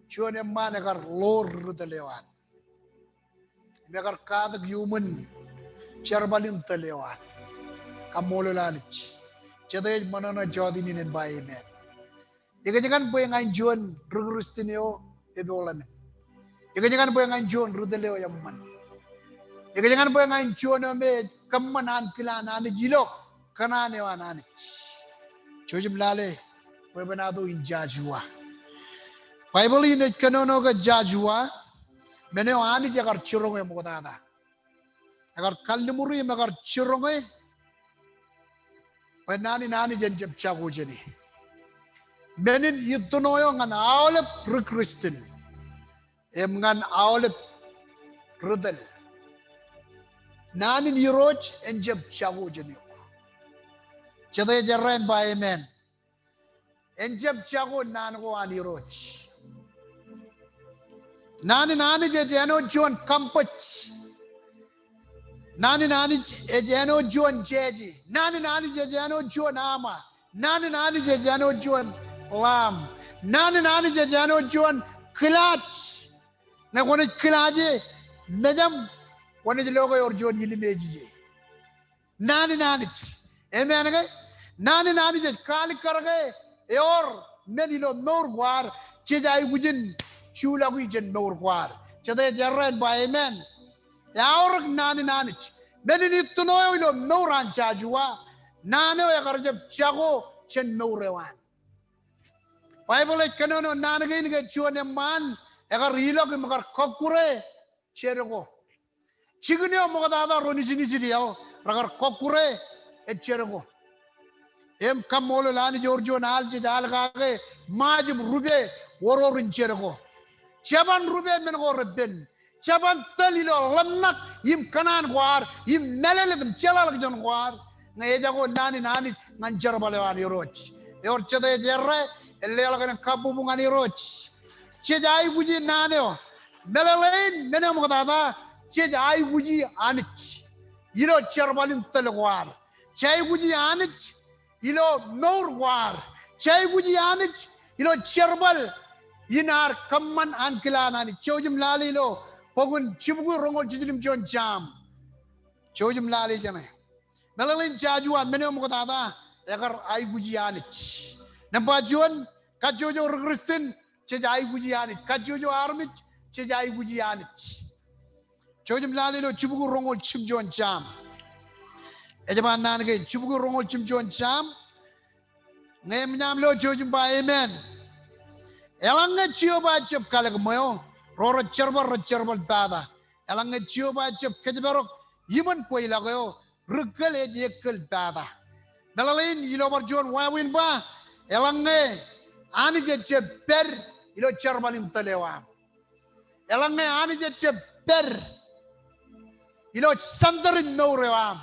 Juon eṃṃaan ekar ḷoor ri tōl eo an. Im ekar katak iuṃwin jerbal in tōl eo an. Kaṃṃoolol Anij. Jete ej ṃōṇōṇō jọteen in en ba amen? Ekōjkan bwe ña in juon ri Kristian eo epoḷemen? Ekōjkan bwe ña in juon ri tōl eo eṃṃan? Ekōjkan bwe ña in juon eo me ej kōṃṃan ankilaan Anij ilo kōṇaan eo an Anij? Jouj im lale bwebwenato in Joshua. Baibōḷ in ej kōnono ke Joshua, men eo Anij ekar jiroñ e ṃoktata. Ekar kalliṃuri im ekar jiroñ e bwe naan in Anij en jab jako jāne. Men in ittino eo ñan aolep ri Kristian im ñan aolep ri tōl. Naan in Irooj en jab jako jān eok. Jete ej errā en ba amen? En jab jako naan ko an Irooj. Naan in Anij ej āinwōt juon kaṃbōj. Naan in Anij ej āinwōt juon jeje. Naan in Anij ej āinwōt juon aṃa. Naan in Anij ej āinwōt juon lamb. Naan in Anij ej āinwōt juon kilaaj. Ñe kwōnaaj kilaaje mejaṃ, kwōnaaj lo ke ewōr juon ilimeej ije. Naan in Anij. Amen ke? Naan in Anij ej kaalikkar ke ewōr men ilo mour ko ad jej aikuj in juḷọki jān mour ko ad. Jete ej errā en ba amen? Eaorōk naan in Anij. Men in ittino eo ilo mour an Joshua, naan eo ekar jab jako jān mour eo an. Baibōḷ ej kōnono naan kein ke juon eṃṃaan ekar ilọk im ekar kọkkure Jeriko. Jikin eo ṃoktata ro nejinijin iaḷ rekar kọkkure e Jeriko. Im kaṃṃoolol Anij ewōr juon al jej al kake Ṃajeḷ im rupe oror in Jeriko. Jeban rupe men ko repen. Jeban tōl ilo ḷōmṇak im kōṇaan ko ad im mālōtlōt im jeḷāḷọkjeṇ ko ad. Ñe ejako naan in Anij ñan jerbal eo an Irooj, ewōr jete ej errā? Ej leḷọk kōn kabbokbok ñan Irooj. Jej aikuji naan eo. Meḷeḷein men eo ṃoktata, jej aikuji Anij ilo jerbal in tōl ko ad. Jej aikuji Anij ilo mour ko ad. Jej aikuji Anij ilo jerbal in ad kōṃṃan ankilaan Anij. Jouj im lale ilo bok in Jibukwi roñoul jiljilimjuon Sam. Jouj im lale jeṇe. Meḷeḷein Joshua, men eo ṃoktata ekar aikuji Anij. Nōṃba juon, kajjojo ri Kristian, jej aikuji Anij. Kajjojo armej, jej aikuji Anij. Jouj im lale ilo Jibukwi roñoul jiljilimjuon Sam. Ej ba naan kein, Jibukwi roñoul jiljilimjuon Sam. Ñe eṃōj aṃ lo, jouj im ba amen. Eḷaññe Jeova ejjab kalōk ṃweo, ro rej jerbal rej jerbal pata. Eḷaññe Jeova ejjab kōjparok iṃōn kweilọk eo, ri kōl ej ekkōl pata. Meḷeḷein ilo bar juon wāween ba, Eḷaññe Anij ejjab pād ilo jerbal in tōl eo aṃ. Eḷaññe Anij ejjab pād ilo center in mour eo aṃ.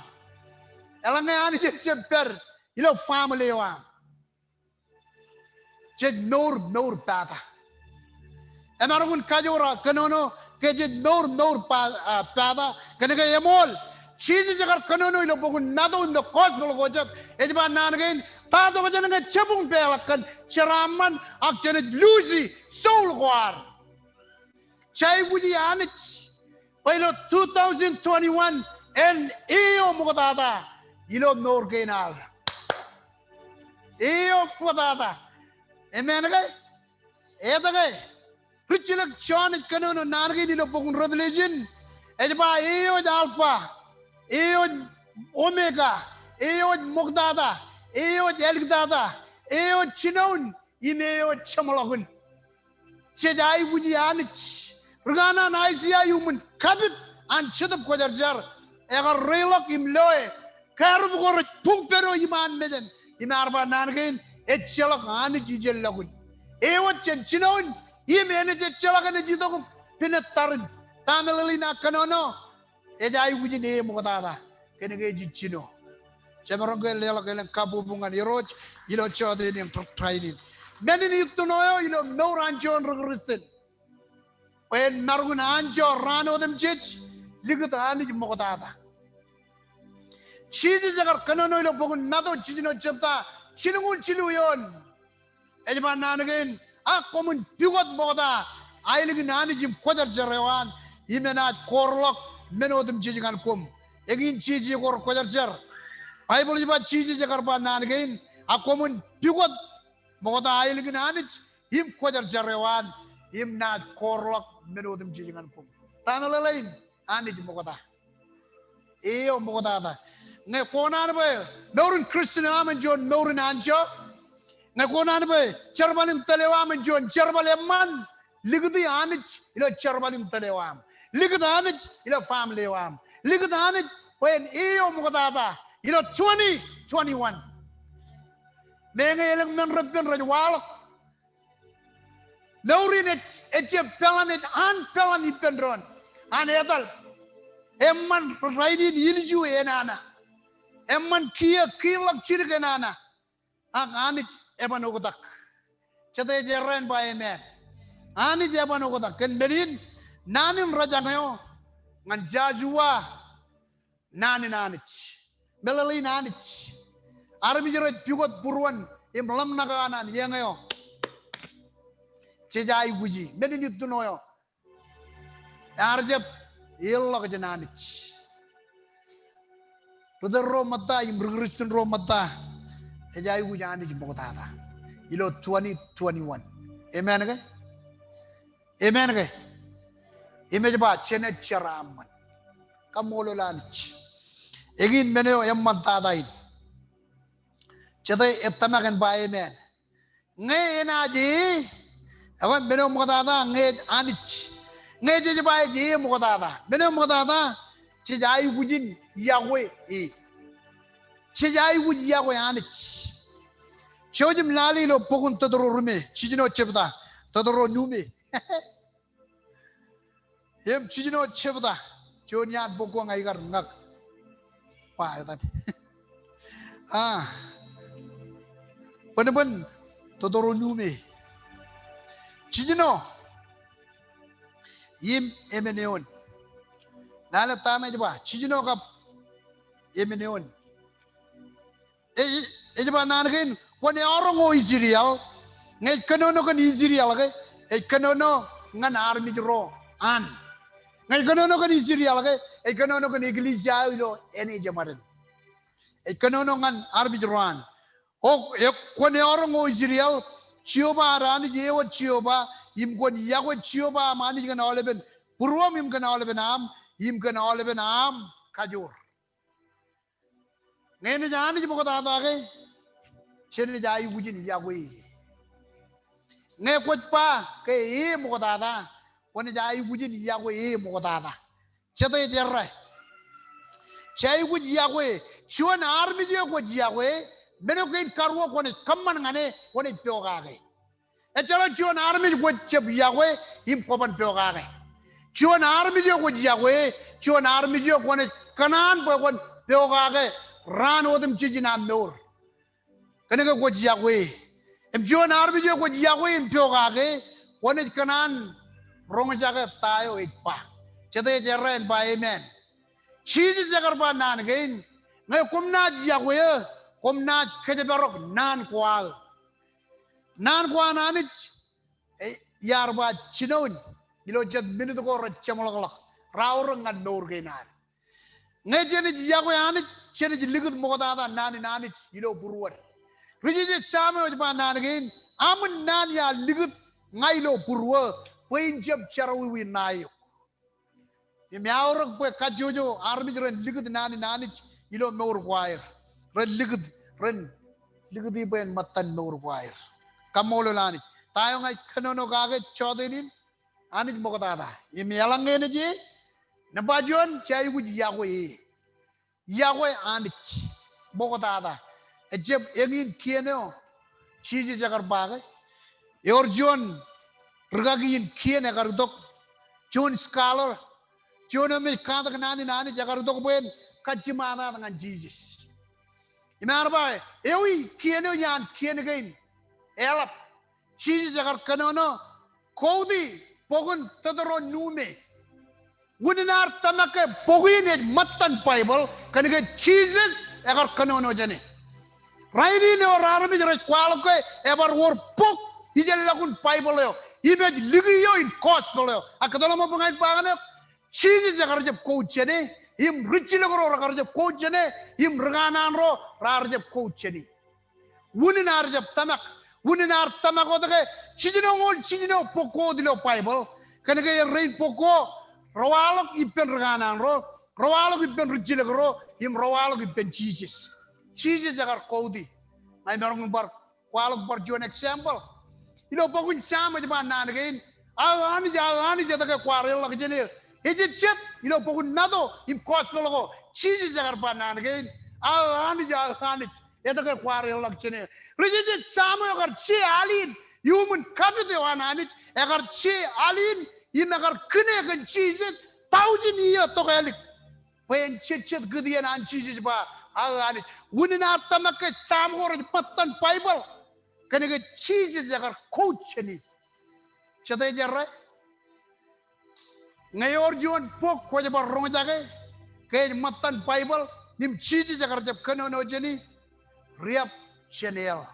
Eḷaññe Anij ejjab pād ilo family eo aṃ. Jej mour, mour pata. Emaroñ in kajoor aō kōnono ke jej mour, mour pa-, ah, pata. Kōnke eṃool, Jisōs ekar kōnono ilo bok in Matu in the gospel ko jet. Ej ba naan kein, ta tokjān ñe jebuñ peḷọk kōn jeraaṃṃan ak jenaaj luuji soul ko ad. Jej aikuji Anij bwe ilo two thousand twenty-one en eo ṃoktata ilo mour kein ad. Eo ṃoktata. Amen ke? Etke? Rijjilōk John ej kōnono naan kein ilo bok in Revelation. Ej ba eo ej Alpha, eo ej Omega, eo ej ṃoktata, eo ej āliktata, eo ej jinoin, im eo ej jeṃḷọkin. Jej aikuji Anij. Ri kanaan Aiseia iuṃwin kapit an Jetōb Kwōjarjar, ekar reiḷọk im loe karub ko rej buñpād eo iṃaan mejān. Im ear ba naan kein, ejjeḷọk Anij ijellọkin. Eo ej jān jinoin, im enaaj ejjeḷọk, enaaj itok im pinet tarin. Ta meḷeḷein aō kōnono? Ej aikuj in e ṃoktata kōnke ej jino. Jemaroñ ke leḷọk elōñ kabbokbok ñan Irooj ilo jota in rainin. Men in itōn eo ilo mour an juon ri Kristian bwe en maroñ in anjọ raan otemjej, likūt Anij ṃoktata. Jisōs ekar kōnono ilo bok in Matu jiljino jebta jilñuul jilu eoon. Ej ba naan kein, ak koṃwin pukot ṃokta aelōñ in Anij im kwōjarjar eo an, im enaaj koorḷọk men otemjej ñan koṃ. Eñin jeje ko rekwōjarjar. Baibōḷ ej ba Jisōs ekar ba naan kein, ak koṃwin pukot ṃokta aelōñ in Anij im kwōjarjar eo an, im naaj koorḷọk men otemjej ñan koṃ. Ta meḷeḷein? Anij ṃokta. Eo ṃoktata. Ñe kōṇaan bwe mour in Christian eo aṃ en juon mour in anjọ, ñe kōṇaan bwe jerbal in tōl eo aṃ en juon jerbal eṃṃan, likūti Anij ilo jerbal in tōl eo aṃ. Likūt Anij ilo family eo aṃ. Likūt Anij bwe en eo ṃoktata ilo twenty twenty-one. Meñe elōñ men repen rej waḷọk, mour in ej, ejjab peḷan, ej an peḷan ippān doon an etal. Eṃṃan rainin ilju enana. Eṃṃan kiiō kiinḷọk jidik enana. Ak Anij eban oktak. Jete ej errā en ba amen? Anij eban oktak. Kōn men in, naan in rōjañ eo ñan Josua, naan in Anij. Meḷeḷein Anij. Armej rej pukot būruon im ḷōmṇak eo an, an eñ eo. Jej aikuji. Men in itōn eo ear jab ilọk jān Anij. Ri tōl ro ṃōtta im ri Kristian ro ṃōtta, ej aikuj Anij ṃoktata ilo twenty twenty-one. Amen ke? Amen ke? Im ej ba, jenaaj jeraaṃṃan. Kaṃṃoolol Anij. Eñin men eo eṃṃantata in. Jete ej tōmak en ba amen? Ñe enaaj e, ekwe men eo ṃoktata, ñe ej Anij. Ñe jej ba ej e ṃoktata. Men eo ṃoktata, jej aikuj in iọkwe e. Jej aikuj iọkwe Anij. Jouj im lale ilo bok in Tōtōro Rume, jiljino jebta, Tōtōro Nume. Im jiljino jebta, juon iaan bok ko ña ikar ñak. Ba etan. Ah. Bōnbōn Tōtōro Nume. Jiljino im emān eoon. Lale ta ṇe ej ba, jiljino kab emān eoon. Ej, ej ba naan kein, kwōn eọroñ o Israel, ñe ej kōnono kōn Israel ke, ej kōnono ñan armej ro an. Ñe ej kōnono kōn Israel ke, ej kōnono kōn eklejia eo ilo āne jeṃaden. Ej kōnono ñan armej ro an. O, e, kwōn eọroñ o Israel, Jeova ad Anij eo ej Jeova, im kwōn iọkwe Jeova aṃ Anij kōn aolepen būruoṃ im kōn aolepen aṃ, im kōn aolepen aṃ kajoor. Ñe enaaj Anij ṃoktata ke, jenaaj aikuj in iọkwe e. Ñe kwōj ba ke e ṃoktata, kwōnaaj aikuj in iọkwe e ṃoktata. Jete ej errā? Jej aikuj iọkwe e. Juon armej eo kwōj iọkwe e, Men eo kein karuo kwōnaaj kōṃṃan ñan e, kwōnaaj pokake. Ejjeḷọk juon armej kwōj jab yokwe im kwōban pokake. Juon armej eo kwōj yokwe, juon armej eo kwōnaaj kōṇaan bwe kwōn pokake raan otemjej in aṃ mour. Kōnke kwōj yokwe. Im juon armej eo kwōj yokwe im pokake, kwōnaaj kōṇaan roñjake ta eo ej ba. Jete ej errā en ba amen? Jisōs ekar ba naan kein, ñe koṃ naaj yokwe eō, koṃ naaj kōjparok naan ko aō. Naan ko an Anij, e, iar ba jinoin, ilo jet minit ko rej jeṃḷọkḷọk, raorōk ñan mour kein ad. Ñe jenaaj yokwe Anij, jenaaj likūt ṃoktata naan in Anij ilo būruod. Ri-jeje Sam eo ej ba naan kein, aṃ naan iar likūt ña ilo būruō, bwe in jab jerọwiwi ṇae eok. Im eaorōk bwe kajjojo armej ren likūt naan in Anij ilo mour ko aer. Ren likūt, ren likūti bwe en ṃōttan mour ko aer. Kaṃṃoolol Anij. Ta eo ña ij kōnono kake jọteen in, Anij ṃoktata. Im eḷaññe enaaj e, nōṃba juon, jej aikuj yokwe e. Yokwe Anij ṃoktata. Ejjab eñin kien eo Jisōs ekar ba ke. Ewōr juon rūkaki in kien ekar itok, juon scholar, juon eo me ej katak naan in Anij, ekar itok bwe en kajjiṃaatata ñan Jisōs. Im ear ba, ewi kien eo iaan kien kein eḷap? Jisōs ekar kōnono, quote e bok in Teuteronomi. Unin ad tōmak ke bok in ej ṃōttan Baibōḷ, kōnke Jisōs ekar kōnono jāne. Rainin ewōr armej rej kwaḷọk ke ebar wōr bok ijellọkun Baibōḷ eo, im ej liki eo in gospel eo. Ak kōtḷọk ṃōk bwe ña in ba ñan eok, Jisōs ekar jab quote jāne, im rijjilōk ro rekar jab quote jāne, im rikanaan ro raar jab quote jāne. Unin ad jab tōmak. Unin ad tōmak wōt ke jijinoñoul jijino bok ko wōt ilo Baibōḷ. Kōnke errein bok ko rewaḷọk ippān rikanaan ro, rewaḷọk ippān rijjilōk ro, im rewaḷọk ippān Jisōs. Jisōs ekar quote e. Ña imaroñ in bar kwaḷọk bar juon example. Ilo bok in Sam ej ba naan kein, aō Anij, aō Anij, etke kwaar eḷḷọk jān eō? Ejejjet ilo bok in Matu im gospel ko, Jisōs ekar ba naan kein, aō Anij, aō Anij, etke kwaar eḷḷọk jān eō? Ri-jeje Sam eo ekar je al in iuṃwin kapit eo an Anij, ekar je al in im ekar kine kōn Jisōs thousand year tokālik. Bwe en jejjet kūtien an Jisōs ba, aō Anij. Unin ad tōmak ke Sam ko rej ṃōttan Baibōḷ, kōnke Jisōs ekar quote jāne. Jete ej errā? Ñe ewōr juon bok kwōj bar roñjake ke ej ṃōttan Baibōḷ im Jisōs ekar jab kōnono jāne, riab jān eḷ.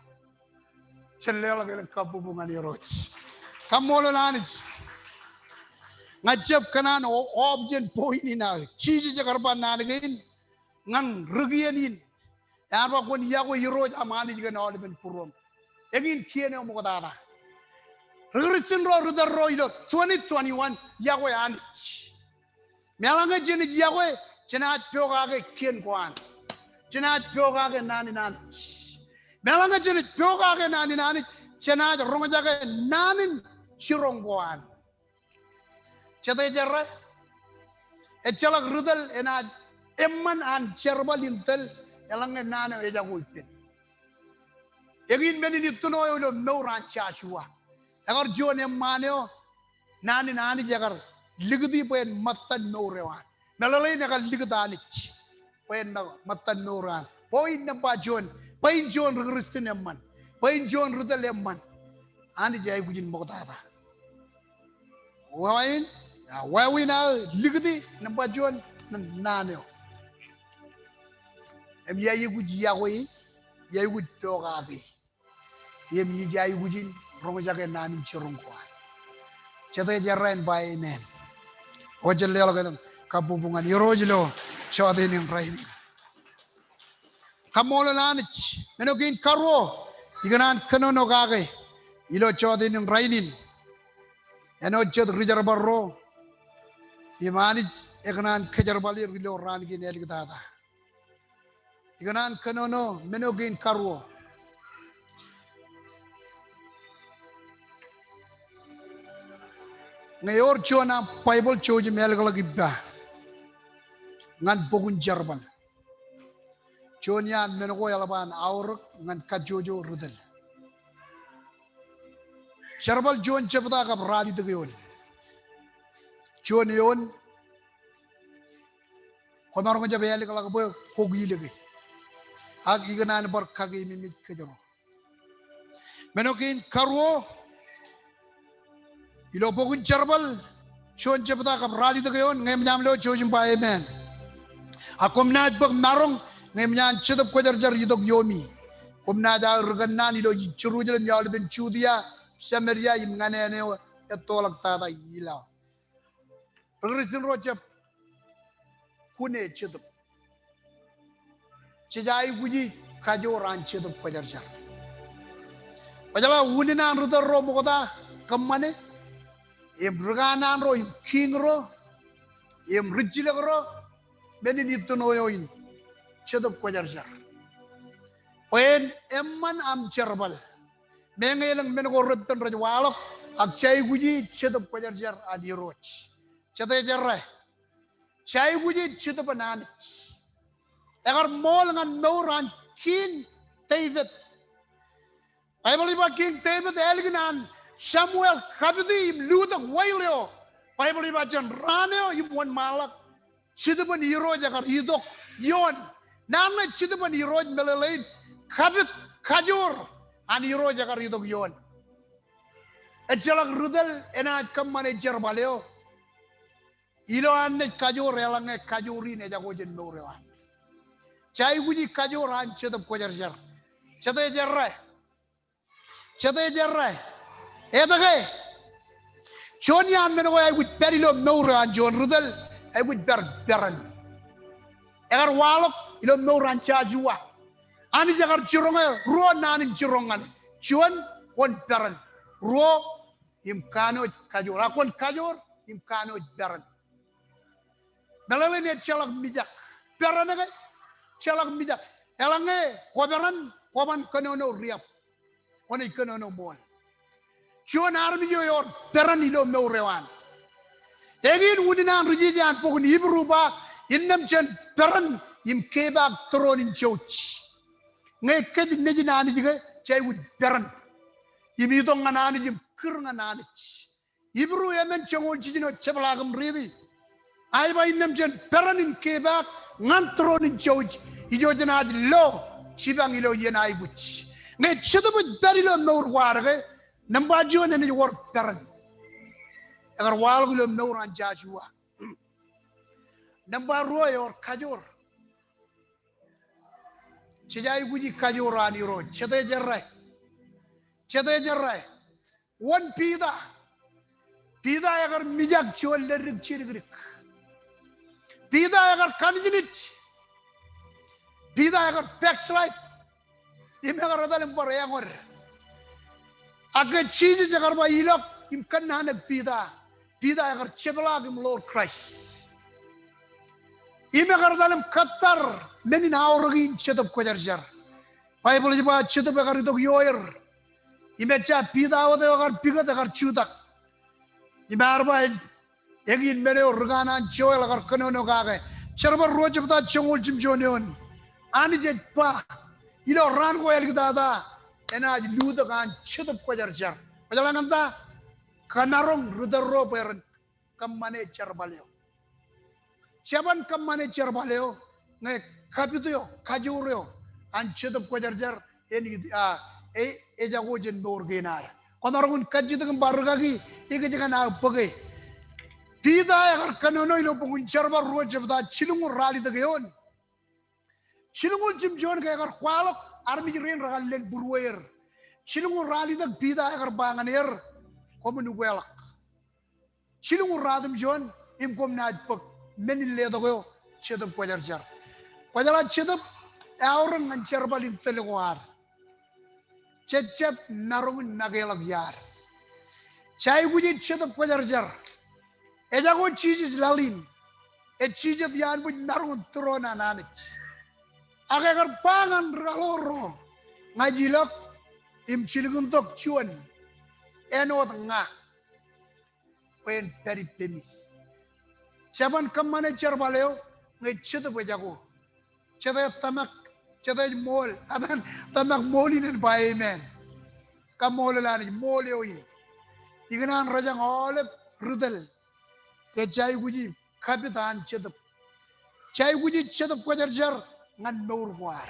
Jen leḷọk elōñ kabbokbok ñan Irooj. Kaṃṃoolol Anij. Ña ij jab kōṇaan o-, off jān point in aō. Jisōs ekar ba naan kein ñan ri kien in. Ear ba kwōn yokwe Irooj aṃ Anij kōn aolepen būruōṃ. Eñin kien eo ṃoktata. Ri Kristian ro, ri tōl ro ilo twenty twenty-one, yokwe Anij. Im eḷaññe jenaaj yokwe, jenaaj pokake kien ko an. Jenaaj pokake naan in Anij. Im eḷaññe jenaaj pokake naan in Anij, jenaaj roñjake naan in jiroñ ko an. Jete ej errā? Ejjeḷọk ri tōl enaaj eṃṃan an jerbal in tōl eḷaññe naan eo ejako ippān. Eñin men in itōn eo ilo mour an Josua. Ekar juon eṃṃaan eo naan in Anij ekar likūti bwe en ṃōttan mour eo an. Meḷeḷein ekar likūt Anij bwe en ṃō-, ṃōttan mour eo an. Point nōṃba juon, bwe in juon ri Kristian eṃṃan, bwe in juon ri tōl eṃṃan, Anij ej aikuj in ṃoktata. Wāween, a, wāween aō likūti nōṃba juon naan eo. Im iar aikuj yokwe, iar aikuj pokake. Im ij aikuj in roñjake naan in jiroñ ko an. Jete ej errā en ba amen? O jen leḷọk elōñ kabbokbok ñan Irooj ilo jọteen in rainin. Kaṃṃoolol Anij, men eo kein karuo ikōṇaan kōnono kake ilo jọteen in rainin. Āinwōt jet rijerbal ro im Anij ekōṇaan kōjerbal er ilo raan kein āliktata. Ikōṇaan kōnono men eo kein karuo. Ñe ewōr juon aṃ Baibōḷ jouj im ālōkḷọk ippa ñan bok in Jerbal. Juon iaan men ko eḷap an aorōk ñan kajjojo ri tōl. Jerbal juon jebta kab ralitōk eoon. Juon eoon, kwōmaroñ jab ālikḷọk bwe kwō kilōke. Ak ikōṇaan bar kakeememej kōjro. Men eo kein karuo, ilo bok in Jerbal juon jebta kab ralitōk eoon, ñe eṃōj aṃ lo jouj im ba amen. Ak koṃ naaj bōk maroñ ñe eṃōj an Jetōb Kwōjarjar itok iomi. Koṃ naaj aō ri kōnnaan ilo Jerusalem, aolepen Judia, Samaria, im ñan āne eo ettoḷọk tata ilaḷ. Ri Kūrjin ro jab kune Jetōb. Jej aikuji kajoor an Jetōb Kwōjarjar. Kwōjeḷā unin an ri tōl ro ṃokta kōṃṃane, im ri kanaan ro, im kiiñ ro, im rijjilōk ro, men in ittino eo in Jetōb Kwōjarjar. Bwe en eṃṃan aṃ jerbal. Meñe elōñ men ko reppen rej waḷọk, ak jej aikuji Jetōb Kwōjarjar an Irooj. Jete jerā? Jej aikuji Jetōb an Anij. Ekar ṃool ñan mour an Kiiñ Devid. Baibōḷ ej ba Kiiñ Devid ālikin an Samuel kapiti im lutōk wāween eo. Baibōḷ ej ba jān raan eo im wōnṃaanḷọk, Jetōb an Irooj ekar itok ioon. Naan ṇe Jetōb an Irooj meḷeḷein kapit kajoor an Irooj ekar itok ioon. Ejjeḷọk ri tōl enaaj kōṃṃane jerbal eo ilo an naaj kajoor eḷaññe kajoor in ejako jān mour eo an. Jej aikuji kajoor an Jetōb Kwōjarjar. Jete jerā? Jete jerā? Etke? Juon iaan men ko ej aikuj pād ilo mour eo an juon ri tōl, ej aikuj pād peran. Ekar waḷọk ilo mour an Josua. Anij ekar jiroñ e ruo naan in jiroñ ñan e. Juon, kwōn peran. Ruo, im kanooj kajoor. Ak kwōn kajoor im kanooj peran. Meḷeḷein ejjeḷọk mijak. Peran ke? Ejjeḷọk mijak. Eḷaññe kwō peran, kwō ban kōnono riab. Kwōnaaj kōnono ṃool. Juon armej eo ewōr peran ilo mour eo an. Eñin unin an ri jeje an bok in Hibru ba, innām jen peran im kepaak tūroon in jouj. Ñe kōj nejin Anij ke, jej aikuj peran im itok ñan Anij im kūr ñan Anij. Hibru emān joñoul jiljino jepḷaak im riiti. Ej ba innām jen peran im kepaak ñan tūroon in jouj, ijo jenaaj lo jipañ ilo iien aikuj. Ñe Jetōb ej pād ilo mour ko ad ke, nōṃba juon enaaj wōr peran. Ekar waḷọk ilo mour an Josua. Nōṃba ruo ewōr kajoor. Jej aikuji kajoor an Irooj. Jete jerā? Jete jerā? Wōn Piter? Piter ekar mijak juon leddik jidikdik. Piter ekar kanijnij. Piter ekar backslide. Im ekar etal im bar eñor. Ak ke Jisōs ekar ba ilọk im kōnnaanōk Piter, Piter ekar jepḷaak im ḷoor Kraist. Im ekar etal im kōttar men in aorōk in Jetōb Kwōjarjar. Baibōḷ ej ba Jetōb ekar itok ioer. Im ejja Piter wōt eo ekar pikōt, ekar jutak. Im ear ba ej, eñin men eo ri kanaan Joel ekar kōnono kake. Jerbal ruo jebta joñoul jimjuon eoon. Anij ej ba, ilo raan ko āliktata, enaaj lutōk an Jetōb Kwōjarjar. Kwōjeḷā ñan ta? Kōmaroñ ri tōl ro bwe ren kōṃṃane jerbal eo. Jeban kōṃṃane jerbal eo, ñe kapit eo, kajoor eo an Jetōb Kwōjarjar, en, a, e, ejako jān mour kein ad. Kwōmaroñ in kajjitōk im ba rikaki, ikōjkan aō bōke. Piter ekar kōnono ilo bok in Jerbal ruo jebta jilñuul ralitōk eoon. Jilñuul jimjuon ke ekar kwaḷọk armej rein rekar len būrueir. Jilñuul ralitōk Piter ekar ba ñan er, koṃwin ukeḷọk. Jilñuul ratimjuon im koṃ naaj bōk men in letok eo Jetōb Kwōjarjar. Kwōjeḷā Jetōb eaorōk ñan jerbal in tōl ko ad. Jej jab maroñ in makeḷọk iaad. Jej aikuji Jetōb Kwōjarjar. Ejako Jisōs laḷ in. Ej Jisōs iaan bwij maroñ in tūroon an Anij. Ak ekar ba ñan ri kaḷoor ro, ña ij ilọk im jilkintok juon āinwōt ña bwe en pād ippemi. Jeban kōṃṃane jerbal eo ñe Jetōb ejako. Jete tōmak Jete ej ṃool? Etan, tōmak ṃool in en ba amen. Kaṃṃoolol Anij, ṃool eo in. Ikōṇaan rejañ aolep ri tōl ke jaikuji kapit an Jetōb. Jaikuji Jetōb Kwōjarjar ñan mour ko ad.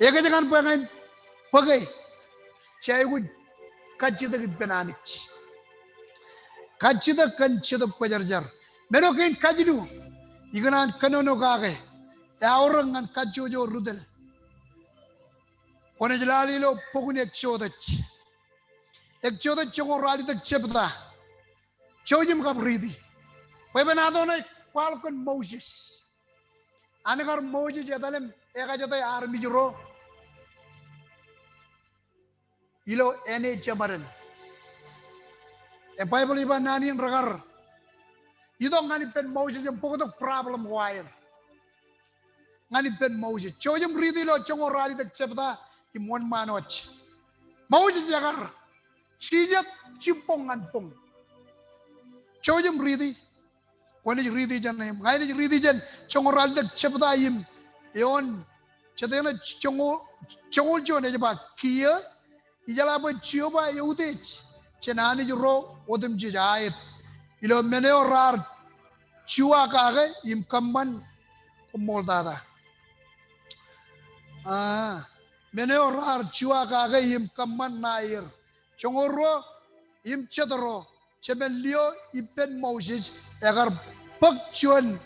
Ekōjkan bwe ñan bōke jaikuj kajjitōk ippān Anij. Kajjitōk kōn Jetōb Kwōjarjar. Men eo kein kajilu, ikōṇaan kōnono kake, eaorōk ñan kajjojo ri tōl. Kwōnaaj lale ilo bok in Exodus. Exodus joñoul ralitōk jebta. Jouj im kab riiti. Bwebwenato ṇe kwaḷọk kōn Moses. An kar Moses etal im ekajete armej ro ilo āne jeṃaden. E Baibōḷ ej ba naan in rekar itok ñan ippān Moses im bōktok problem ko aer ñan ippān Moses. Jouj im riiti ilo joñoul ralitōk jebta im wōnṃaanwōj. Moses ekar jijet jibboñ ñan boñ. Jouj im riiti. Kwōnaaj riiti jān im ña inaaj riiti jān joñoul ralitōk jebta im eoon, jete ṇe joñoul, joñoul juon ej ba kiiō, ijeḷā bwe Jeova eutiej jān anij ro otemjej aet ilo men eo raar juwa kake im kōṃṃan. Koṃṃool tata. A, men eo raar juwa kake im kōṃṃan ṇae er. Joñoul ruo im jet ro, jemān lio ippān Moses ekar bōk juon,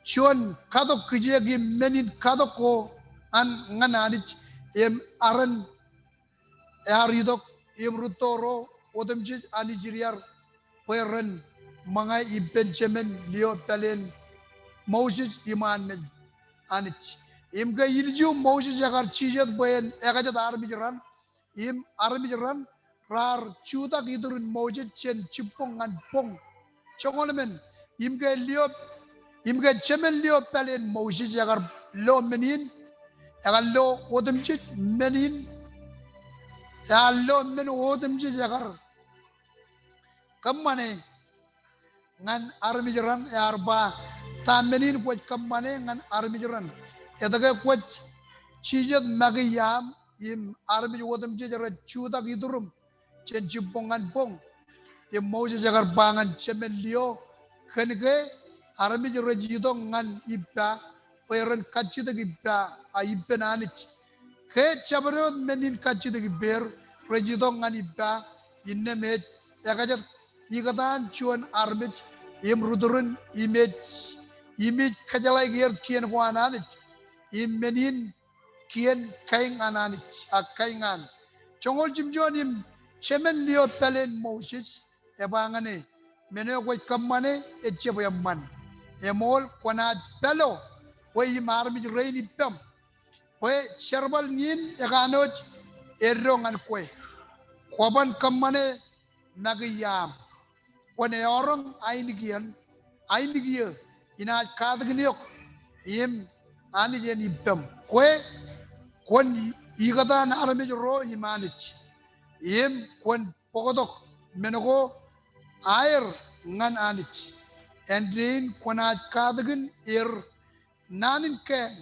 juon katok kijeek im men in katok ko an ñan Anij im aren ear itok im rūtto ro otemjej an Israel bwe ren ṃōñā ippān jemān lio pāleen Moses iṃaan men Anij. Im ke ilju Moses ekar jijet bwe en ekajet armej raṇ, im armej raṇ raar jutak iturin Moses jān jibboñ ñan boñ. Joñoul emān, im ke lio, im ke jemān lio pāleen Moses ekar lo men in, ekar lo otemjej men in, ekar lo men otemjej ekar kōṃṃane ñan armej raṇ, ear ba, ta men in kwōj kōṃṃane ñan armej raṇ? Etke kwōj jijet make iaam im armej otemjej rej jutak ituruṃ jān jibboñ ñan boñ? Im Moses ekar ba ñan jemān lio, kōn ke armej rej itok ñan ippa bwe ren kajjitōk ippa, a ippān Anij. Ke jabdewōt men in kajjitōk ippāer rej itok ñan ippa, innām ej ekajet ikōtaan juon armej im rūturin im ej, im ij kōjeḷāik er kien ko an Anij, im men in kien kaeñ an Anij, a kaeñ an. Joñoul jimjuon, im jemān lio pāleen Moses eba ñan e, men eo kwōj kōṃṃane ejjab eṃṃan. Eṃool, kwōnaaj pālo bwe im armej rein ippaṃ, bwe jerbal in ekanooj eddo ñan kwe. Kwōban kōṃṃane make iaam. Kwōn eọroñ ainikien, ainikien, inaaj katakin eok im Anij en ippaṃ. Kwe kwōn ikōtaan armej ro im Anij, im kwōn bōktok men ko aer ñan Anij. Āindein kwōnaaj katakin er naan in kaeñ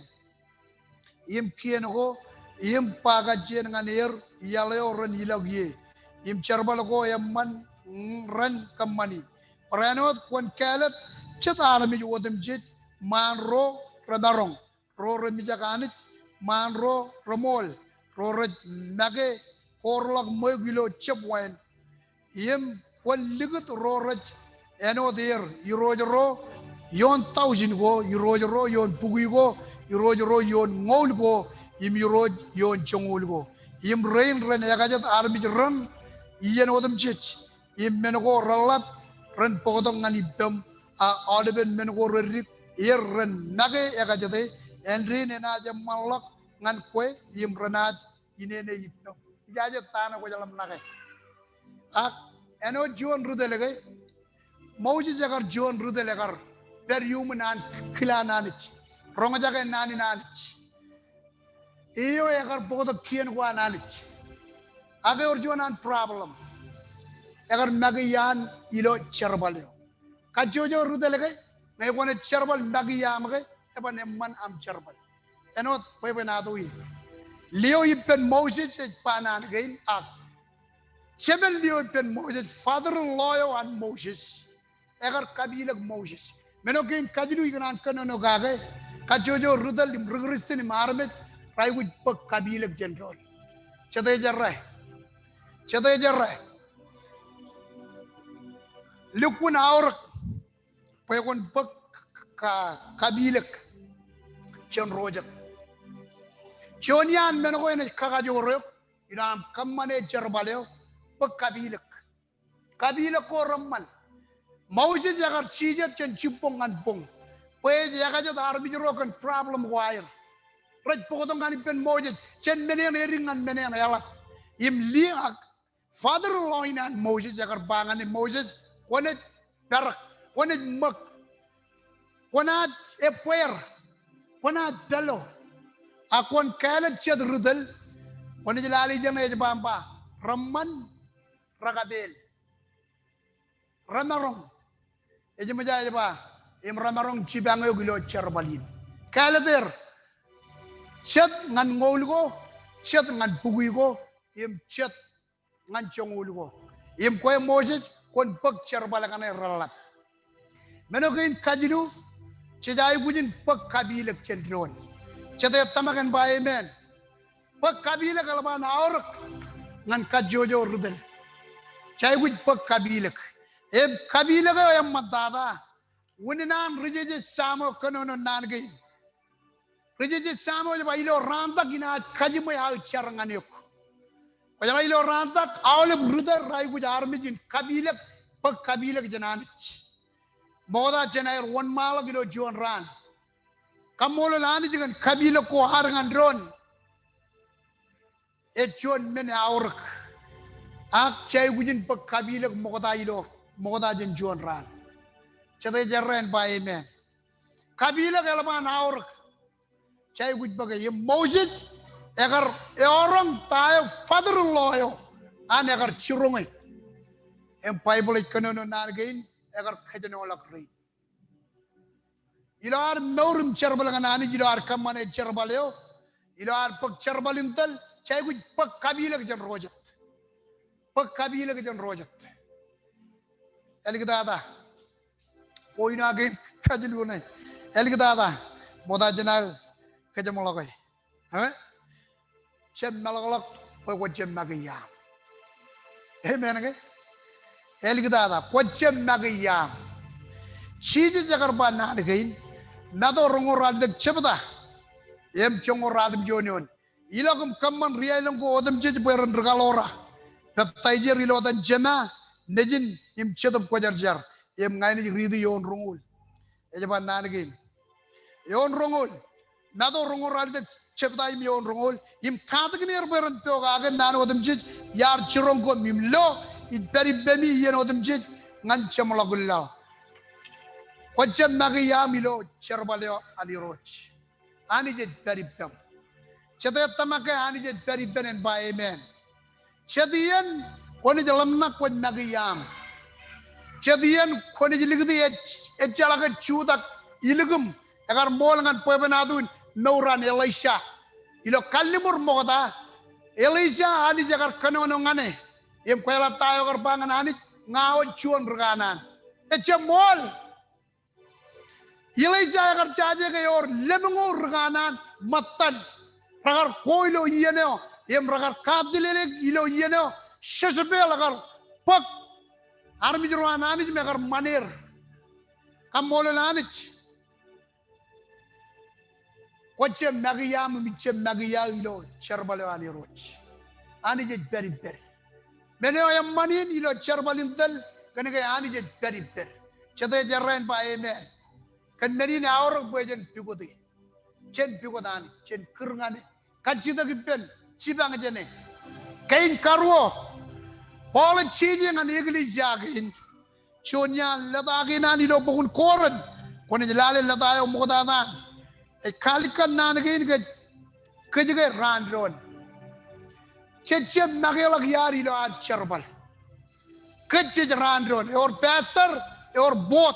im kien ko, im ba kajjien ñan er iaḷ eo ren ilọk ie, im jerbal ko eṃṃan ren kōṃṃani. Barāinwōt kwōn kāālōt jet armej otemjej ṃaan ro remaroñ, ro remijak Anij, ṃaan ro reṃool, ro rej make koorḷọk ṃweiuk ilo jab wain. Im kwōn likūt ro rej āinwōt er, irooj ro ioon tọujin ko, irooj ro ioon bukwi ko, irooj ro ioon ñoul ko, im irooj ioon joñoul ko. Im rein ren ekajet armej raṇ iien otemjej, im men ko reḷap ren bōktok ñan ippaṃ, a aolepen men ko reddik er ren make ekajete, āindein enaaj eṃṃanḷọk ñan kwe, im renaaj inene ippaṃ. Ijaje ta ṇe kwōjeḷā im ṇake. Ak āinwōt juon ri tōl ke, Moses ekar juon ri tōl ekar pād iuṃwin an kile an Anij, roñjake naan in Anij. Eo ekar bōktok kien ko an Anij. Ak ewōr juon an problem. Ekar make iaan ilo jerbal eo. Kajjojo ri tōl ke, ñe kwōnaaj jerbal make iaam ke, eban eṃṃan aṃ jerbal. Āinwōt bwebwenato in. Lio ippān Moses ej ba naan kein ak. Jeban lio ippān Moses, father-in-law eo an Moses. Ekar kapilōk Moses. Men eo kein kajilu ikōṇaan kōnono kake. Kajjojo ri tōl im ri Kristian im armej. Rej aikuj bōk kapilōk jān doon. Jete ej errā. Jete ej errā. Lukkuun aorōk. Bwe kwōn bōk ka-, kapilōk jān ro jet. Juon iaan men ko enaaj kakajoor eok, ilo aṃ kōṃṃane jerbal eo, bōk kapilōk. Kapilōk ko reṃṃan. Moses ekar jijet jān jibboñ ñan boñ. Bwe ej ekajet armej ro kōn problem ko aer. Rej bōktok ñan ippān Moses, jān men eṇ edik ñan men eṇ eḷap. Im liaak, father-in-law in an Moses ekar ba ñan Moses, kwōnaaj perak, kwōnaaj ṃōk, kwōnaaj ebbeer, kwōnaaj pālo, ak kwōn kāālōt jet ri tōl, kwōnaaj lale ijeṇe ej ba im ba, reṃṃan, rekapeel, remaroñ, ej ṃōj aō ej ba, im remaroñ jipañ eok ilo jerbal in. Kāālōt er, jet ñan ñoul ko, jet ñan bukwi ko, im jet ñan joñoul ko. Im kwe Moses, kwōn bōk jerbal kaṇe reḷap. Men eo kein kajilu, jej aikuj in bōk kapilōk jān doon. Jete ej tōmak en ba amen. Bōk kapilōk eḷap an aorōk ñan kajjojo ri tōl. Jej aikuj bōk kapilōk. Im kapilōk eo eṃṃantata. Unin an ri jeje Sam eo kōnono naan kein. Ri jeje Sam eo ej ba ilo raantak inaaj kajiṃwe aō jar ñan eok. Kwōjeḷā ilo raantak aolep ri tōl rej aikuj armej in kapilōk, bōk kapilōk jān Anij. Ṃokta jān aer wōnṃaanḷọk ilo juon raan. Kaṃṃoolol Anij kōn kapilōk ko ad ñan doon. Ej juon men eo aorōk. Ak jej aikuj in bōk kapilōk ṃokta ilo, ṃokta jān juon raan. Jete ej errā en ba amen. Kapilōk eḷap an aorōk. Jej aikuj bōke. Im Moses, ekar eọroñ ta eo father-in-law eo an ekar jiroñe. Im Baibōḷ ej kōnono naan kein, ekar kōjenolọk rein. Ilo ad mour im jerbal ñan Anij, ilo ad kōṃṃane jerbal eo, ilo ad bōk jerbal in tōl, jej aikuj bōk kapilōk jān ro jet. Bōk kapilōk jān ro jet. Āliktata. Bwe eo ij kajilu ṇe. Āliktata. Ṃokta jān aō kōjeṃḷọke. Ā? Jab meḷọkḷọk bwe kwō jab make iaaṃ. Amen ke? Āliktata, kwō jab make iaaṃ. Jisōs ekar ba naan kein, Matu roñoul ralitōk jebta, im joñoul ratimjuon eoon. Ilọk im kōṃṃan ri-aelōñ ko otemjej bwe ren rikaḷoora. Peptaij er ilo etan Jema, Nejin, im Jetōb Kwōjarjar. Im ña inaaj riiti eoon roñoul. Ej ba naan kein. Eoon roñoul. Matu roñoul ralitōk jebta im eoon roñoul. Im katakin er bwe ren pokake naan otemjej iar jiroñ koṃ im lo ij pād ippemi iien otemjej ñan jeṃḷọkin laḷ. Kwō jab make iaaṃ ilo jerbal eo an Irooj. Anij ej pād ippem. Jete ej tōmak ke Anij ej pād ippān en ba amen. Jet iien kwōnaaj ḷōmṇak kwōj make iaaṃ. Jet iien kwōnaaj likūti ej, ejjeḷọk ej jutak ilikiṃ. Ekar ṃool ñan bwebwenato in mour an Elija. Ilo kalliṃur ṃokta, Elija Anij ekar kōnono ñan e. Im kwōjeḷā ta eo ekar ba ñan Anij, ña wōt juon ri kanaan. Ejjab ṃool. Elija ekar jaje ke ewōr lemñoul ri kanaan ṃōttan. Rekar ko ilo iien eo, im rekar katilelek ilo iien eo, Jezebel ekar bōk armej ro an Anij im ekar ṃan er. Kaṃṃoolol Anij. Kwō jab make iaaṃ im ij jab make iaō ilo jerbal eo an Irooj. Anij ej pād ippād. Men eo eṃṃan in ilo jerbal in tōl, kōnke Anij ej pād ippād. Jete ej errā en ba amen. Kōn men in eaorōk bwe jen pukot e. Jen pukot Anij, jen kūr ñan e. Kajjitōk ippān, jipañ jān e. Kein karuo, Paul ej jeje ñan eklejia kein. Juon iaan lōta kein an ilo bok in Korint. Kwōnaaj lale lōta eo ṃoktata an. Ej kaalikkar naan kein ke kōj ke raan doon. Jej jab makeḷọk iaad ilo ad jerbal. Kōj jej raan doon. Ewōr pastor, ewōr board,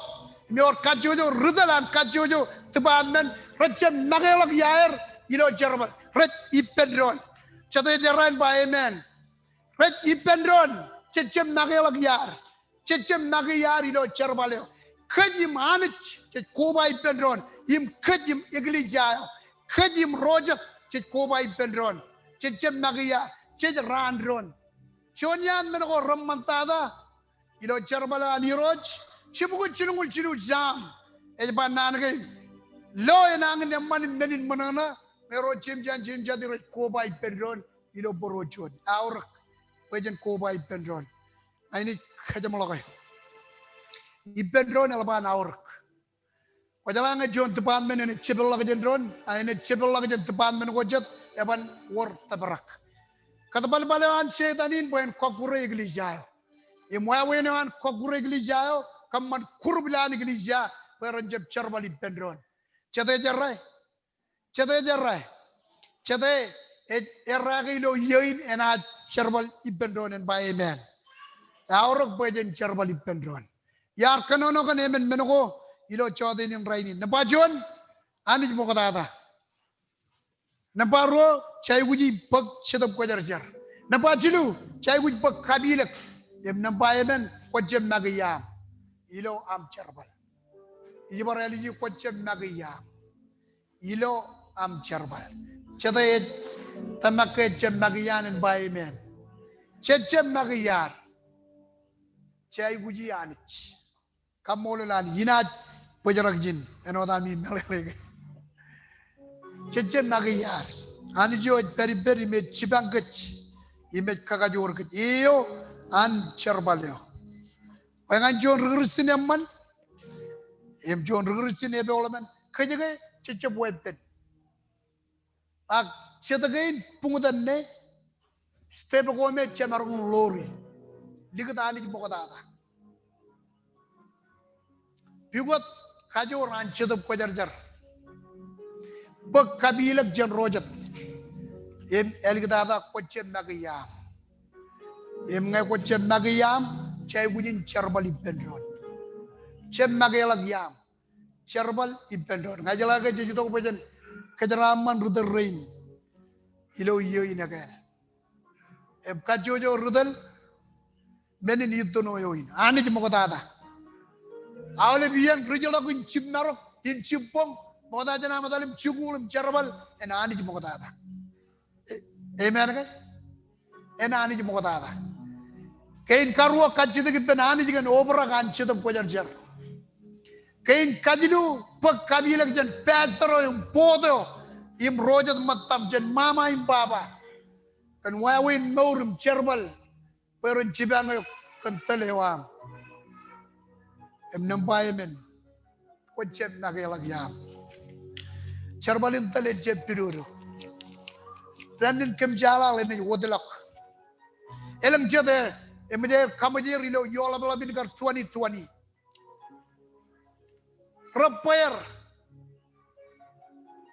im ewōr kajjojo ri tōl an kajjojo department. Rej jab makeḷọk iaer ilo jerbal. Rej ippān doon. Jete ej errā in ba amen. Rej ippān doon. Jej jab makeḷọk iaad. Jej jab make iaad ilo jerbal eo. Kōj im Anij jej koba ippān doon. Im kōj im eklejia eo. Kōj im ro jet jej koba ippān doon. Jej jab make iaad. Jej raan doon. Juon iaan men ko reṃṃantata ilo jerbal eo an Irooj, jibukwi jilñuul jilu Sam ej ba naan kein. Lo enañin eṃṃan im men in ṃōṇōṇō, ñe ro jemjean jemjatin rej koba ippān doon ilo bōro juon. Aorōk bwe jen koba ippān doon. Ña inaaj kajeṃḷọke. Ippān doon eḷap an aorōk. Kwōjeḷā ñe juon department enaaj jepeḷḷọk jān doon, a enaaj jepeḷḷọk jān department ko jet, eban wōr tōprak. Kōtbalbal eo an Setan in bwe en kọkkure eklejia eo. Im wāween eo an kọkkure eklejia eo, kōṃṃan group ilowaan eklejia bwe ren jab jerbal ippān doon. Jete ej errā? Jete ej errā? Jete ej errā ke ilo iiō in enaaj jerbal ippān doon? En ba amen. Eaorōk bwe jen jerbal ippān doon. Iar kōnono kōn emān men ko ilo jọteen in rainin. Nōṃba juon, Anij ṃoktata. Nōṃba ruo, jej aikuji bōk Jetōb Kwōjarjar. Nōṃba jilu, jej aikuj bōk kapilōk. Im nōṃba emān, kwōj jab make iaam ilo aṃ jerbal. Ij bar āliji, kwōj jab make iaam ilo aṃ jerbal. Jete ej tōmak ke ej jab make iaan? En ba amen. Jej jab make iaad. Jej aikuji Anij. Kaṃṃoolol Anij. Inaaj bōjrak ijin āinwōt ami meḷeḷe ke jej jab make iaad. Anij eo ej pād ippād im ej jipañ kōj im ej kakajoor kōj. Eo an jerbal eo. Bwe ñan juon ri Kristian eṃṃan im juon ri Kristian epoḷmān, kōj ke jej jab weeppān. Ak jet kein buñtōn ṇe, step ko me jemaroñ ḷoori. Likūt Anij ṃoktata. Pukot kajoor an Jetōb Kwōjarjar. Bōk kapilōk jān ro jet. Im āliktata, kwōj jab make iaam. Im ñe kwōj jab make iaam, jej aikuj in jerbal ippān doon. Jab makeḷọk iaam. Jerbal ippān doon. Ña ijeḷā ke jej itok bwe jen kōjeraaṃṃan ri tōl rein ilo iiō in ekāāl. Im kajjojo ri tōl men in ittino eo in. Anij ṃoktata. Aolep iien ri jeḷọk in jibmarok, in jibboñ, ṃokta jān aṃ etal im jikuuḷ im jerbal, en Anij ṃoktata. E-, amen ke? En Anij ṃoktata. Kein karuo, kajjitōk ippān Anij kōn obrak an Jetōb Kwōjarjar. Kein kajilu, bōk kapilōk jān pastor eo im board eo im ro jet ṃōttaṃ, jān mama im baba, kōn wāween mour im jerbal bwe ren jipañ eok kōn tōl eo aṃ. Im nōṃba emān, kwōj jab makeḷọk iaam. Jerbal in tōl ej jab pidodo. Dān in kōm jeḷā enaaj wōtlọk. Elōñ jete eṃōj aer kaṃōj er ilo ioḷapḷap in kar twenty twenty. Rej bweer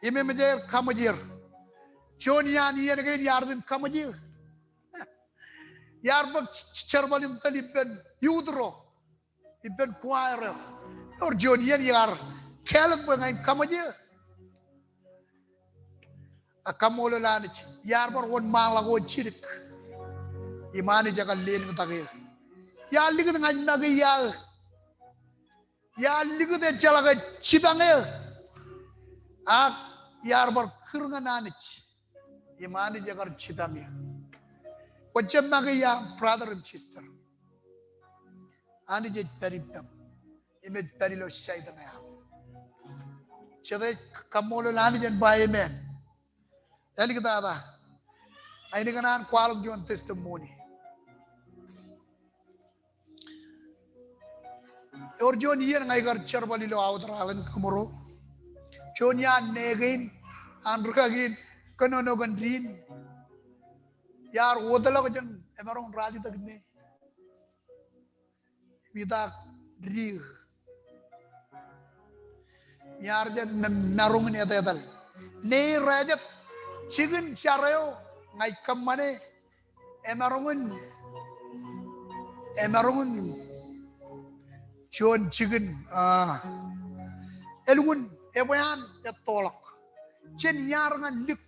im eṃōj aer kaṃōj er. Juon iaan iien kein iar iten kaṃōj eō. Iar bōk j-, j-, jerbal in tōl ippān youth ro, ippān choir eo. Ewōr juon iien iar kāālōt bwe ña in kaṃōj eō. Ak kaṃṃoolol Anij, iar bar wōnṃaanḷọk wōt jidik. Im Anij ekar lelōñtak eō. Iar likūt ña in make iaō. Iar likūt ejjeḷọk ej jipañ eō. Ak iar bar kūr ñan Anij. Im Anij ekar jipañ eō. Kwōj jab make iaam, brother im sister. Anij ej pād ippām. Im ej pād ilo side eo aṃ. Jete ej kaṃṃoolol Anij? En ba amen. Āliktata. Ak inaaj kōṇaan kwaḷọk juon testimony. Ewōr juon iien ña ikar jerbal ilo outer island, Kōmro. Juon iaan ṇe kein, an rūkaki in, kōnono kōn diin. Iar wōtlọk jān emaroñ in rajitok ṇe. Im itaak diik. Im iar jen ma-, maroñ in etetal. Ṇe eo rej jet, jikin jar eo ña ij kōṃṃane, emaroñ in, emaroñ in juon jikin, ah, elukkuun ebwe an ettoḷọk. Jān iar ñan lik,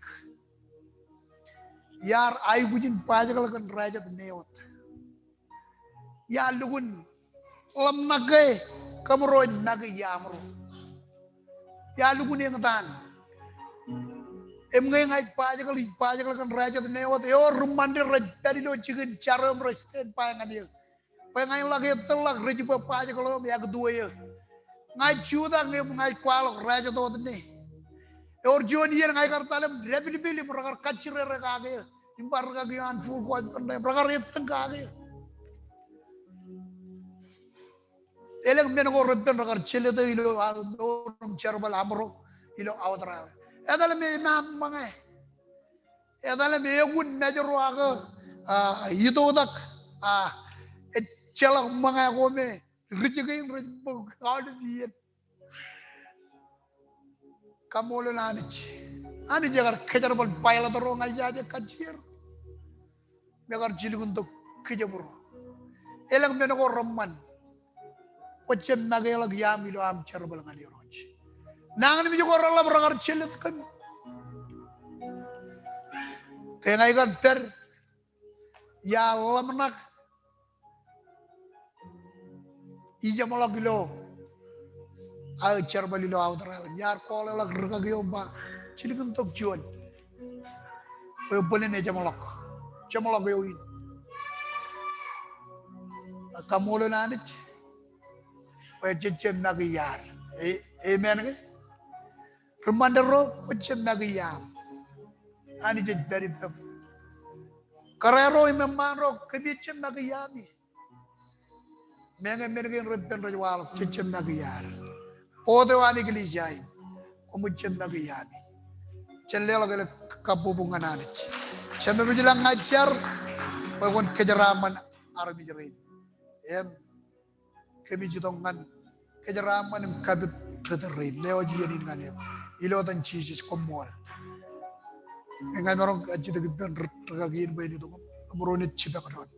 iar aikuj in bajjekḷọk kōn rājet ṇe wōt. Iar lukkuun ḷōmṇake kōmro im make iaamro. Iar lukkuun eñtaan. Im ñe ña ij bajjekḷọk, ij bajjekḷọk kōn rājet ṇe wōt, ewōr ri-Ṃande rej pād ilo jikin jar eo im rej standby ñan eō. Bwe ña in ḷak ettōrḷọk rej jibwe bajjekḷọk im ektue eō. Ña ij jutak ñe ña ij kwaḷọk rājet wōt ṇe. Ewōr juon iien ña ikar etal im dāpilpil im rekar kajjirere kake eō. Im bar rūkaki eo an full coat im rekar ettōñ kake eō. Elōñ men ko reppen rekar jelōt eō ilo, a, ewōr im jerbal amro ilo Australia. Etal im emaat ṃōñā. Etal im ekun mājro ak, a, itoitak, a, ejjeḷọk ṃōñā ko me ri-jikein rej bōk aolep iien. Kaṃṃoolol Anij. Anij ekar kōjerbal pilot ro ña ijaje kajjier im ekar jilkintok kijem ro. Elōñ men ko reṃṃan. Kwō jab makeḷọk iaam ilo aṃ jerbal ñan Irooj. Nañinmej ko reḷap rekar jelōt kōm. Ke ña ikar pād, iar ḷōmṇak ijeṃḷọk ilo aō jerbal ilo Australia. Iar kọọleḷọk rūkaki eo im ba, jilkintok juon. Bwe bōlen ejeṃḷọk. Jeṃḷọk eo in. Kaṃṃoolol Anij. Bwe jej jab make iaad. E, amen ke? Ri-Ṃande ro, kwō jab make iaam. Anij ej pād ippem. Kōrā ro im eṃṃaan ro, kōmij jab make iaami. Meñe men kein reppen rej waḷọk, jej jab make iaad. Board eo an eklejia in, koṃij jab make iaami. Jen leḷọk elōñ kabbokbok ñan Anij. Jemem ilañ ña ij jar, bwe kwōn kōjeraaṃṃan armej rein. Im kōmij itok ñan kōjeraaṃṃan im kapit ri-tōl rein. Lewōj iien in ñan eok. Ilo etan Jisōs, koṃṃool. Ña imaroñ kajjitōk ippān ri-, rūkaki in bwe en itok im ro naaj jibak doon.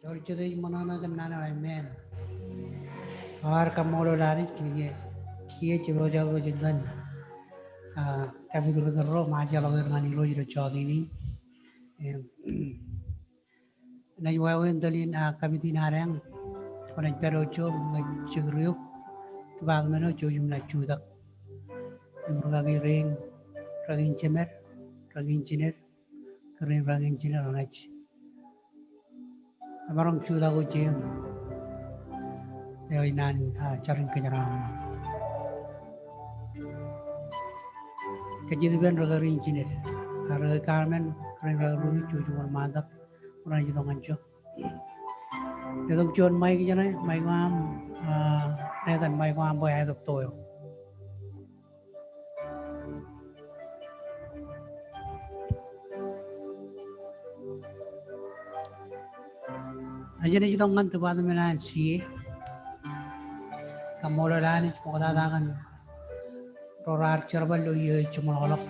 Ewōr jet ej ṃōṇōṇō kōn naan eo, amen. Bar kaṃṃoolol Anij kōn kiiō, kiiō ej jebwābwe jān etan, a, kapit ri-tōl ro, im ejjeḷọk er ñan Irooj ilo jota in. Im, Naaj wāween tōl in, a, kapit in ad eñ, kwōnaaj pād eo ijo, im ñe jekdọọn eok, department eo ijo im naaj jutak. Im rūkaki rein, rūkaki in jemed, rūkaki in jined, kōrā in rūkaki in jined renaaj maroñ jutak eo ijo im eo naan, a, jar in kōjeraaṃṃan. Kajjitōk ippān rūkaki in jined, a, rūkaki Carmen, kōrā in rūkaki Ruby, jouj im wōnṃaantak. Ro naaj itok ñan ijo. Itok juon mic jeṇe, mic eo aṃ, a, Nathan, mic eo aṃ bwe eaetok to eo. Ej jenaaj itok ñan department an C A. Kaṃṃoolol Anij ṃoktata kōn ro raar jerbal ilo iiō ej jeṃḷọkḷọk.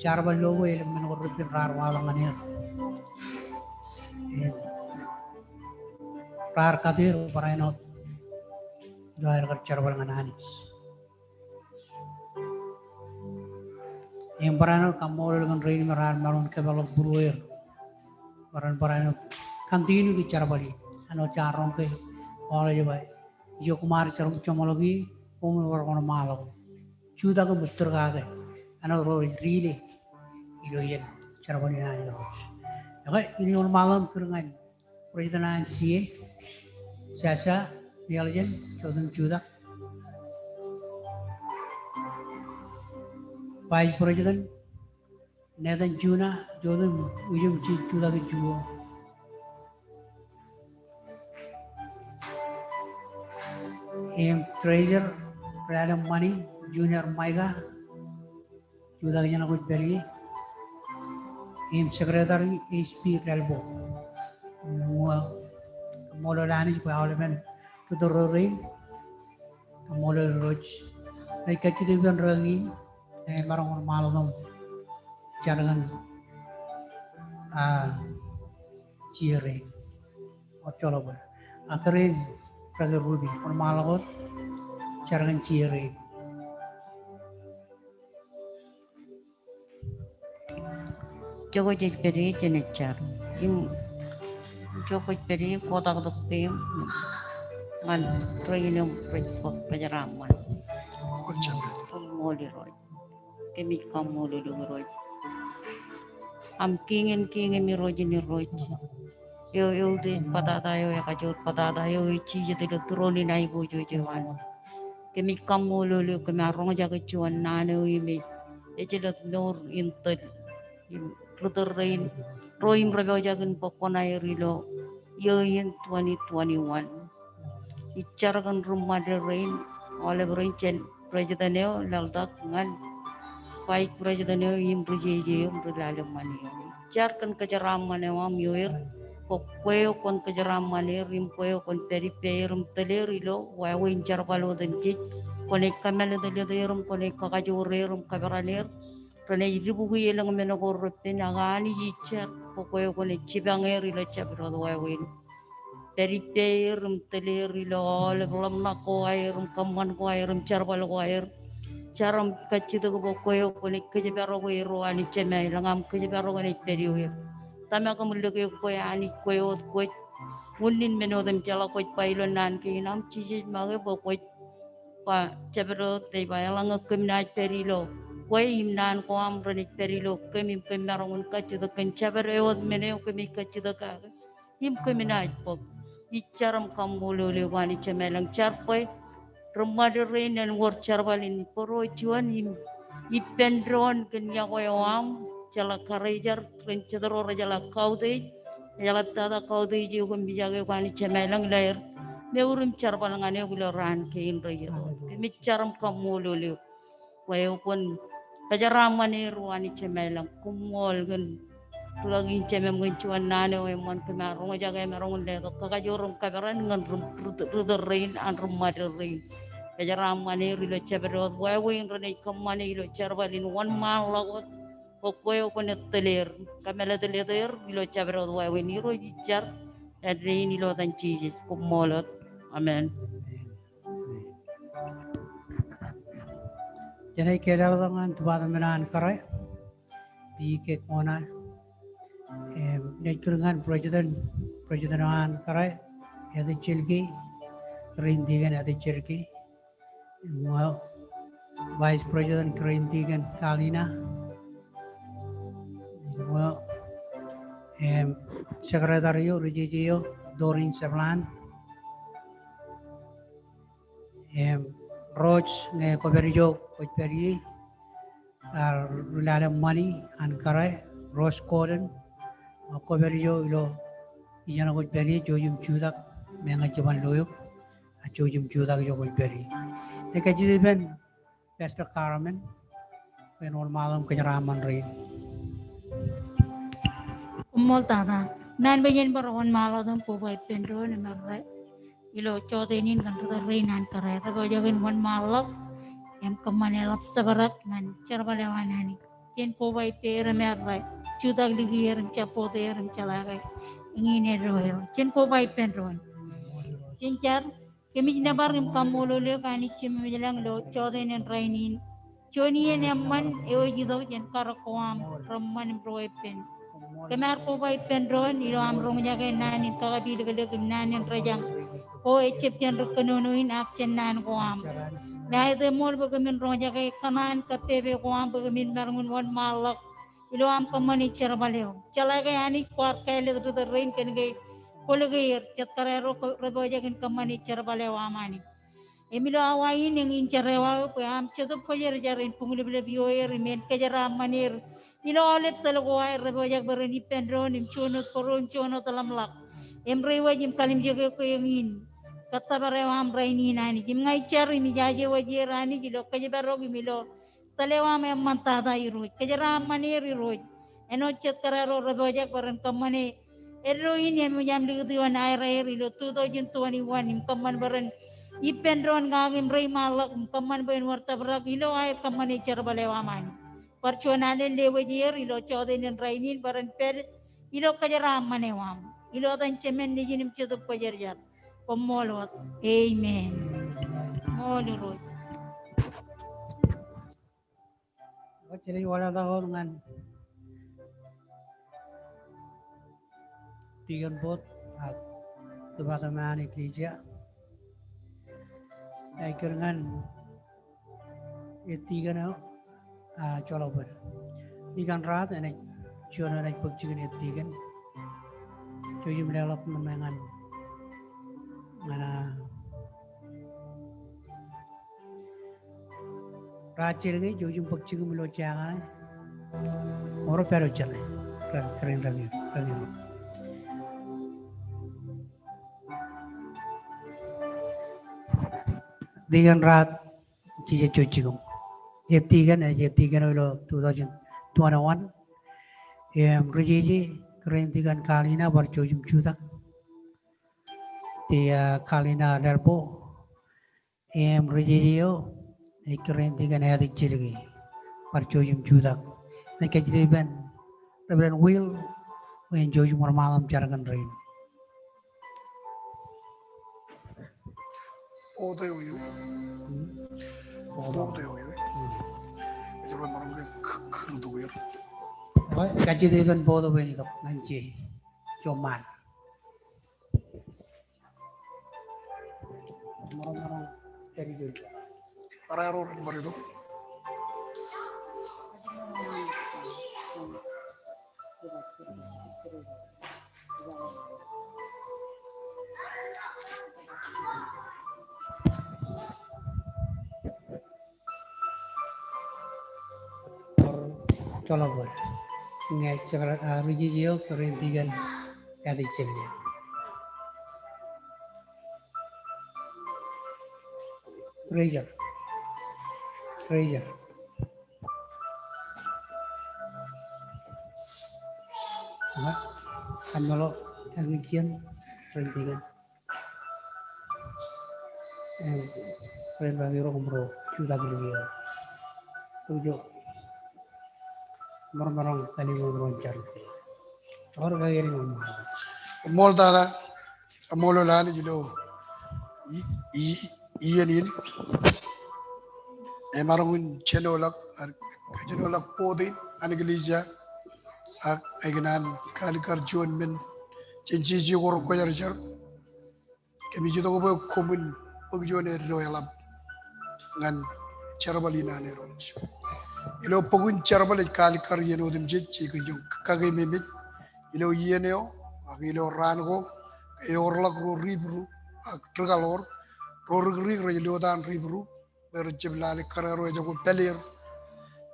Jerbal ilo bwe elōñ men ko reppen raar waḷọk ñan er. Im raar kate er barāinwōt ilo aer kar jerbal ñan Anij. Im barāinwōt kaṃṃoolol kōn rein me raar maroñ in kōpeḷḷọk būrueir. Bwe ren barāinwōt continue kōj jerbal in. Āinwōt jaar roñ ke Paul ej ba, ijo koṃ ar jeṃḷọk ie, koṃwin bar wōnṃaanḷọk. Jutak im ettōr kake āinwōt ro rej riile ilo iien jerbal in an Irooj. Okay, inaaj wōnṃaanḷọk im kūr ñan President an C A, Sasha Nielsen, jen jutak. Vice President, Nathan Junior, jota im ijin jutak ijin juon. Im treasurer, Ralem Mani, Junior Micah, jutak ijeṇ kwōj pād ie. Im secretary, H P Ralbok. Ṃool, ṃool Anij bwe aolepen ri tōre rein. Ṃool Irooj. Ij kajjitōk ippān rikaki, emaroñ wōnṃaanḷọk im jar kōn, a, jierei. Ejjeḷọk bwe. A, kōrā in rikaki Ruby, wōnṃaanḷọk wōt, jar kōn jierei. Ijo kwōj pād ie jenaaj jar. Im ijo kwōj pād ie kotak tok peiṃ ñan rein eo rej bōk kōjeraaṃṃan. Koṃṃool Irooj. Kōmij kaṃṃoolol eok Irooj. Aṃ Kiiñ in kiiñ im Irooj in irooj. Eo eutiej bōtata eo, ekajoor bōtata eo, ej jijet ilo tūroon in aiboojoj eo an. Kōmij kaṃṃoolol eok kōm ar roñjake juon naan eo im ej, ej jelōt mour in tōl im ri tōre rein, ro im rej pojak in bōk kuṇaer ilo iiō in twenty twenty-one. Ij jar kōn ri ṃaded rein, aolep rein jān president eo, laḷtak ñan vice president eo im ri jeje eo im ri lale ṃani eo. Ij jar kōn kōjeraaṃṃan eo aṃ ioer, bwe kwe eo kwōn kōjeraaṃṃan er im kwe eo kwōn pād ippāer im tōl er ilo wāween jerbal otemjej. Kwōnaaj kōmālōtlōt er im kwōnaaj kakajoor er im kōperan er. Renaaj dibukwi elōñ men ko repen, ak Anij ij jar bwe kwe eo kwōnaaj jipañ er ilo jabdewōt wāween. Pād ippāer im tōl er ilo aolep ḷōmṇak ko aer im kōṃṃan ko aer im jerbal ko aer. Jar im kajjitōk bwe kwe eo kwōnaaj kōjparoke er O Anij Jemem ilañ, aṃ kōjparoke enaaj pād ioer. Tōmak im lōke kwe Anij, kwe wōt kwōj unin men otemjeḷọk kwōj ba ilo naan kein aṃ. Jisōs, make bwe kwōj ba jabdewōt ej ba eḷaññe kōm naaj pād ilo kwe im naan ko aṃ renaaj pād ilo kōm im kōm maroñ in kajjitōk kōn jabdewōt men eo kōmij kajjitōk kake im kōm naaj bōk. Ij jar im kaṃṃoolol eok Anij Jemem ilañ, jar bwe ri ṃaded rein en wōr jerbal in bōro juon im ippān doon kōn iọkwe eo aṃ. Jeḷā karijer ren jet ro rejeḷā kautiej, ejeḷā tata kautiej eo kōm mijak eok Anij Jemem ilañ, ilo aer mour im jerbal ñan eok ilo raan kein rej itok. Kōmij jar im kaṃṃoolol eok bwe eo kwōn kōjeraaṃṃan er O Anij Jemem ilañ. Koṃṃool kōn rikaki in jemem kōn juon naan eo eṃṃan kōm ar roñjake emaroñ in letok kakajoor im kōperan ñan ri, ri, ri tōre rein an ri ṃaded rein. Kōjeraaṃṃan er ilo jabdewōt wāween renaaj kōṃṃane ilo jerbal in. Wōnṃaanḷọk wōt bwe kwe eo kwōnaaj tōl er, kōmālōtlōt er ilo jabdewōt wāween. Irooj, ij jar āindein ilo etan Jisōs. Koṃṃool wōt. Amen. Jenaaj kōjeḷāḷọk ñan department eo an kōrā, P K Kona. Im, naaj kūr ñan president, president eo an kōrā, Ethel Jelke, Karen Deacon Ethel Jelke. Im, vice president Karen Deacon Kalina. Im, secretary eo, ri jeje eo, Doreen Sablan. Im, Rose, ñe kwōpād ijo kwōj pād ie, a, ri lale ṃani an kōrā, Rose Gordon, a, kwōpād ijo ilo ijeṇ kwōj pād ie, jouj im jutak, meñe ej jiban lo eok, a, jouj im jutak ijo kwōj pād ie. Ij kajjitōk ippān Pastor Carmen, bwe en wōnṃaanḷọk im kōjeraaṃṃan rein. Koṃṃool tata. Iṃaan bwe jen bar wōnṃaanḷọk im koba ippān doon im errā ilo jota in kōn ri tōre rein an kōrā. Rej pojak in wōnṃaanḷọk im kōṃṃan eḷap tōprak ñan jerbal eo an Anij. Jen koba ippāer im errā, jutak likier im jabboteer im jeḷā ke eñin eddo eo. Jen koba ippān doon. Jen jar. Kōmij nōbar im kaṃṃoolol eok Anij Jemem ilañ ilo jota in rainin. Juon iien eṃṃan eo ej itok jān karōk ko aṃ reṃṃan im ruweeppān. Kōm ar koba ippān doon ilo aṃ roñjake naan in kakapilōklōk im naan in rejañ ko ejab jān ri kōnono in ak jān naan ko aṃ. Im aet eṃool bwe kōmin roñjake kōṇaan kab pepe ko aṃ bwe kōmin maroñ in wōnṃaanḷọk ilo aṃ kōṃṃane jerbal eo. Jeḷā ke Anij kwaar kāālōt ri tōre rein kōn ke kwōlōke er, jet kōrā ro rej pojak in kōṃṃane jerbal eo aṃ Anij. Im ilo awa in eñin jerọwiwi bwe aṃ Jetōb Kwōjarjar en buñleplep ioer im en kōjeraaṃṃan er Ilo aolep tōl ko aer rej pojak bwe ren ippān doon im juon wōt bōro im juon wōt ḷōmṇak im reiwōj im kalimjek eok ke eñin kōttōpar eo aṃ rainin Anij. Im ña ij jar im ij aje wōj er Anij ilo kōjparok im ilo tōl eo aṃ eṃṃan tata Irooj. Kōjeraaṃṃan er Irooj. Āinwōt jet kōrā ro rej pojak bwe ren kōṃṃane eddo in im ej aṃ likūt ioon aer aer ilo two thousand twenty-one im kōṃṃan bwe ren ippān doon kake im reiṃaanḷọk im kōṃṃan bwe en wōr tōprak ilo aer kōṃṃane jerbal eo aṃ Anij. Bar juon alen lewōj er ilo jọteen in rainin bwe ren pād ilo kōjeraaṃṃan eo aṃ. Ilo etan Jemān, Nejin im Jetōb Kwōjarjar. Koṃṃool wōt. Amen. Koṃṃool Irooj. Jen wōnṃaanḷọk wōt ñan Deacon Board ak department an eklejia. Ij kōṇaan ej deacon eo, a, Joḷọk Bōd. Deacon Raat enaaj juon enaaj bōk jikin ej deacon. Jouj im leḷọk ṇe ñan, ñan, a, Raat Jelke, jouj im bōk jikin ilo jea kaṇe. Ewōr pād ijin ṇe. Kōrā, kōrā in rōñ, rōñ. Deacon Raat, jejjet jouj jikin. Ej deacon, ej deacon eo ilo two thousand twenty-one. Im ri jeje, kōrā in deacon Kalina, bar jouj im jutak. Tia Kalina Lalbo. Im ri jeje eo, ej kōrā in deacon Etik Jelke. Bar jouj im jutak. Ij kajjitōk ippān Reverend Will, bwe en jouj im wōnṃaanḷọk im jar kōn rein. Board eo ewi. Hmm? Board eo ewi. Hmm. Ej ro maroñ ke k-, k-, rutuk er. Eo, kajjitōk ippān board eo bwe en itok ñan je. Joṃṃaan. Bar joḷọk bōd. Ñe ej jekar, a, ri jeje eo, kōrā in deacon Etik Jelke. Treasurer. Treasurer. Ña, kōn ḷọk, ālikin kōrā in deacon. Im, kōrā in ba ro koṃro jutak ilo iien. Tok ijo. Maroñ, maroñ, kōn ilo ro jar. Ewōr kake eo. Koṃṃool tata. Koṃṃool Anij ilo i-, i-, iien in. Emaroñ in jenoḷọk, ak jenoḷọk board in an eklejia. Ak ikōṇaan kalikkar juon men jān jeje ko rekwōjarjar. Kōmij itok bwe koṃwin bōk juon eddo eḷap ñan jerbal in an Irooj. Ilo bok in Jerbal ej kalikkar iien otemjej, ej kajjioñ kakeememej ilo iien eo, ak ilo raan ko, ke eorḷọk ro ri Hibru, ak rikaḷoor, ro rikrik rej lota an ri Hibru, bwe rej jab lale kōrā ro ejako pāl er,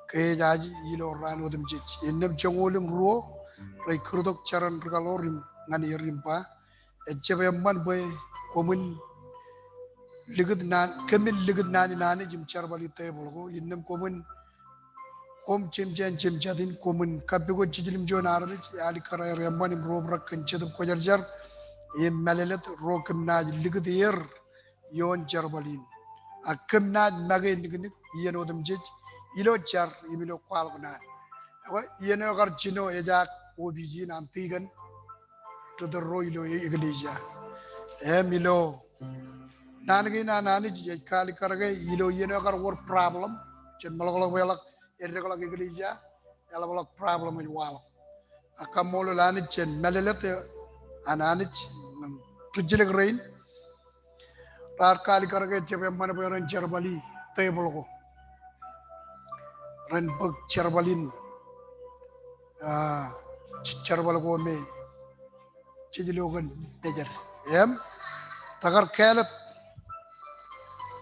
ke ej aji ilo raan otemjej. Innām joñoul im ruo, rej kūrtok jeran rikaḷoor im ñan er im ba, ejjab eṃṃan bwe koṃwin likūt naan, kōmin likūt naan in Anij im jerbal in tebōḷ ko, innām koṃwin, koṃ jemjean jemjatin, koṃwin kappukot jiljilimjuon armej, ālikkar aer eṃṃan im ro obrak kōn Jetōb Kwōjarjar, im mālōtlōt ro kōm naaj likūt er ioon jerbal in. Ak kōm naaj make niknik iien otemjej, ilo jar, im ilo kwaḷọk naan. Ekwe, iien eo kar jino ejaak opis in an deacon, ri tōl ro ilo e-, eklejia. Im ilo naan kein an Anij ej kalikkar ke ilo iien eo kar wōr problem, jen meḷọkḷọk bwe eḷak, edekḷọk eklejia, eḷapḷọk problem ej waḷọk. Ak kaṃṃoolol Anij jān mālōtlōt an Anij ñan rijjilōk rein. Raar kalikkar ke ejjab eṃṃan bwe ren jerbali tebōḷ ko. Ren bōk jerbal in, a, je-, jerbal ko me jej lo kōn mejed. Im, rekar kāālōt,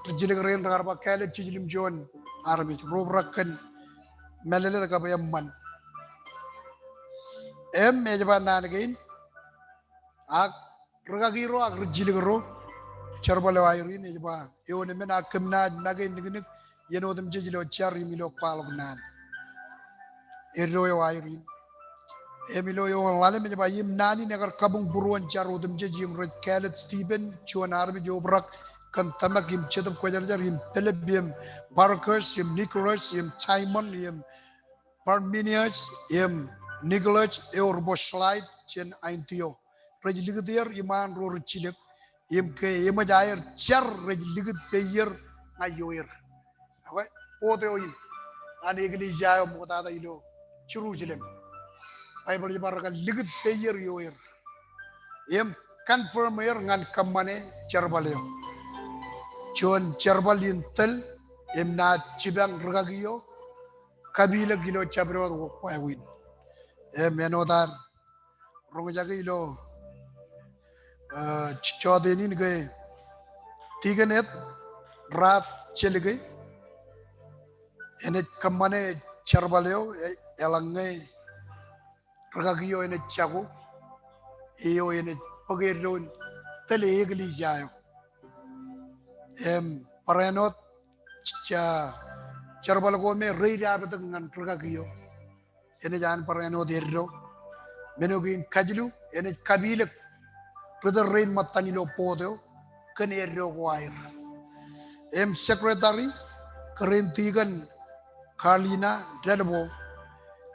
rijjilōk rein rekar ba kāālōt jiljilimjuon armej, ro obrak kōn mālōtlōt kab eṃṃan. Im ej ba naan kein, ak rūkaki ro ak rijjilōk ro, jerbal eo aer in ej ba, eoon emān ak kōm naaj make niknik iien otemjej ilo jar im ilo kwaḷọk naan. Eddo eo aer in. Im ilo eoon ḷalem ej ba, im naan in ekar kabuñ būruon jar otemjej im rej kāālōt Stipen juon armej obrak kōn tōmak im Jetōb Kwōjarjar im Pilip im Parkas im Nikolas im Saimon im Parmenias im Nikolas eo ri proselyte jān Antiok. Rej likūt er iṃaan ro rijjilōk im ke eṃōj aer jar rej likūt peier ñan ioer. Okay? Board eo in an eklejia eo ṃoktata ilo Jerusalem. Baibōḷ ej ba rekar likūt peier ioer im confirm er ñan kōṃṃane jerbal eo. Juon jerbal in tōl im naaj jipañ rūkaki eo kapilōk ilo jabdewōt wāween. Im āinwōt ad roñjake ilo, eh, jọteen in ke tikōn eo raat Jelke enaaj kōṃṃane jerbal eo, e, eḷaññe rūkaki eo enaaj jako, eo enaaj bōk eddoin tōl eklejia eo. Im barāinwōt, ja, jerbal ko me reidaaptōk ñan rūkaki eo. Enaaj an barāinwōt eddo. Men eo kein kajilu, enaaj kapilōk ri tōl rein ṃōttan ilo board eo kōn eddo ko aer. Im secretary, kōrā in tikōn Carlina Delbo,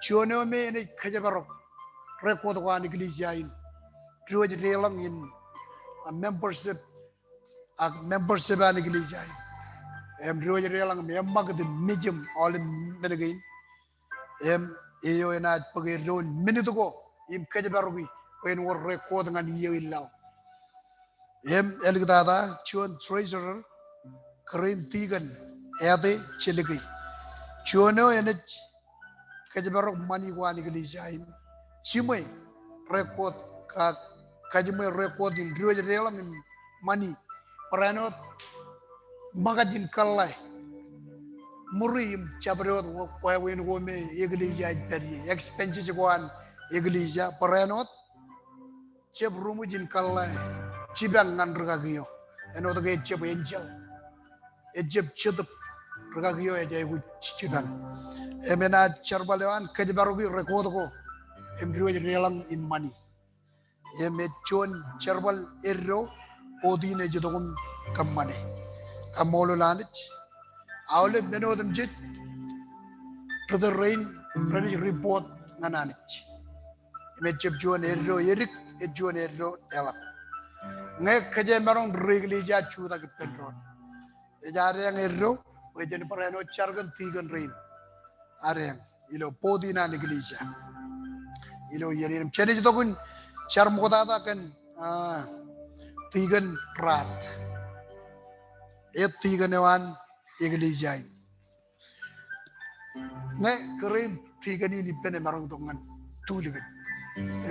juon eo me enaaj kōjparok record ko an eklejia in, diwōj deḷọñ in, a, membership, ak membership an eklejia in. Im diwōj deḷọñ im eṃṃakūt im mej im aolep men kein. Im eo enaaj bōk eddoin minit ko im kōjparoki bwe en wōr record ñan iiō in laḷ. Im āliktata juon treasurer, kōrā in tikōn Ate Jelke. Juon eo enaaj kōjparok ṃani ko an eklejia in. Jiṃwe record, ka, kajiṃwe record in diwōj deḷọñ in ṃani. Barāinwōt ṃōkaj in kōḷḷā ṃuri im jabdewōt wāween ko me eklejia ej pād ie. Expenses ko an eklejia, barāinwōt jab ruṃwij in kōḷḷā jipañ ñan rūkaki eo. Āinwōt ke ejjab enjeḷ, ejjab jetōb, rūkaki eo ej aikuj jipañ. Im enaaj jerbal eo an kōjparoki record ko im diwōj deḷọñ in ṃani. Im ej juon jerbal eddo board in ej itok im kōṃṃane. Kaṃṃoolol Anij. Aolep men otemjej ri tōl rein renaaj report ñan Anij. Im ejjab juon eddo edik, ej juon eddo eḷap. Ñe kōjeañ maroñ ri eklejia jutak ippān doon, ej adeañ eddo bwe jen barāinwōt jar kōn tikōn rein. Adeañ ilo board in an eklejia ilo iien in. Im jenaaj itok in jar ṃoktata kōn, ah, tikōn raat. Ej tikōn eo an eklejia in. Ñe kōrā in tikōn in ippān emaroñ tok ñan tulikōt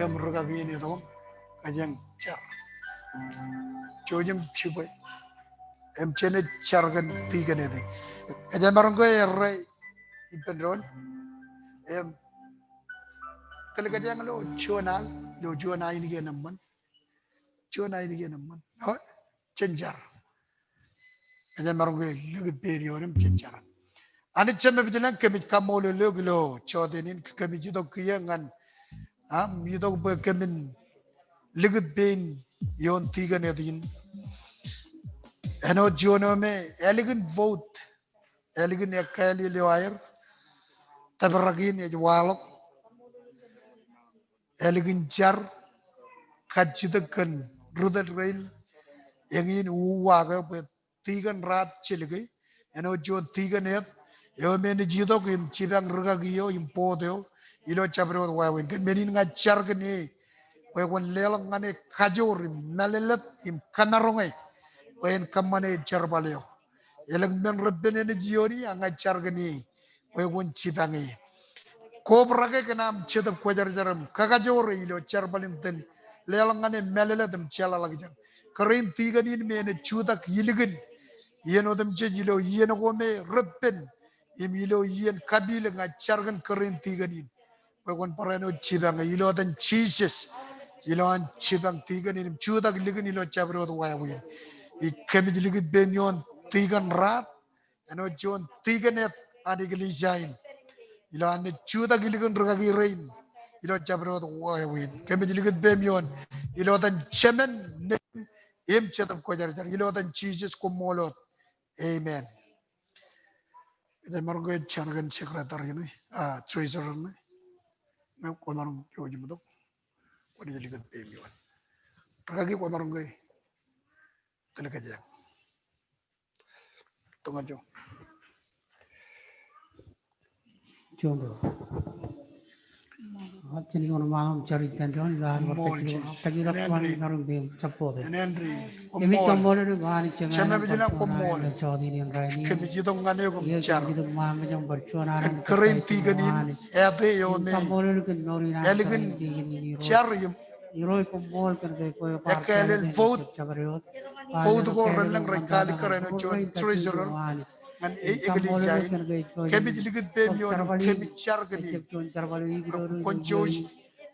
im rūkaki in itok im kōjeañ jar. Jouj im jibwe. Im jenaaj jar kōn tikōn eo. Kōjeañ maroñ ke errā ippān doon. Im tōl kōjeañ ilo juon al, ilo juon ainikien eṃṃan. Juon ainikien eṃṃan. O, jen jar. Kōjeañ maroñ ke likūt peid ioon im jen jar. Anij Jemem ilañ, kōmij kaṃṃoolol eok ilo jọteen in, kōmij itok kiiō ñan, am, itok bwe kōmin likūt pein ioon tikōn eo in. Āinwōt juon eo me ālikin vote, ālikin ekkāāl ilo aer, tōprak in ej waḷọk. Ālikin jar, kajjitōk kōn ri tōl rein, eñin uwaak eo bwe tikōn raat Jelke, āinwōt juon tikōn eo, eo me enaaj itok im jipañ rūkaki eo im board eo ilo jabdewōt wāween. Kōn men in ña ij jar kōn e bwe kwōn leḷọk ñan e kajoor im mālōtlōt im kamaroñ e bwe en kōṃṃane jerbal eo. Elōñ men repen enaaj iooni, ak ña ij jar kōn e bwe kwōn jipañ e. Kobrak e kōn aṃ Jetōb Kwōjarjar im kakajoor e ilo jerbal in tōl. Leḷọk ñan e mālōtlōt im jeḷāḷọkjeṇ. Kōrā in tikōn in me enaaj jutak ilikin iien otemjej ilo iien ko me repen im ilo iien kapilōk, ña ij jar kōn kōrā in tikōn in bwe kwōn barāinwōt jipañ ilo etan Jisōs. Ilo an jipañ tikōn in im jutak likin ilo jabdewōt wāween. Ij kōmij likūt peiṃ ioon tikōn Raat āinwōt juon tikōn eo an eklejia in. Ilo an naaj jutak likin rūkaki rein ilo jabdewōt wāween. Kōmij likūt peiṃ ioon ilo etan Jemān, Nejin im Jetōb Kwōjarjar. Ilo etan Jisōs, koṃṃool wōt. Amen. Ij maroñ ke jar kōn secretary ṇe, ah, treasurer ṇe. Ñe kwōmaroñ jouj im itok, kwōnaaj likūt peiṃ ioon. Rūkaki, kwōmaroñ ke tōl kōj eñ. Itok ñan ijo. Ijo. Jen wōnṃaanḷọk im jar ippān doon ilo an wōr kajjitōk, kajjitōk kōn an maroñ peiṃ support e. Kōmij kaṃṃoolol eok Anij Jemem, Jemem ilo jọteen in rainin. Kōmij itok ñan eok im jar kōn kōrā in tikōn in, āte eo me ālikin jar im Irooj, koṃṃool kōn ke kwe bar ekkāālel vote, vote ko relōñ rej kaalikkar āinwōt juon treasurer. Ñan e-, eklejia in, kōmij likūt peiṃ ioon, kōmij jar kōn e. Kwōn jouj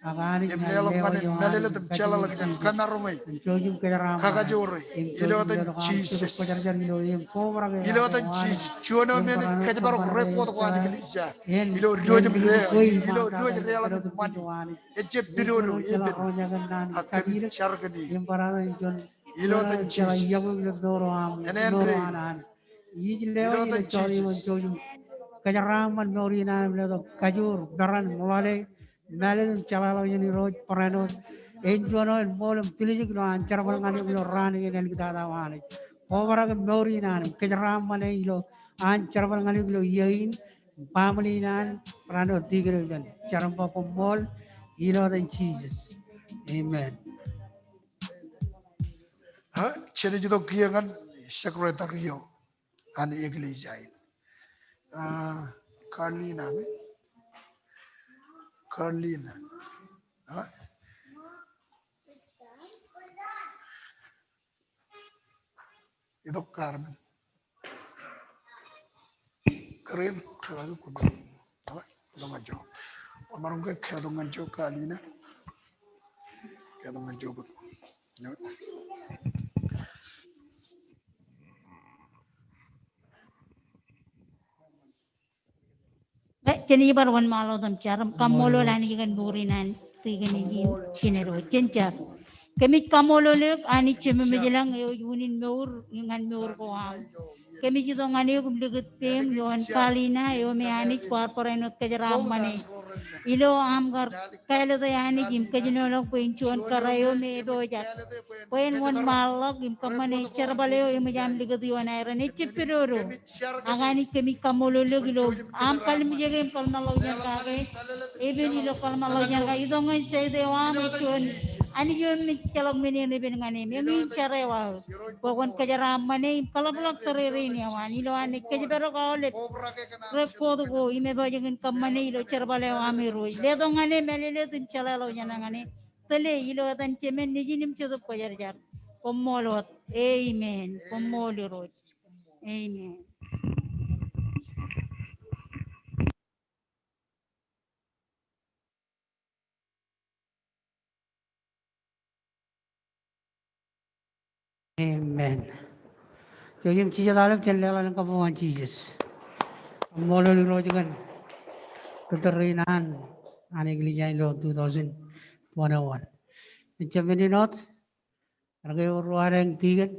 im leḷọk ñan e mālōtlōt im jeḷāḷọkjeṇ, kōmaroñ e im kakajoor e ilo etan Jisōs. Ilo etan Jisōs, juon eo me enaaj kōjparok record ko an eklejia ilo diwōj im de, ilo diwōj im deḷọñ ṃani. Ejjab pidodo, ej pād. Ak kōmij jar kōn e ilo etan Jisōs. Āinwōt ro aṃ, āinwōt ro an. Ij lewōj ilo etan Jisōs. Kōjeraaṃṃan mour in an im letok kajoor, peran, ṃoḷeḷe, mālōtlōt im jeḷāḷọkjeṇ Irooj, barāinwōt. Āinjuon eo en ṃool im tiljek ilo an jerbal ñan eok ilo raan in āliktata eo Anij. Kobrak mour in an im kōjeraaṃṃan e ilo an jerbal ñan eok ilo iiō in, baaṃle in an, barāinwōt tikōn eo ippān. Jar im ba koṃṃool ilo etan Jisōs. Amen. Ha, jenaaj itok kiiō ñan secretary eo an eklejia in. Ah, Carlina, eh? Carlina. Ha? Itok Carmen. Kōrā in, kōrā in, kōrā in. Itok ñan ijo. Kwōmaroñ ke itok ñan ijo, Carlina. Itok ñan ijo bwe. Jen bar wōnṃaanḷọk im jar im kaṃṃoolol Anij kōn mour in an tikōn in im jined eo. Jen jar. Kōmij kaṃṃoolol eok Anij Jemem ilañ eo ej unin mour ñan mour ko am. Kōmij itok ñan eok im likūt peiṃ ioon Carlina eo me Anij kwaar barāinwōt kōjeraaṃṃan e ilo aṃ kar kāālōt e Anij im kōjenoḷọk bwe en juon kōrā eo me epojak bwe en wōnṃaanḷọk im kōṃṃane jerbal eo eṃōj aṃ likūt ioon aer. Ejjab pidodo. Ak Anij kōmij kaṃṃoolol eok ilo aṃ kalimjeke im kōḷmānḷọkjeṇ kake. Epen ilo kōḷmānḷọkjeṇ kake. Itok ñan side eo aṃ ej juon Anij eo eṃōj ejjeḷọk men in epen ñan e. Eñin jar eo aō bwe kwōn kōjeraaṃṃan e im kōḷapḷọk tōrerein eo an ilo an naaj kōjparok aolep record ko im epojak in kōṃṃane ilo jerbal eo aṃ Irooj. Letok ñan e mālōtlōt im jeḷāḷọkjeṇ ñan e. Tōl e ilo etan Jemān, Nejin im Jetōb Kwōjarjar. Koṃṃool wōt. Amen. Koṃṃool Irooj. Amen. Amen. Jouj im jijet aolep, jen leḷọk kabbokbok ñan Jisōs. Kaṃṃoolol Irooj kōn ri tōl rein an, an eklejia ilo two thousand twenty-one. Jen jab men in wōt, āinwōt ke ewōr ruo adeañ tikōn,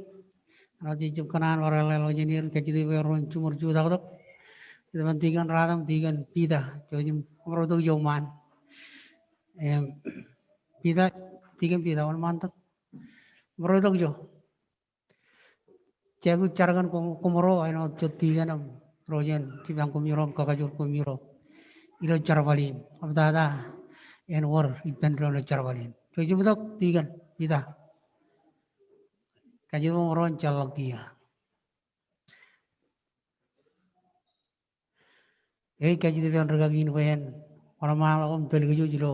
āinwōt jej jab kōṇaan bar leḷọk jān er, kajjitōk bwe erro en jiṃor jutaktok. Ej ban tikōn Raat im tikōn Peter, jouj im bar itok ijo ṃaan. Em, Peter, tikōn Peter, wōnṃaantok. Bar itok ijo. Jej aikuj jar kōn koṃ, koṃro, āinwōt jet tikōn im ro jen jipañ koṃiro im kakajoor koṃiro ilo jerbal in. Āinwōt tata en wōr ippān doon ilo jerbal in. Jouj im itok tikōn Peter. Kajjitōk bwe ro en jeḷḷọk kiiō. Ej kajjitōk ippān rikaki in bwe en wōnṃaanḷọk im tōl kōj ilo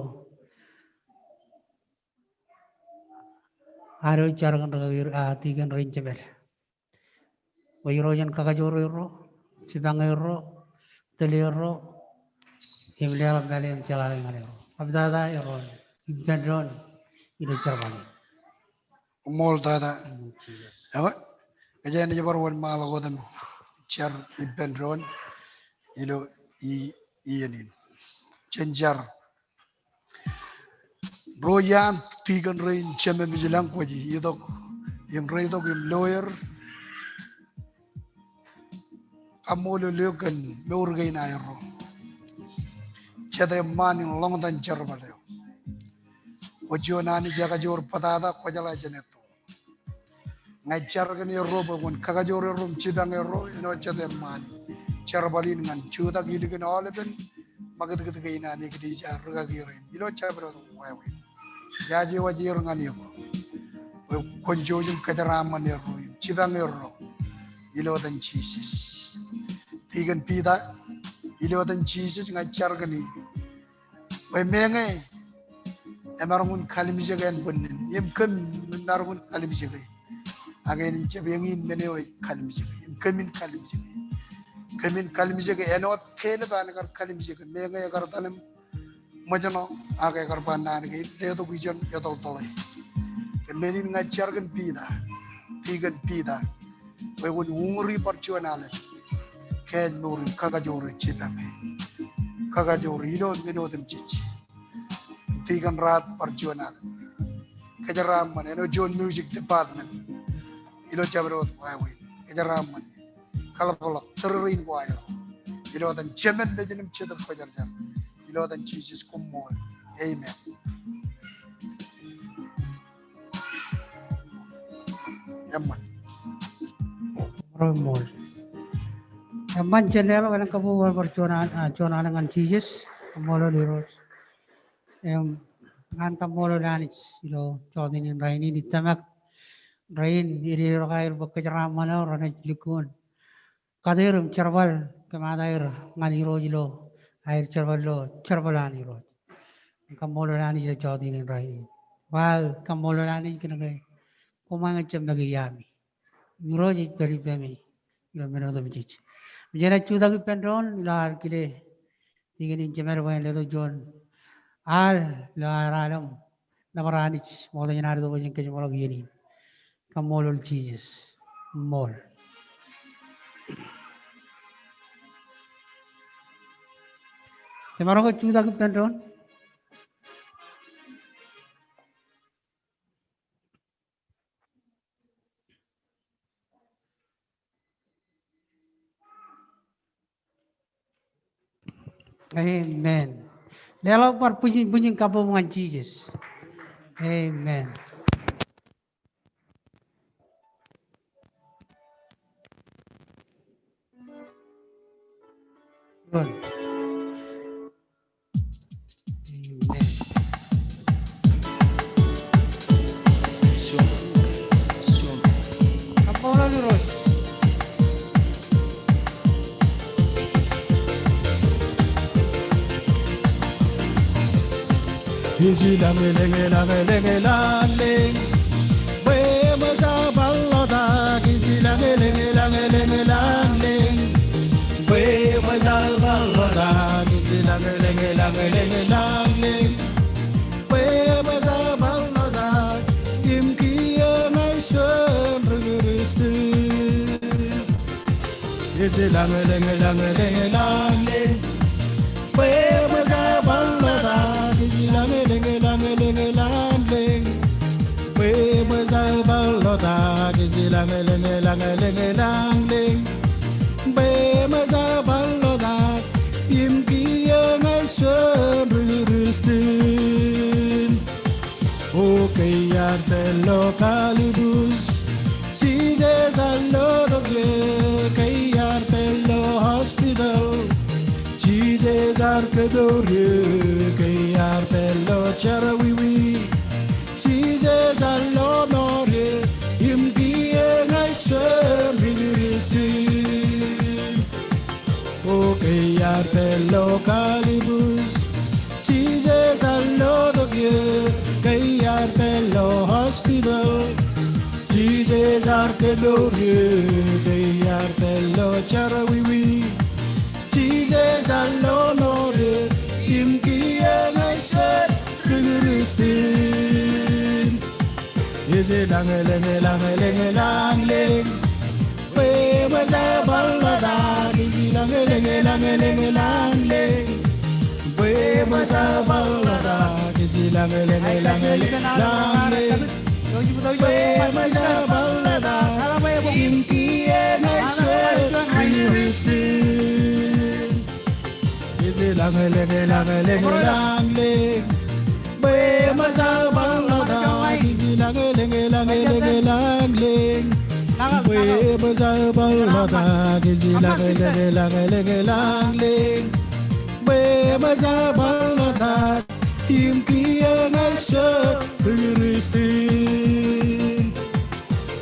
ad jar kōn rikaki, a, tikōn rein jepel. Bwe Irooj en kakajoor erro, jipañ erro, tōl erro, im leḷọk māle im jeḷāḷọkjeṇ ñan erro. Kōm tata erro ippān doon ilo jerbal in. Koṃṃool tata. Ekwe, kōjeañ ej bar wōnṃaanḷọk wōt im jar ippān doon ilo i, iien in. Jen jar. Ro iaan tikōn rein jememej lōñ kwōj itok im reitok im lo er. Kaṃṃoolol eok kōn mour kein aerro. Jete eṃṃaan in ḷoñtan jerbal eo. Kwō juon Anij ekajoor bōtata, kwō jeḷā jān etto. Ña ij jar kōn erro bwe kwōn kakajoor erro im jipañ erro āinwōt jete eṃṃaan in jerbal in ñan jutak ilikin aolepen ṃakūtkūt kein an eklejia rūkaki rein ilo jabdewōt wāween. Iar waj er ñan eok bwe kwōn jouj im kōjeraaṃṃan erro im jipañ erro ilo etan Jisōs. Tikōn Piter, ilo etan Jisōs ña ij jar kōn e bwe meñe emaroñ in kalimjeke ānbwinnin, im kōm im maroñ in kalimjeke. Ak en jab eñin men eo ej kalimjeke, im kōm in kalimjeke. Kōm in kalimjeke āinwōt kelep an kar kalimjeke meñe ekar etal im ṃōjṇọ ak ekar ba naan kein, letok ijeṇ etoltōḷe. Kōn men in ña ij jar kōn Piter, tikōn Piter, bwe kwōn uñūri bar juon alen kōj mour im kakajoor e jipañ e. Kakajoor ilo men otemjej. Tikōn Raat bar juon alen. Kōjeraaṃṃan āinwōt juon music department ilo jabdewōt wāween. Kōjeraaṃṃan. Kaḷapḷọk tōrerein ko aerro. Ilo etan Jemān, Nejin im Jetōb Kwōjarjar. Ilo etan Jisōs, koṃṃool. Amen. Eṃṃan. Koṃṃool. Eṃṃan, jen leḷọk elōñ kabbokbok bar juon al, ah, juon alen ñan Jisōs. Koṃṃoolol Irooj. Im ña en kaṃṃoolol Anij ilo jota in rainin, ij tōmak rein ededeḷọk aer bwe kōjeraaṃṃan eo renaaj lukkuun kate er im jerbal kōmaat aer ñan Irooj ilo aer jerbal ilo jerbal an Irooj. Kaṃṃoolol Anij ilo jota in rainin. Wa, kaṃṃoolol Anij kōnke koṃ ej jab make iaami. Irooj ej pād ippemi ilo men otemjej. Im jenaaj jutak ippān doon ilo ad kile tikōn in jemed bwe en letok juon al ilo ad al im nōbar Anij ṃokta jān ad itok bwe jen kōjeṃḷọk iien in. Kaṃṃoolol Jisōs. Ṃool. Jemaroñ ke jutak ippān doon. Amen. Leḷọk bar bwijin, bwijin kabbokbok ñan Jisōs. Amen. Amen. Kaṃṃoolol Irooj. Ij lañ, lañ, lañ, lañ, lañ, lañ. Bwe ṃōj bar ḷotak, ij lañ, lañ, lañ, lañ, lañ, lañ. Bwe ṃōj bar ḷotak, ij lañ, lañ, lañ, lañ, lañ, lañ. Bwe ṃōj bar ḷotak, im kiiō ña ij juon ri Kūrjin. Ij lañ, lañ, lañ, lañ, lañ, lañ. Bwe ṃōj bar ḷotak, ij lañ, lañ, lañ, lañ, lañ, lañ. Bwe ṃōj bar ḷotak, ij lañ, lañ, lañ, lañ, lañ, lañ. Bwe ṃōj bar ḷotak, im kiiō ña ij juon ri Kūrjin. O ke iar pād ilo kallibuj, Jisōs ear lotok eō. Ke iar pād ilo hospital, Jisōs ear kōpour eō. Ke iar pād ilo jerọwiwi, Jisōs ear lọmọọr eō. Im kiiō ña ij juon ri Kūrjin. O ke iar pād ilo kallibuj, Jisōs ear lotok eō. Ke iar pād ilo hospital, Jisōs ear kōpour eō. Ke iar pād ilo jerọwiwi, Jisōs ear lọmọọr eō.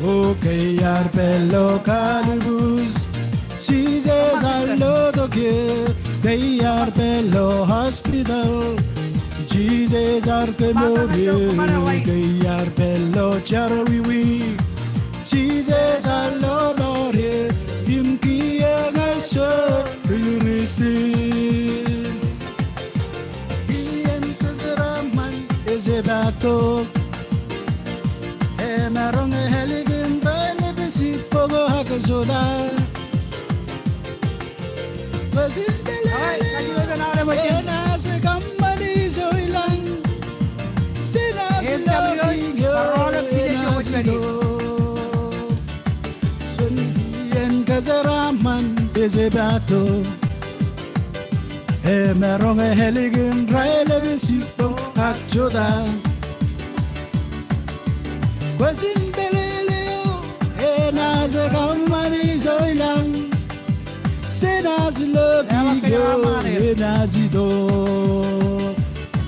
O ke iar pād ilo kalbus, Jisōs ear lotok eō. Ke iar pād ilo hospital, Jisōs ear kōmour eō. Ke iar pād ilo jerọwiwi, Jisōs ear lọmọọr eō. Im kiiō ña ij soor Kristian. Iien kōjeraaṃṃan ej jab itok. Emaroñ ālikin raelep ej jibboñ ak jota. Kwōj in pād ilo, enaaj kōṃṃani ijo ilañ. Jenaaj lo kiiñ eo, enaaj itok. Iien kōjeraaṃṃan ej jab itok. Emaroñ ālikin raelep ej jibboñ ak jota. Kwōj in pād ilo, enaaj kōṃṃani ijo ilañ. Jenaaj lo kiiñ eo, enaaj itok.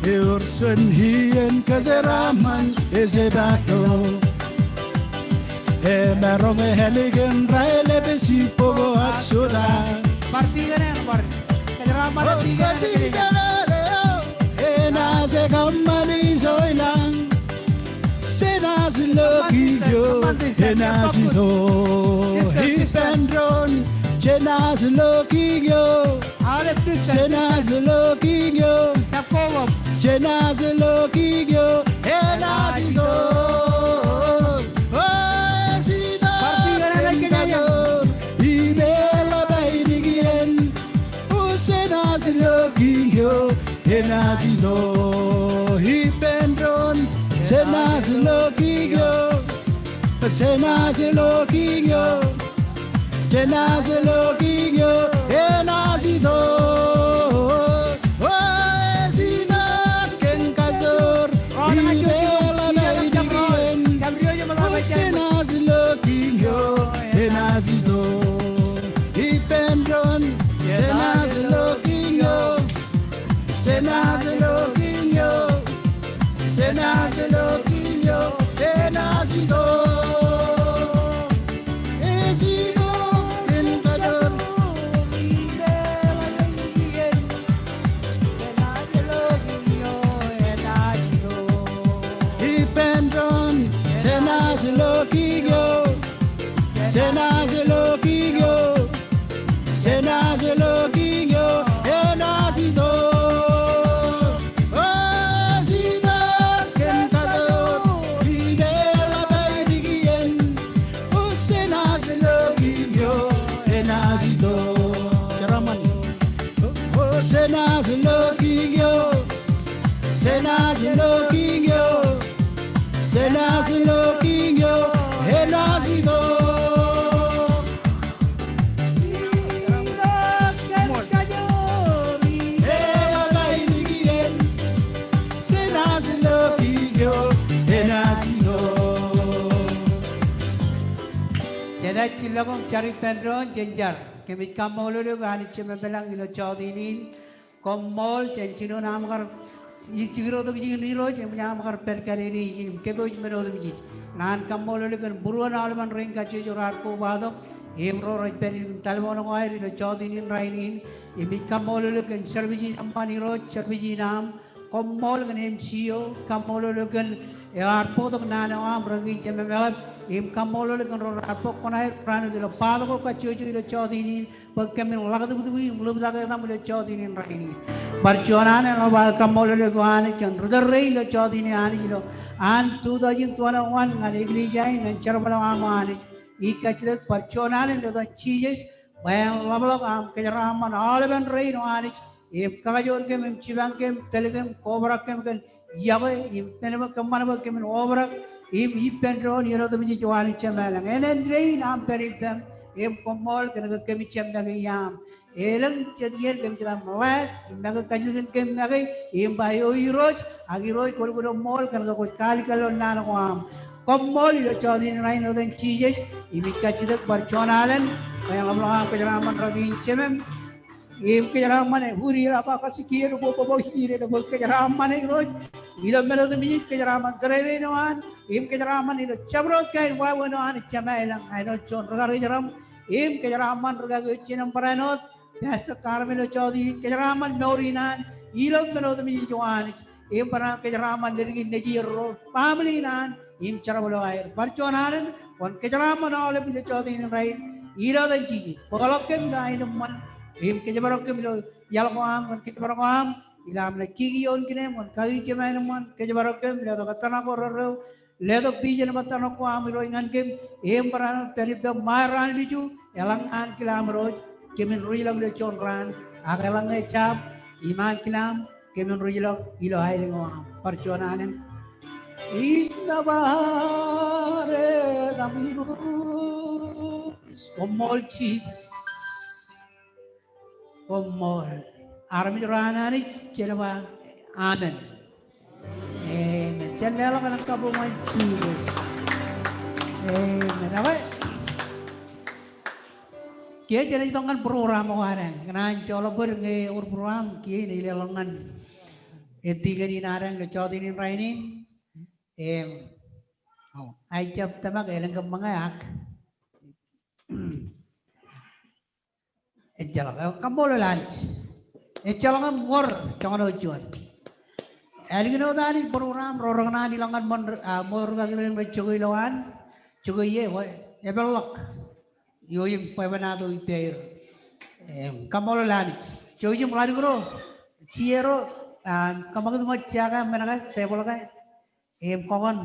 Ewōr juon iien kōjeraaṃṃan ej jab itok. Emaroñ ālikin raelep ej jibboñ ak jota. Bar tikōn eṇ, bar. Kōjeraaṃṃan, o tikōn eṇ, kwōj in pād ilo, enaaj kōṃṃani ijo ilañ. Jenaaj lo kiiñ eo, enaaj itok. Ippān doon, jenaaj lo kiiñ eo. Jenaaj lo kiiñ eo. Jenaaj lo kiiñ eo, enaaj itok. O, ej itok. Im eḷap ainikien. O, jenaaj lo kiiñ eo, enaaj itok. Ippān doon, jenaaj lo kiiñ eo. Jenaaj lo kiiñ eo. Jenaaj lo kiiñ eo, enaaj itok. O, ej itok kōn kajoor. Im eḷap ainikien. O, jenaaj lo kiiñ eo, enaaj itok. Ippān doon, jenaaj lo kiiñ eo. Jenaaj lo kiiñ eo. Jenaaj lo kiiñ eo, enaaj itok. Ej itok kōn kajoor. Ippān doon, jenaaj lo kiiñ eo. Jenaaj lo kiiñ eo. Jenaaj lo kiiñ eo, enaaj itok. O, ej itok kōn kajoor, im eḷap ainikien. O, jenaaj lo kiiñ eo, enaaj itok. Jeraaṃṃan. O, jenaaj lo kiiñ eo. Jenaaj lo kiiñ eo. Jenaaj lo kiiñ eo, enaaj itok. Eḷap ainikien. Jenaaj lo kiiñ eo, enaaj itok. Jenaaj jilọk im jar ippān doon, jen jar. Kōmij kaṃṃoolol eok Anij Jemem ilañ ilo jọteen in. Koṃṃool jān jinoin aṃ kar jirotok jikin Irooj, eṃōj aṃ kar pād kālele ijin im kōpooj men otemjej. Naan kaṃṃoolol eok kōn būruon aolepen rein kajjojo raar kobatok, im ro rej pād ilikin taḷboon ko aer ilo jọteen in rainin. Im ij kaṃṃoolol eok kōn service in eṃṃan Irooj, service in aṃ. Koṃṃool kōn M C O, kaṃṃoolol eok kōn ear bōktok naan eo aṃ rein kajjojo im eḷap Im kaṃṃoolol kōn ro raar bōk kuṇaer raan eo ilo bōktok ko kajjojo ilo jọteen in, bwe kōmin ḷak tūbtūbi im ḷaptake etaṃ ilo jọteen in rainin. Bar juon alen eḷap aō kaṃṃoolol eok Anij kōn ri tōl rein ilo jọteen in Anij ilo an two thousand twenty-one ñan eklejia in ñan jerbal eo aṃ Anij. Ij kajjitōk bar juon alen ilo etan Jisōs bwe en ḷapḷọk aṃ kōjeraaṃṃan aolepen rein eo Anij im kakajoor kōm im jipañ kōm, tōl kōm, kobrak kōm kōn yokwe im men bwe kōṃṃan bwe kōmin obrak im ippān doon ilo otemjej eo Anij Jemem ilañ. Āindein aṃ pād ippem im koṃṃool kōn ke kōmij jab make iaaṃ. Elōñ jet iien kōmij jab ḷaak im make kajjitōk kōn kōm make im ba eo Irooj, ak Irooj kwōlukkuun ṃool kōn ke kwōj kaalikkar ilo naan ko aṃ. Koṃṃool ilo jọteen in rainin ilo etan Jisōs im ij kajjitōk bar juon alen bwe en ḷapḷọk aṃ kōjeraaṃṃan rikaki in Jemem. Im kōjeraaṃṃan e uri ḷap ak kajjitōk kiiō bwe bwe bwe ire bwe kōjeraaṃṃan e Irooj ilo men otemjej, kōjeraaṃṃan tōrerein eo an im kōjeraaṃṃan ilo jabdewōt kain wāween eo Anij Jemem ilañ. Āinwōt juon rūkaki ro im kōjeraaṃṃan rūkaki eo jen barāinwōt Pastor Carmel eo jọteen in, kōjeraaṃṃan mour in an ilo men otemjej eo Anij. Im barāinwōt kōjeraaṃṃan leddik in nejier ro, family in an im jerbal eo aer. Bar juon alen kwōn kōjeraaṃṃan aolep ilo jọteen in rainin ilo etan Jisōs. Bōkḷọk kōm ilo aenōṃṃan im kōjparok kōm ilo iaḷ ko aṃ kōn kōjparok ko aṃ ilo am naaj kiki ioon kineem kwōn kaki kōm aenōṃṃan. Kōjparok kōm, letok ettōṇak ko rerreo, letok vision im ettōṇak ko aṃ Irooj ñan kōm im barāinwōt pād ippem ṃae raan ilju eḷaññe ankilaṃ Irooj kōmin ruj ḷọk ilo juon raan, ak eḷaññe jab im ankilaṃ kōmin ruj ḷọk ilo aelōñ eo aṃ. Bar juon alen. Ij nōbar etaṃ Irooj. Koṃṃool Jisōs. Koṃṃool. Armej ro an Anij jen ba amen. Amen. Jen leḷọk elōñ kabuñ ñan Jisōs. Amen. Ekwe, kiiō jenaaj itok ñan program ko ad. Ñan joḷọk bōd ñe ewōr program, kiiō inaaj leḷọk ñan ettiken in ad ilo jọteen in rainin. Im, aō, ij jab tōmak elōñ kōm ṃōñā ak ejjeḷọk, kaṃṃoolol Anij. Ejjeḷọk im wōr joñan wōt juon. Ālikin wōt Anij program ro rekōṇaan ilọk ñan ṃōn, a, ṃool rūkaki rein rej jokwe ilowaan, jokwe ie, epeḷḷọk. Eo im bwebwenato ippāer. Im, kaṃṃoolol Anij. Jouj im ḷaddik ro, jet ro, a, kōṃakūt ṃōj jake men ke, tebōḷ ke. Im kọkoṇ